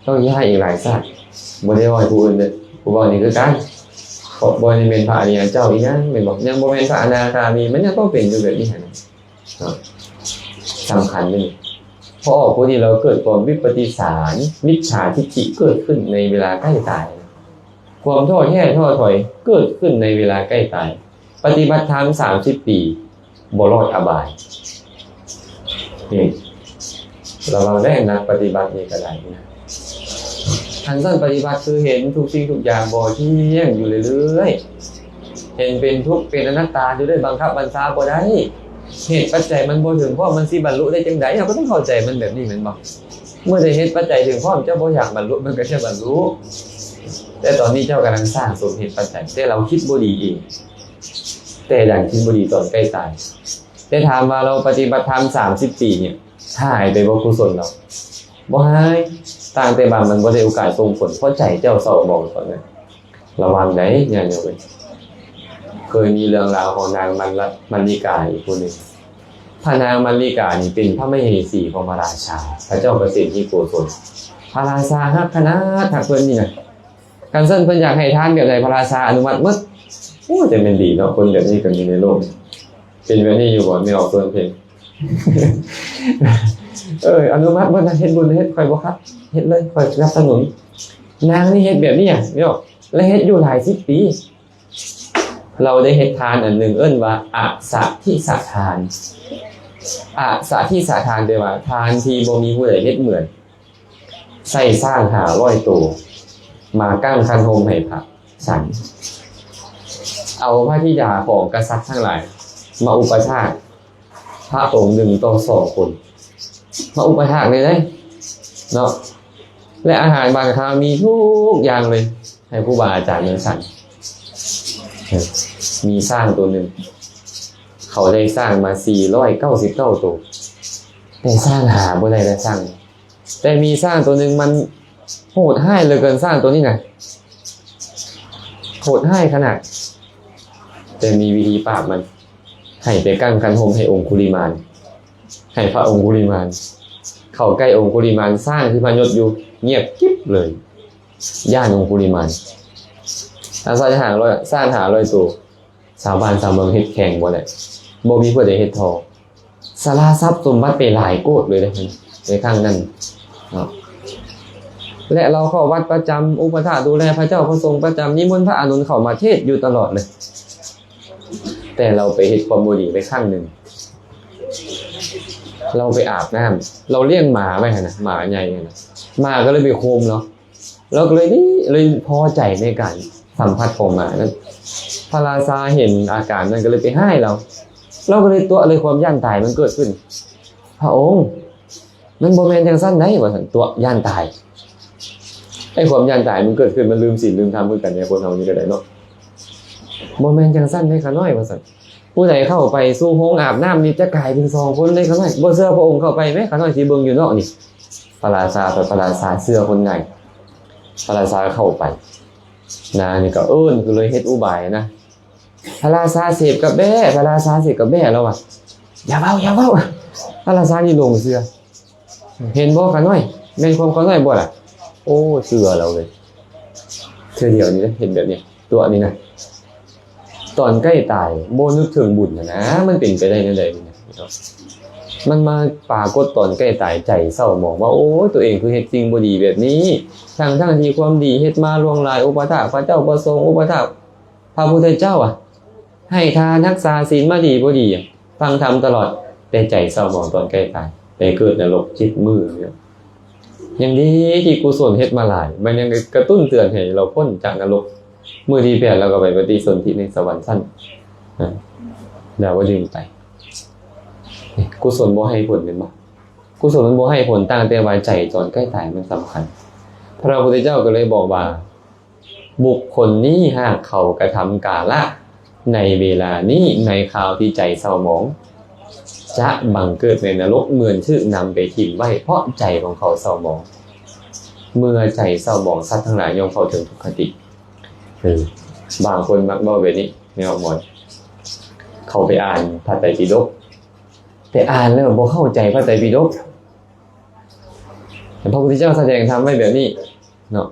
ຕ້ອງຂີ້ຮ້າຍອີກຫຼາຍຊາດ ບໍ່ໄດ້ເວົ້າໃຫ້ຜູ້ອື່ນເດີ້ ຜູ້ເວົ້ານີ້ຄືກັນ ເພາະບໍ່ໄດ້ແມ່ນພະອະລິຍະເຈົ້າອີ່ຫຍັງ ແມ່ນບໍ່? ຍັງບໍ່ແມ່ນພະອະນາຄາມີ ມັນຍັງຕ້ອງເປັນຢູ່ແບບນີ້ຫັ້ນນະ. ເນາະ ສຳຄັນເດ້ນີ້ ເພາະອອກຜູ້ນີ້ແລ້ວເກີດຄວາມວິປະຕິສານ ມິດສາທິດຖິເກີດຂຶ້ນໃນເວລາໃກ້ຕາຍ ຄວາມທໍ້ແທ້ທໍ້ຖອຍເກີດຂຶ້ນໃນເວລາໃກ້ຕາຍ ປະຕິບັດທຳສາມສິບປີ ບໍ່ລອດອະບາຍ. ນີ້ ລະວັງແດ່ ນັກປະຕິບັດນີ້ກໍໄດ້ນະ. ຄັນຊັ້ນປະຕິບັດຄືເຫັນທຸກສິ່ງທຸກຢ່າງບໍ່ທ່ຽງຢູ່ເລື້ອຍໆ ເຫັນເປັນທຸກເປັນອະນັດຕາຢູ່ເລື້ອຍ ບັງຄັບບັນຊາບໍ່ໄດ້ ເຫດປັດໄຈມັນບໍ່ເຖິງພ້ອມ ມັນຊິບັນລຸໄດ້ຈັ່ງໃດ? ເຮົາກໍຕ້ອງເຂົ້າໃຈມັນແບບນີ້ແມ່ນບໍ່? ເມື່ອໃດເຫດປັດໄຈເຖິງພ້ອມ ເຈົ້າບໍ່ຢາກບັນລຸ ມັນກໍຈະບັນລຸ. ແຕ່ຕອນນີ້ເຈົ້າກຳລັງສ້າງສົມເຫດປັດໄຈ ແຕ່ເຮົາຄິດບໍ່ດີເອງ ແຕ່ດັນຄິດບໍ່ດີຕອນໃກ້ຕາຍ. ແຕ່ຖາມວ່າເຮົາປະຕິບັດທຳສາມສິບປີນີ້ ຫາຍໄປບໍ່ກຸສົນເຮົາ? ບໍ່ຫາຍ ຕ່າງແຕ່ວ່າມັນບໍ່ໄດ້ໂອກາດສົ່ງຜົນ ເພາະໃຈເຈົ້າເສົ້າໝອງຕອນນັ້ນ. ລະວັງໃດ໋ ຍາດໂຍມເອີຍ. ເຄີຍມີເລື່ອງລາວຂອງນາງມັນລະ ມັນລິກາອີກຜູ້ໜຶ່ງ. ພະນາງມັນລິການີ້ເປັນພະມະເຫສີຂອງພະລາຊາ ພະເຈົ້າປະເສດນິໂກສົນ. ພະລາຊາຮັກຂະໜາດ ຮັກເພິ່ນນີ້ນະ. ຄັນຊັ້ນເພິ່ນຢາກໃຫ້ທານແບບໃດ ພະລາຊາອະນຸມັດໝົດ. ໂອ້ ແຕ່ແມ່ນດີເນາະ ຄົນແບບນີ້ກໍມີໃນໂລກ. ເປັນແບບນີ້ຢູ່ບໍ່ ແມ່ອອກຕົວເອງ? ເອີ ອະນຸມັດເບິດນະ ເຮັດບຸນເຮັດ ຂ້ອຍບໍ່ຂັດ ເຮັດເລີຍ ຂ້ອຍສະໜັບສະໜູນ. ນາງນີ້ເຮັດແບບນີ້ຫຍັງ ແມ່ນບໍ່ ແລະ ເຮັດຢູ່ຫຼາຍສິບປີ. ລາວໄດ້ເຮັດທານອັນໜຶ່ງ ເອີ້ນວ່າອະສະທິສະທານ. ອະສະທິສະທານ ແປວ່າທານທີ່ບໍ່ມີຜູ້ໃດເຮັດເໝືອນ. ໃຊ້ຊ້າງຫ້າຮ້ອຍໂຕ ມາກາງຄັນຮົ່ມໃຫ້ພະສັນ. ເອົາພະທິດາຂອງກະສັດທັງຫຼາຍມາອຸປະຖາກ ພະອົງໜຶ່ງຕໍ່ສອງຄົນ ມາອຸປະຖາກເລີຍເດ້ເນາະ. ແລະ ອາຫານບາງຄາວມີທຸກຢ່າງເລີຍ ໃຫ້ຄູບາອາຈານເມືອງສັນ. ມີຊ້າງໂຕໜຶ່ງ ເຂົາໄດ້ຊ້າງມາສີ່ຮ້ອຍເກົ້າສິບເກົ້າໂຕ ແຕ່ຊ້າງຫາບໍ່ໄດ້ລະຊ້າງ ແຕ່ມີຊ້າງໂຕໜຶ່ງມັນໂຫດຮ້າຍເຫຼືອເກີນ ຊ້າງໂຕນີ້ນະ ໂຫດຮ້າຍຂະໜາດ. ແຕ່ມີວິທີປາບມັນ ໃຫ້ແຕ່ກາງຄັນຮົ່ມໃຫ້ອົງຄຸລິມານ ໃຫ້ພະອົງຄຸລິມານ ເຂົ້າໃກ້ອົງຄຸລິມານ ຊ້າງທີ່ພະຍົດຢູ່ງຽບກິບເລີຍ ຢ້ານອົງຄຸລິມານ. ອາໄສຫ້າຮ້ອຍ ຊ້າງຫ້າຮ້ອຍໂຕ ຊາວບ້ານຊາວເມືອງເຮັດແຂ່ງບໍ່ໄດ້ ບໍ່ມີຜູ້ໃດເຮັດທໍ່ ສາລາຊັບສົມບັດໄປຫຼາຍໂກດເລີຍເດ້ ໃນຄັ້ງນັ້ນເນາະ. ແລະ ລາວເຂົ້າວັດປະຈຳ ອຸປະຖາກດູແລພະເຈົ້າພະສົງປະຈຳ ນິມົນພະອານົນເຂົ້າມາເທດຢູ່ຕະຫຼອດເລີຍ. ແຕ່ລາວໄປເຮັດຄວາມບໍ່ດີໄວ້ຄັ້ງໜຶ່ງ ລາວໄປອາບນ້ຳ ລາວລ້ຽງໝາໄວ້ຫັ້ນນະ ໝາໃຫຍ່ຫັ້ນນະ ໝາກໍເລີຍໄປໂຄມລາວ. ລາວກໍເລີຍນີ້ ເລີຍພໍໃຈໃນການສຳຜັດຂອງໝານັ້ນ. ພະລາຊາເຫັນອາການນັ້ນກໍເລີຍໄປຮ້າຍລາວ ລາວກໍເລີຍຕົວະເລີຍ ຄວາມຢ້ານຕາຍມັນເກີດຂຶ້ນ. ພະອົງ ມັນບໍ່ແມ່ນຈັ່ງຊັ້ນໃດ໋ ວ່າຊັ້ນ ຕົວະຢ້ານຕາຍ. ໄອ້ຄວາມຢ້ານຕາຍມັນເກີດຂຶ້ນ ມັນລືມສິນລືມທຳຄືກັນເດ້ ຄົນເຮົານີ້ກໍໄດ້ເນາະ. ບໍ່ແມ່ນຈັ່ງຊັ້ນເດ້ຂະນ້ອຍ ວ່າຊັ້ນ. ຜູ້ໃດເຂົ້າໄປສູ່ໂຮງອາບນ້ຳນີ້ຈະກາຍເປັນສອງຄົນເດ້ຂະນ້ອຍ. ບໍ່ເຊື່ອພະອົງເຂົ້າໄປແມ້ ຂະນ້ອຍຊິເບິ່ງຢູ່ນອກນີ້. ພະລາຊາ ພະລາຊາເຊື່ອຄົນງ່າຍ. ພະລາຊາເຂົ້າໄປ. ນານີ້ກໍເອີ້ນ ກໍເລີຍເຮັດອຸບາຍນະ ພະລາຊາເສບກັບແບ້ ພະລາຊາເສບກັບແບ້ ລາວວ່າ ຢ່າເວົ້າ ຢ່າເວົ້າ ພະລາຊານີ້ຫຼົງເຊື່ອ ເຫັນບໍ່ຂ້ານ້ອຍ ແມ່ນຄວາມຂ້ານ້ອຍບໍ່ລະ ໂອ້ ເຊື່ອລາວເລີຍ ເທື່ອດຽວນີ້ເດ້ ເຮັດແບບນີ້ ຕົວະນີ້ນະ ຕອນໃກ້ຕາຍບໍ່ນຶກເຖິງບຸນຫັ້ນນະ ມັນເປັນໄປໄດ້ແນວໃດນີ້ນະ ມັນມາປາກົດຕອນໃກ້ຕາຍ ໃຈເສົ້າໝອງວ່າ ໂອ້ຍ ຕົວເອງຄືເຮັດສິ່ງບໍ່ດີແບບນີ້ ທັງໆທີ່ຄວາມດີເຮັດມາລ່ວງຫຼາຍ ອຸປະຖາກພະເຈົ້າພະສົງ ອຸປະຖາກ ພະພຸດທະເຈົ້າອະ ໃຫ້ທານ ຮັກສາສິນມາດີບໍ່ດີ ຟັງທຳຕະຫຼອດ ແຕ່ໃຈເສົ້າໝອງຕອນໃກ້ຕາຍ ໄປເກີດນະລົກເຈັດມື້. ຍັງດີທີ່ກຸສົນເຮັດມາຫຼາຍ ມັນຍັງກະຕຸ້ນເຕືອນໃຫ້ລາວພົ້ນຈາກນະລົກ ມື້ທີແປດລາວກໍໄປປະຕິສົນທິໃນສະຫວັນຊັ້ນດາວດຶງໄປ. ກຸສົນບໍ່ໃຫ້ຜົນແມ່ນບໍ່? ກຸສົນມັນບໍ່ໃຫ້ຜົນ ຕ່າງແຕ່ວ່າໃຈຕອນໃກ້ຕາຍມັນສຳຄັນ. ພະພຸດທະເຈົ້າກໍເລີຍບອກວ່າ ບຸກຄົນນີ້ຫາກເຂົາກະທຳກາລະໃນເວລານີ້ ໃນຄາວທີ່ໃຈເສົ້າໝອງ ຈະບັງເກີດໃນນະລົກ ເໝືອນຖືກນຳໄປຖິ້ມໄວ້ ເພາະໃຈຂອງເຂົາເສົ້າໝອງ. ເມື່ອໃຈເສົ້າໝອງ ສັດທັງຫຼາຍຍ່ອມເຂົ້າເຖິງທຸກຄະຕິ. ເອີ ບາງຄົນມັກເວົ້າແບບນີ້ ແມ່ອອກມອນ ເຂົາໄປອ່ານພະໄຕປິດົກ ແຕ່ອ່ານແລ້ວບໍ່ເຂົ້າໃຈພະໄຕປິດົກ. ພະພຸດທະເຈົ້າສະແດງທຳໄວ້ແບບນີ້ເນາະ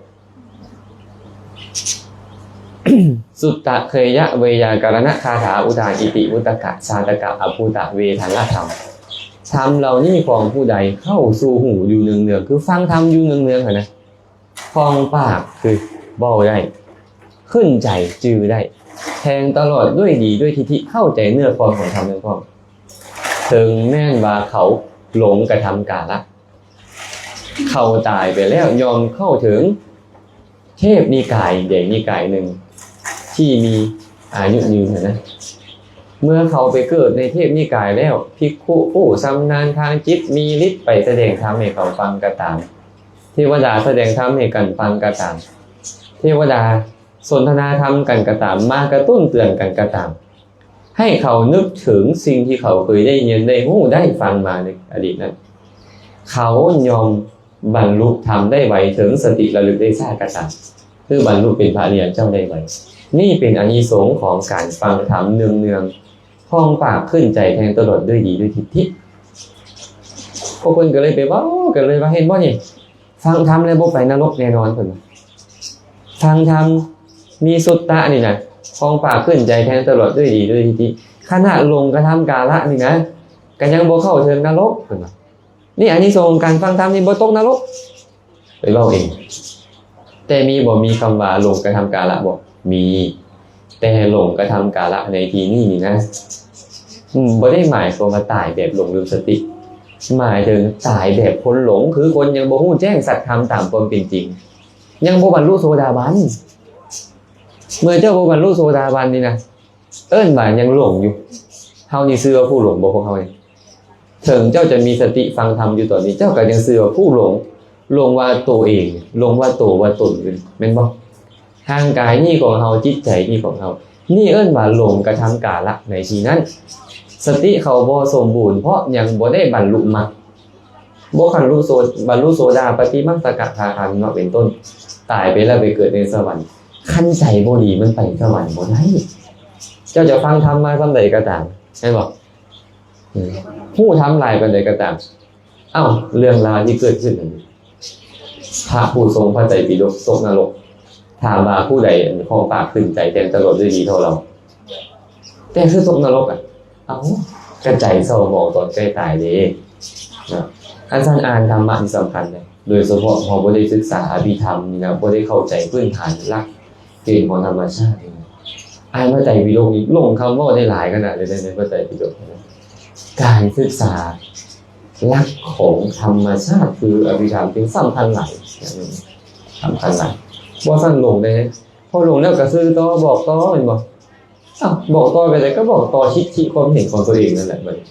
ສຸດຕະເຄຍະເວຍາກະລະນະຄາຖາ ອຸທານ ອິຕິ ວຸດຕະກະ ຊາດຕະກະ ອະພູຕະ ເວທະລະທຳ. ທຳເຫຼົ່ານີ້ຂອງຜູ້ໃດເຂົ້າສູ່ຫູຢູ່ເນືອງໆ ຄືຟັງທຳຢູ່ເນືອງໆຫັ້ນນະ ຄອງປາກຄືເວົ້າໄດ້ ຂຶ້ນໃຈຈື່ໄດ້ ແທງຕະຫຼອດດ້ວຍດີດ້ວຍທິດຖິ ເຂົ້າໃຈເນື້ອຄວາມຂອງທຳນັ້ນພ້ອມ. ເຖິງແມ່ນວ່າເຂົາຫຼົງກະທຳກາລະ ເຂົາຕາຍໄປແລ້ວຍ່ອມເຂົ້າເຖິງເທບນິກາຍໃດນິກາຍໜຶ່ງທີ່ມີອາຍຸຍືນຫັ້ນນະ. ເມື່ອເຂົາໄປເກີດໃນເທບນິກາຍແລ້ວ ພິກຂຸຜູ້ຊຳນານທາງຈິດມີລິດໄປສະແດງທຳໃຫ້ເຂົາຟັງກໍຕາມ, ເທວະດາສະແດງທຳໃຫ້ກັນຟັງກໍຕາມ, ເທວະດາສົນທະນາທຳກັນກໍຕາມ, ມາກະຕຸ້ນເຕືອນກັນກໍຕາມ, ໃຫ້ເຂົານຶກເຖິງສິ່ງທີ່ເຂົາເຄີຍໄດ້ຮຽນໄດ້ຮູ້ໄດ້ຟັງມາໃນອະດີດນັ້ນ, ເຂົາຍ່ອມບັນລຸທຳໄດ້ໄວເຖິງສະຕິລະລຶກໄດ້ຊ້າກໍຕາມ, ຄືບັນລຸເປັນພະອະລິຍະເຈົ້າໄດ້ໄວ. ນີ້ເປັນອານິສົງຂອງການຟັງທຳເນືອງໆ, ຄອງປາກຂຶ້ນໃຈແທງຕະຫຼອດດ້ວຍດີດ້ວຍທິດຖິ. ພວກເພິ່ນກໍເລີຍໄປເວົ້າ, ກໍເລີຍວ່າ ເຫັນບໍ່ນີ້? ຟັງທຳແລ້ວບໍ່ໄປນະລົກແນ່ນອນ ເພິ່ນວ່າ. ຟັງທຳມີສຸດຕະນີ້ນະ ຄອງປາກຂຶ້ນໃຈແທງຕະຫຼອດດ້ວຍດີດ້ວຍທິດຖິ. ຂະໜາດຫຼົງກະທຳກາລະນີ້ນະ ກໍຍັງບໍ່ເຂົ້າເຖິງນະລົກ ເພິ່ນວ່າ. ນີ້ອານິສົງຂອງການຟັງທຳນີ້ບໍ່ຕົກນະລົກ ໄປເວົ້າເອງ. ແຕ່ມີບໍ່ ມີຄຳວ່າຫຼົງກະທຳກາລະບໍ່? ມີ. ແຕ່ຫຼົງກະທຳກາລະໃນທີ່ນີ້ນີ້ນະ ອືມ ບໍ່ໄດ້ໝາຍຄວາມວ່າຕາຍແບບຫຼົງລືມສະຕິ, ໝາຍເຖິງຕາຍແບບຄົນຫຼົງ, ຄືຄົນຍັງບໍ່ຮູ້ແຈ້ງສັດທຳຕາມຄວາມເປັນຈິງ, ຍັງບໍ່ບັນລຸໂສດາບັນ. ເມື່ອເຈົ້າບໍ່ບັນລຸໂສດາບັນນີ້ນະ ເອີ້ນວ່າຍັງຫຼົງຢູ່. ເຮົານີ້ຊື່ວ່າຜູ້ຫຼົງບໍ່ ພວກເຮົານີ້? ເຖິງເຈົ້າຈະມີສະຕິຟັງທຳຢູ່ຕອນນີ້, ເຈົ້າກໍຍັງຊື່ວ່າຜູ້ຫຼົງ, ຫຼົງວ່າໂຕເອງ, ຫຼົງວ່າໂຕວ່າຕົນຢູ່, ແມ່ນບໍ່? ຮ່າງກາຍນີ້ຂອງເຮົາ, ຈິດໃຈນີ້ຂອງເຮົາ, ນີ້ເອີ້ນວ່າຫຼົງກະທຳກາລະໃນທີ່ນັ້ນ. ສະຕິເຂົາບໍ່ສົມບູນ ເພາະຍັງບໍ່ໄດ້ບັນລຸມັກ, ບໍ່ບັນລຸໂສ, ບັນລຸໂສດາປະຕິ ມັກ ສະກະທາຄາມີ ເປັນຕົ້ນ. ຕາຍໄປແລ້ວໄປເກີດໃນສະຫວັນ, ຄັນໃຈບໍ່ດີມັນໄປສະຫວັນບໍ່ໄດ້. ເຈົ້າຈະຟັງທຳມາສ່ຳໃດກໍຕາມ, ແມ່ນບໍ່? ອືມ ຮູ້ທຳຫຼາຍປານໃດກໍຕາມ. ເອົ້າ ເລື່ອງລາວທີ່ເກີດຂຶ້ນນັ້ນ ພະຜູ້ຊົງພະໄຕປິດົກຕົກນະລົກ, ຖາມວ່າຜູ້ໃດຄອງປາກຂຶ້ນໃຈແທງຕະຫຼອດດ້ວຍດີເທົ່າລາວ? ແຕ່ຄືຕົກນະລົກອະ? ເອົ້າ ກະໃຈເສົ້າໝອງຕອນໃກ້ຕາຍເດ້ນະ. ອັນຊັ້ນອ່ານທຳມະນີ້ສຳຄັນເດ້, ໂດຍສະເພາະເຮົາບໍ່ໄດ້ສຶກສາອະພິທຳນີ້ນະ, ບໍ່ໄດ້ເຂົ້າໃຈພື້ນຖານຫຼັກເກນຂອງທຳມະຊາດນີ້ນະ. ອ່ານພະໄຕປິດົກນີ້ຫຼົງຄຳເວົ້າໄດ້ຫຼາຍຂະໜາດເລີຍໃນ, ໃນພະໄຕປິດົກນີ້ນະ. ການສຶກສາຫຼັກຂອງທຳມະຊາດຄືອະພິທຳຈຶ່ງສຳຄັນຫຼາຍ, ສຳຄັນຫຼາຍ. ບໍ່ຊັ້ນຫຼົງເດ້, ພໍຫຼົງແລ້ວກໍສື່ຕໍ່, ບອກຕໍ່, ແມ່ນບໍ່? ອ້າວ ບອກຕໍ່ໄປໃສ? ກໍບອກຕໍ່ທິດທິຄວາມເຫັນຂອງຕົວເອງນັ້ນແຫຼະ. ບັດນີ້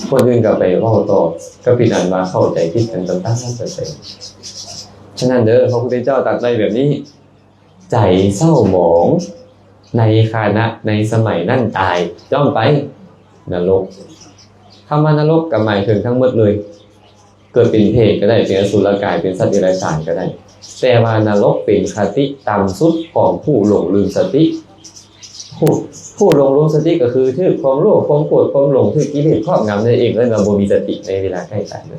ຄົນອື່ນກໍໄປເວົ້າຕໍ່, ກໍເປັນອັນວ່າເຂົ້າໃຈຜິດກັນຕ່າງໆໄປ. ສະນັ້ນເດີ ພະພຸດທະເຈົ້າຕັດໄວ້ແບບນີ້, ໃຈເສົ້າໝອງໃນຂະນະໃນສະໄໝນັ້ນຕາຍ, ຍ່ອມໄປນະລົກ. ຄຳວ່ານະລົກກໍໝາຍເຖິງທັງໝົດເລີຍ. ເກີດເປັນເປດກໍໄດ້ ເປັນອະສຸລະກາຍ ເປັນສັດເດຍລະສານກໍໄດ້ ແຕ່ວ່ານະລົກເປັນຄະຕິຕ່ຳສຸດຂອງຜູ້ຫຼົງລືມສະຕິ. ຜູ້ ຜູ້ຫຼົງລືມສະຕິກໍຄືຖືກຄວາມໂລບ ຄວາມໂກດ ຄວາມຫຼົງ ຖືກກິເລດຄອບງຳນັ້ນເອງ ເອີ້ນວ່າບໍ່ມີສະຕິໃນເວລາໃກ້ຕາຍເນາະ.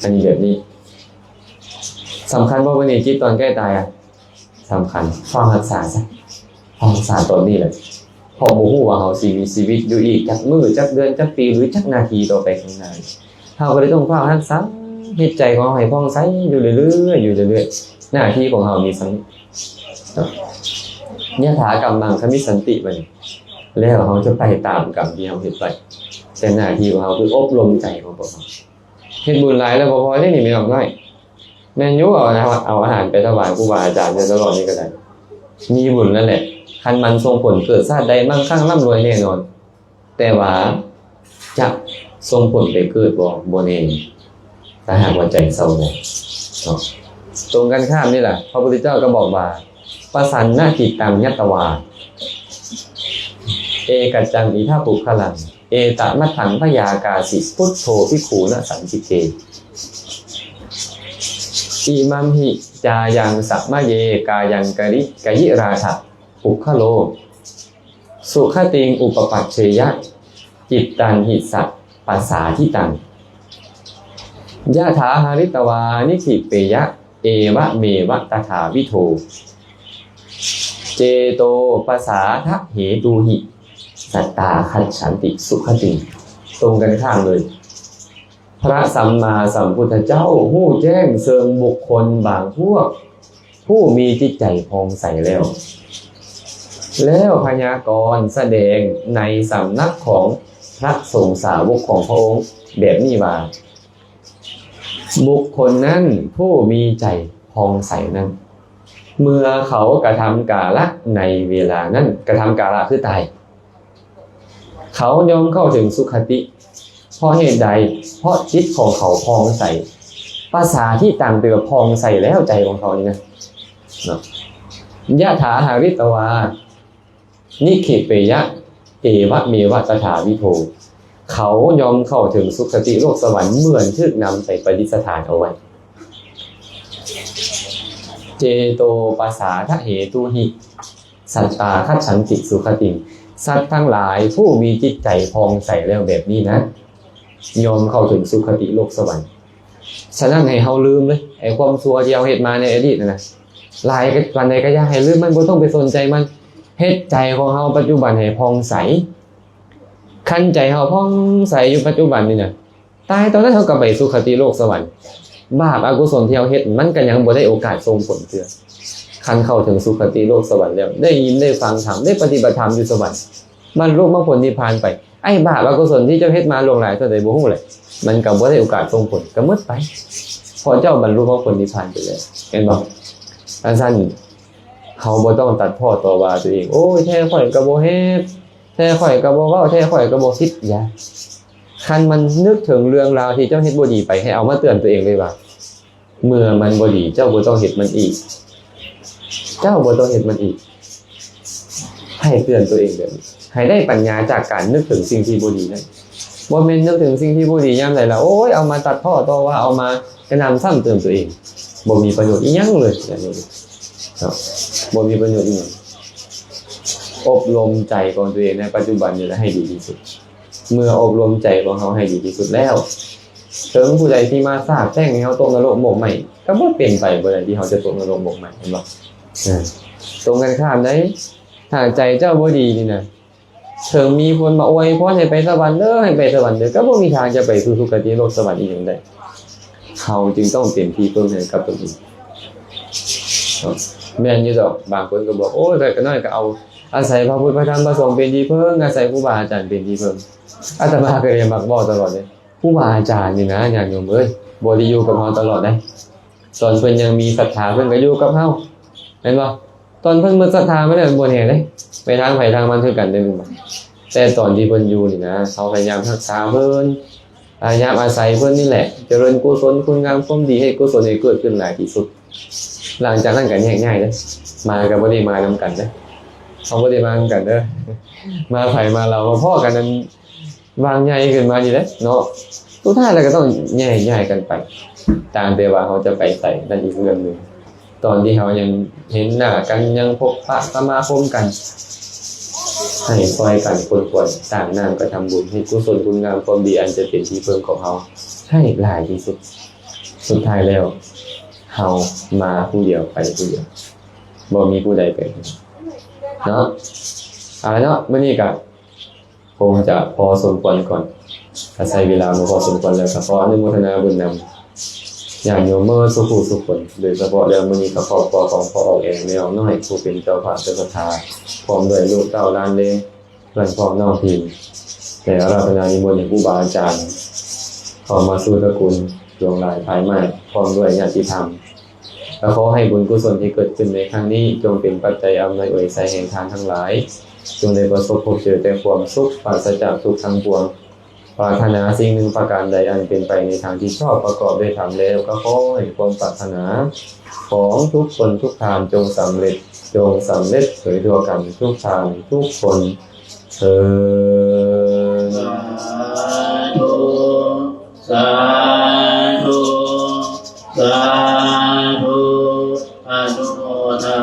ອັນນີ້ແບບນີ້ ສຳຄັນບໍ່ ບັດນີ້ຈິດຕອນໃກ້ຕາຍອະ? ສຳຄັນ. ເຝົ້າຮັກສາຊະ ເຝົ້າຮັກສາຕອນນີ້ແຫຼະ ເພາະບໍ່ຮູ້ວ່າເຮົາຊິມີຊີວິດຢູ່ອີກຈັກມື້ ຈັກເດືອນ ຈັກປີ ຫຼື ຈັກນາທີຕໍ່ໄປຂ້າງໜ້າ. ເຮົາກໍເລີຍຕ້ອງເຝົ້າຮັກສາ ເຮັດໃຈຂອງເຮົາໃຫ້ຜ່ອງໃສຢູ່ເລື້ອຍໆ ຢູ່ເລື້ອຍໆ. ໜ້າທີ່ຂອງເຮົາມີສ່ຳນີ້. ຍະຖາກັມມັງຄະມິດສັນຕິ ບັດນີ້ ແລ້ວເຮົາຈະໄປຕາມກຳທີ່ເຮົາເຮັດໄວ້. ແຕ່ໜ້າທີ່ຂອງເຮົາຄືອົບລົມໃຈຂອງພວກເຮົາ. ເຮັດບຸນຫຼາຍແລ້ວບໍ່ພໍເດ້ນີ້ ແມ່ນອກນ້ອຍ. ແມ່ນຢູ່ ເອົາ ເອົາອາຫານໄປຖວາຍຄູບາອາຈານຢູ່ຕະຫຼອດນີ້ກໍໄດ້ ມີບຸນນັ້ນແຫຼະ. ຄັນມັນສົ່ງຜົນເກີດຊາດໃດ ມັ່ງຄັ່ງລ່ຳລວຍແນ່ນອນ. ແຕ່ວ່າຈະສົ່ງຜົນໄປເກີດບໍ່? ບໍ່ແນ່. ຖ້າຫາກວ່າໃຈເສົ້າໝອງເນາະ. ຕົງກັນຂ້າມນີ້ລະ ພະພຸດທະເຈົ້າກໍບອກວ່າ ປະສັນນະຈິດຕັງຍະຕະວາ ເອກັດຈັງອິດຖະປຸກຄະລັງ ເອຕະມັດຖັງພະຍາກາສິ ພຸດໂທພິກຂຸນະສັນທິເກ ອິມະມະຫິ ຈາຍັງສະມະເຍ ກາຍັງກະລິ ກະຍິຣາທະ ປຸກຄະໂລ ສຸຄະຕິງ ອຸປະປັດເຊຍະ ຈິດຕັງຫິສະ ປະສາທິຕັງ ຍະຖາຫະລິຕະວານິຂິເປຍະ ເອວະເມວະຕະຖາວິໂທ ເຈໂຕປະສາທະເຫຕຸຫິ ສັດຕາຄັດສັນຕິສຸຄະຕິງ. ຕົງກັນຂ້າມເລີຍ. ພະສຳມາສຳພຸດທະເຈົ້າຮູ້ແຈ້ງເຊິ່ງບຸກຄົນບາງພວກ ຜູ້ມີຈິດໃຈຜ່ອງໃສແລ້ວ ແລ້ວພະຍາກອນສະແດງໃນສຳນັກຂອງພະສົງສາວົກຂອງພະອົງແບບນີ້ວ່າ ບຸກຄົນນັ້ນຜູ້ມີໃຈຜ່ອງໃສນັ້ນ ເມື່ອເຂົາກະທຳກາລະໃນເວລານັ້ນ ກະທຳກາລະຄືຕາຍ ເຂົາຍ່ອມເຂົ້າເຖິງສຸຄະຕິ. ເພາະເຫດໃດ? ເພາະຈິດຂອງເຂົາຜ່ອງໃສ. ປະສາທິຕັງ ແປວ່າຜ່ອງໃສແລ້ວໃຈຂອງເຂົານີ້ນະ ເນາະ. ຍະຖາຫະລິຕະວານິຂິເປຍະ ເອວະເມວະຕະຖາວິໂທ ເຂົາຍ່ອມເຂົ້າເຖິງສຸຄະຕິໂລກສະຫວັນ ເໝືອນຖືກນຳໄປປະດິດສະຖານເອົາໄວ້. ເຈໂຕປະສາທະເຫຕຸຫິ ສັດຕາຄັດສັນຕິສຸຄະຕິງ ສັດທັງຫຼາຍຜູ້ມີຈິດໃຈຜ່ອງໃສແລ້ວແບບນີ້ນະ ຍ່ອມເຂົ້າເຖິງສຸຄະຕິໂລກສະຫວັນ. ສະນັ້ນໃຫ້ເຮົາລືມເລີຍ ໄອ້ຄວາມຊົ່ວທີ່ເຮົາເຮັດມາໃນອະດີດນັ້ນນະ ຫຼາຍປານໃດກໍຢ່າໃຫ້ລືມມັນ ບໍ່ຕ້ອງໄປສົນໃຈມັນ. ເຮັດໃຈຂອງເຮົາປັດຈຸບັນໃຫ້ຜ່ອງໃສ. ຄັນໃຈເຮົາຜ່ອງໃສຢູ່ປັດຈຸບັນນີ້ນະ ຕາຍຕອນນັ້ນເຮົາກໍໄປສຸຄະຕິໂລກສະຫວັນ. ບາບອະກຸສົນທີ່ເຮົາເຮັດ ມັນກໍຍັງບໍ່ໄດ້ໂອກາດສົ່ງຜົນເທື່ອ. ຄັນເຂົ້າເຖິງສຸຄະຕິໂລກສະຫວັນແລ້ວ ໄດ້ຍິນໄດ້ຟັງທຳ ໄດ້ປະຕິບັດທຳຢູ່ສະຫວັນ ບັນລຸມັກຜົນນິບພານໄປ ໄອ້ບາບອະກຸສົນທີ່ເຈົ້າເຮັດມາລ່ວງຫຼາຍເທົ່າໃດບໍ່ຮູ້ແຫຼະ ມັນກໍບໍ່ໄດ້ໂອກາດສົ່ງຜົນ ກໍໝົດໄປ ເພາະເຈົ້າບັນລຸມັກຜົນນິບພານໄປແລ້ວ ແມ່ນບໍ່? ອັນຊັ້ນ ເຮົາບໍ່ຕ້ອງຕັດພໍ້ຕໍ່ວ່າຕົວເອງ ໂອ້ຍ ແທ້ຂ້ອຍກໍບໍ່ເຮັດ ແທ້ຂ້ອຍກໍບໍ່ເວົ້າ ແທ້ຂ້ອຍກໍບໍ່ຄິດ. ຢ່າ. ຄັນມັນນຶກເຖິງເລື່ອງລາວທີ່ເຈົ້າເຮັດບໍ່ດີໄປ ໃຫ້ເອົາມາເຕືອນຕົວເອງເລີຍວ່າ ເມື່ອມັນບໍ່ດີ ເຈົ້າບໍ່ຕ້ອງເຮັດມັນອີກ. ເຈົ້າບໍ່ຕ້ອງເຮັດມັນອີກ. ໃຫ້ເຕືອນຕົວເອງແບບນີ້ ໃຫ້ໄດ້ປັນຍາຈາກການນຶກເຖິງສິ່ງທີ່ບໍ່ດີນັ້ນ. ບໍ່ແມ່ນນຶກເຖິງສິ່ງທີ່ບໍ່ດີຍາມໃດລະ ໂອ້ຍ ເອົາມາຕັດພໍ້ຕໍ່ວ່າ ເອົາມາກະໜ່ຳຊ້ຳເຕີມຕົວເອງ. ບໍ່ມີປະໂຫຍດອີ່ຫຍັງເລີຍ ຢ່າງນີ້ເນາະ ບໍ່ມີປະໂຫຍດອີ່ຫຍັງ. ອົບລົມໃຈຂອງຕົວເອງໃນປັດຈຸບັນນີ້ລະໃຫ້ດີທີ່ສຸດ. ເມື່ອອົບລົມໃຈຂອງເຮົາໃຫ້ດີທີ່ສຸດແລ້ວ ເຖິງຜູ້ໃດທີ່ມາສາບແຊ່ງໃຫ້ເຮົາຕົກນະລົກໝົກໄໝ້ ກໍບໍ່ເປັນໄປບໍ່ໄດ້ທີ່ເຮົາຈະຕົກນະລົກໝົກໄໝ້ ແມ່ນບໍ່? ເອີ ຕົງກັນຂ້າມໃດ໋ ຖ້າໃຈເຈົ້າບໍ່ດີນີ້ນະ ເຖິງມີຄົນມາອວຍພອນໃຫ້ໄປສະຫວັນເດີ ໃຫ້ໄປສະຫວັນເດີ ກໍບໍ່ມີທາງຈະໄປສູ່ສຸຄະຕິໂລກສະຫວັນອີ່ຫຍັງໄດ້. ເຮົາຈຶ່ງຕ້ອງເປັນທີ່ເພິ່ງໃຫ້ກັບຕົນເອງ. ແມ່ນຢູ່ດອກ ບາງຄົນກໍບອກ ໂອ້ຍ ຂ້ອຍກໍນ້ອຍກໍເອົາ ອາໄສພະພຸດ ພະທຳ ພະສົງເປັນທີ່ເພິ່ງ ອາໄສຄູບາອາຈານເປັນທີ່ເພິ່ງ. ອາດຕະມາກໍເລີຍມັກເວົ້າຕະຫຼອດເລີຍ ຄູບາອາຈານນີ້ນະ ຍາດໂຍມເອີຍ ບໍ່ໄດ້ຢູ່ກັບເຮົາຕະຫຼອດເດ້. ຕອນເພິ່ນຍັງມີສັດທາ ເພິ່ນກໍຢູ່ກັບເຮົາ ແມ່ນບໍ່? ຕອນເພິ່ນໝົດສັດທາມາແລ້ວ ມັນບໍ່ແນ່ເດ້ ໄປທາງໃຜທາງມັນຄືກັນເດ້ ແມ່ນບໍ່? ແຕ່ຕອນທີ່ເພິ່ນຢູ່ນີ້ນະ ເຮົາພະຍາຍາມຮັກສາເພິ່ນ ພະຍາຍາມອາໄສເພິ່ນນີ້ແຫຼະ ຈະເລີນກຸສົນ ຄຸນງາມຄວາມດີ ເຮັດກຸສົນໃຫ້ເກີດຂຶ້ນຫຼາຍທີ່ສຸດ. ຫຼັງຈາກນັ້ນກໍແຍກຍ້າຍເດ້ ມາກໍບໍ່ໄດ້ມານຳກັນເດ້ ເຮົາບໍ່ໄດ້ມານຳກັນເດີ ມາໃຜມາລາວ ມາພໍ້ກັນນັ້ນ ວາງໃຫຍ່ຂຶ້ນມານີ້ແຫຼະເນາະ. ສຸດທ້າຍແລ້ວກໍຕ້ອງແຍກຍ້າຍກັນໄປ ຕ່າງແຕ່ວ່າເຮົາຈະໄປໃສນັ້ນອີກເລື່ອງໜຶ່ງ. ຕອນທີ່ເຮົາຍັງເຫັນໜ້າກັນ ຍັງພົບປະສະມາຄົມກັນ ໃຫ້ຊ່ອຍກັນຄົ້ນຄວ້າ ສ້າງນ້ຳກະທຳບຸນ ເຮັດກຸສົນຄຸນງາມຄວາມດີ ອັນຈະເປັນທີ່ເພິ່ງຂອງເຮົາໃຫ້ຫຼາຍທີ່ສຸດ. ສຸດທ້າຍແລ້ວ ເຮົາມາຜູ້ດຽວ ໄປຜູ້ດຽວ ບໍ່ມີຜູ້ໃດໄປເນາະ. ເອົາລະເນາະ ມື້ນີ້ກະຄົງຈະພໍສົມຄວນກ່ອນ ກະໃຊ້ເວລາມາພໍສົມຄວນແລ້ວ ກະຂໍອະນຸໂມທະນາບຸນນຳຍາດໂຍມເໝິດສູ່ຜູ້ສູ່ຄົນ ໂດຍສະເພາະແລ້ວມື້ນີ້ກະຄອບຄົວຂອງພໍ່ອອກແອງ ແມ່ອອກນ້ອຍ ຜູ້ເປັນເຈົ້າພາບເຈົ້າສັດທາ ພ້ອມດ້ວຍລູກເຕົ້າຫຼານເລນ ເພື່ອນພ້ອມນ້ອງພີມ ໄດ້ອາລາທະນານິມົນໃຫ້ຄູບາອາຈານເຂົ້າມາສູ່ຕະກຸນຫຼວງຫຼາຍພາຍໃໝ່ ພ້ອມດ້ວຍຍາດຕິທຳ ແລະ ຂໍໃຫ້ບຸນກຸສົນທີ່ເກີດຂຶ້ນໃນຄັ້ງນີ້ ຈົ່ງເປັນປັດໄຈອຳນວຍອວຍໄຊແຫ່ງທ່ານທັງຫຼາຍ ຈົ່ງໄດ້ປະສົບພົບເຈີແຕ່ຄວາມສຸກ ປາສະຈາກທຸກທັງປວງ ປາດຖະໜາສິ່ງໜຶ່ງປະການໃດອັນເປັນໄປໃນທາງທີ່ຊອບ ປະກອບດ້ວຍທຳແລ້ວ ກໍຂໍໃຫ້ຄວາມປາດຖະໜາຂອງທຸກຄົນທຸກທ່ານຈົ່ງສຳເລັດ ຈົ່ງສຳເລັດໂດຍທົ່ວກັນທຸກທ່ານທຸກຄົນເທີ້ນ. ສາທຸ ສາທຸ ສາທຸ ອະນຸໂມທາ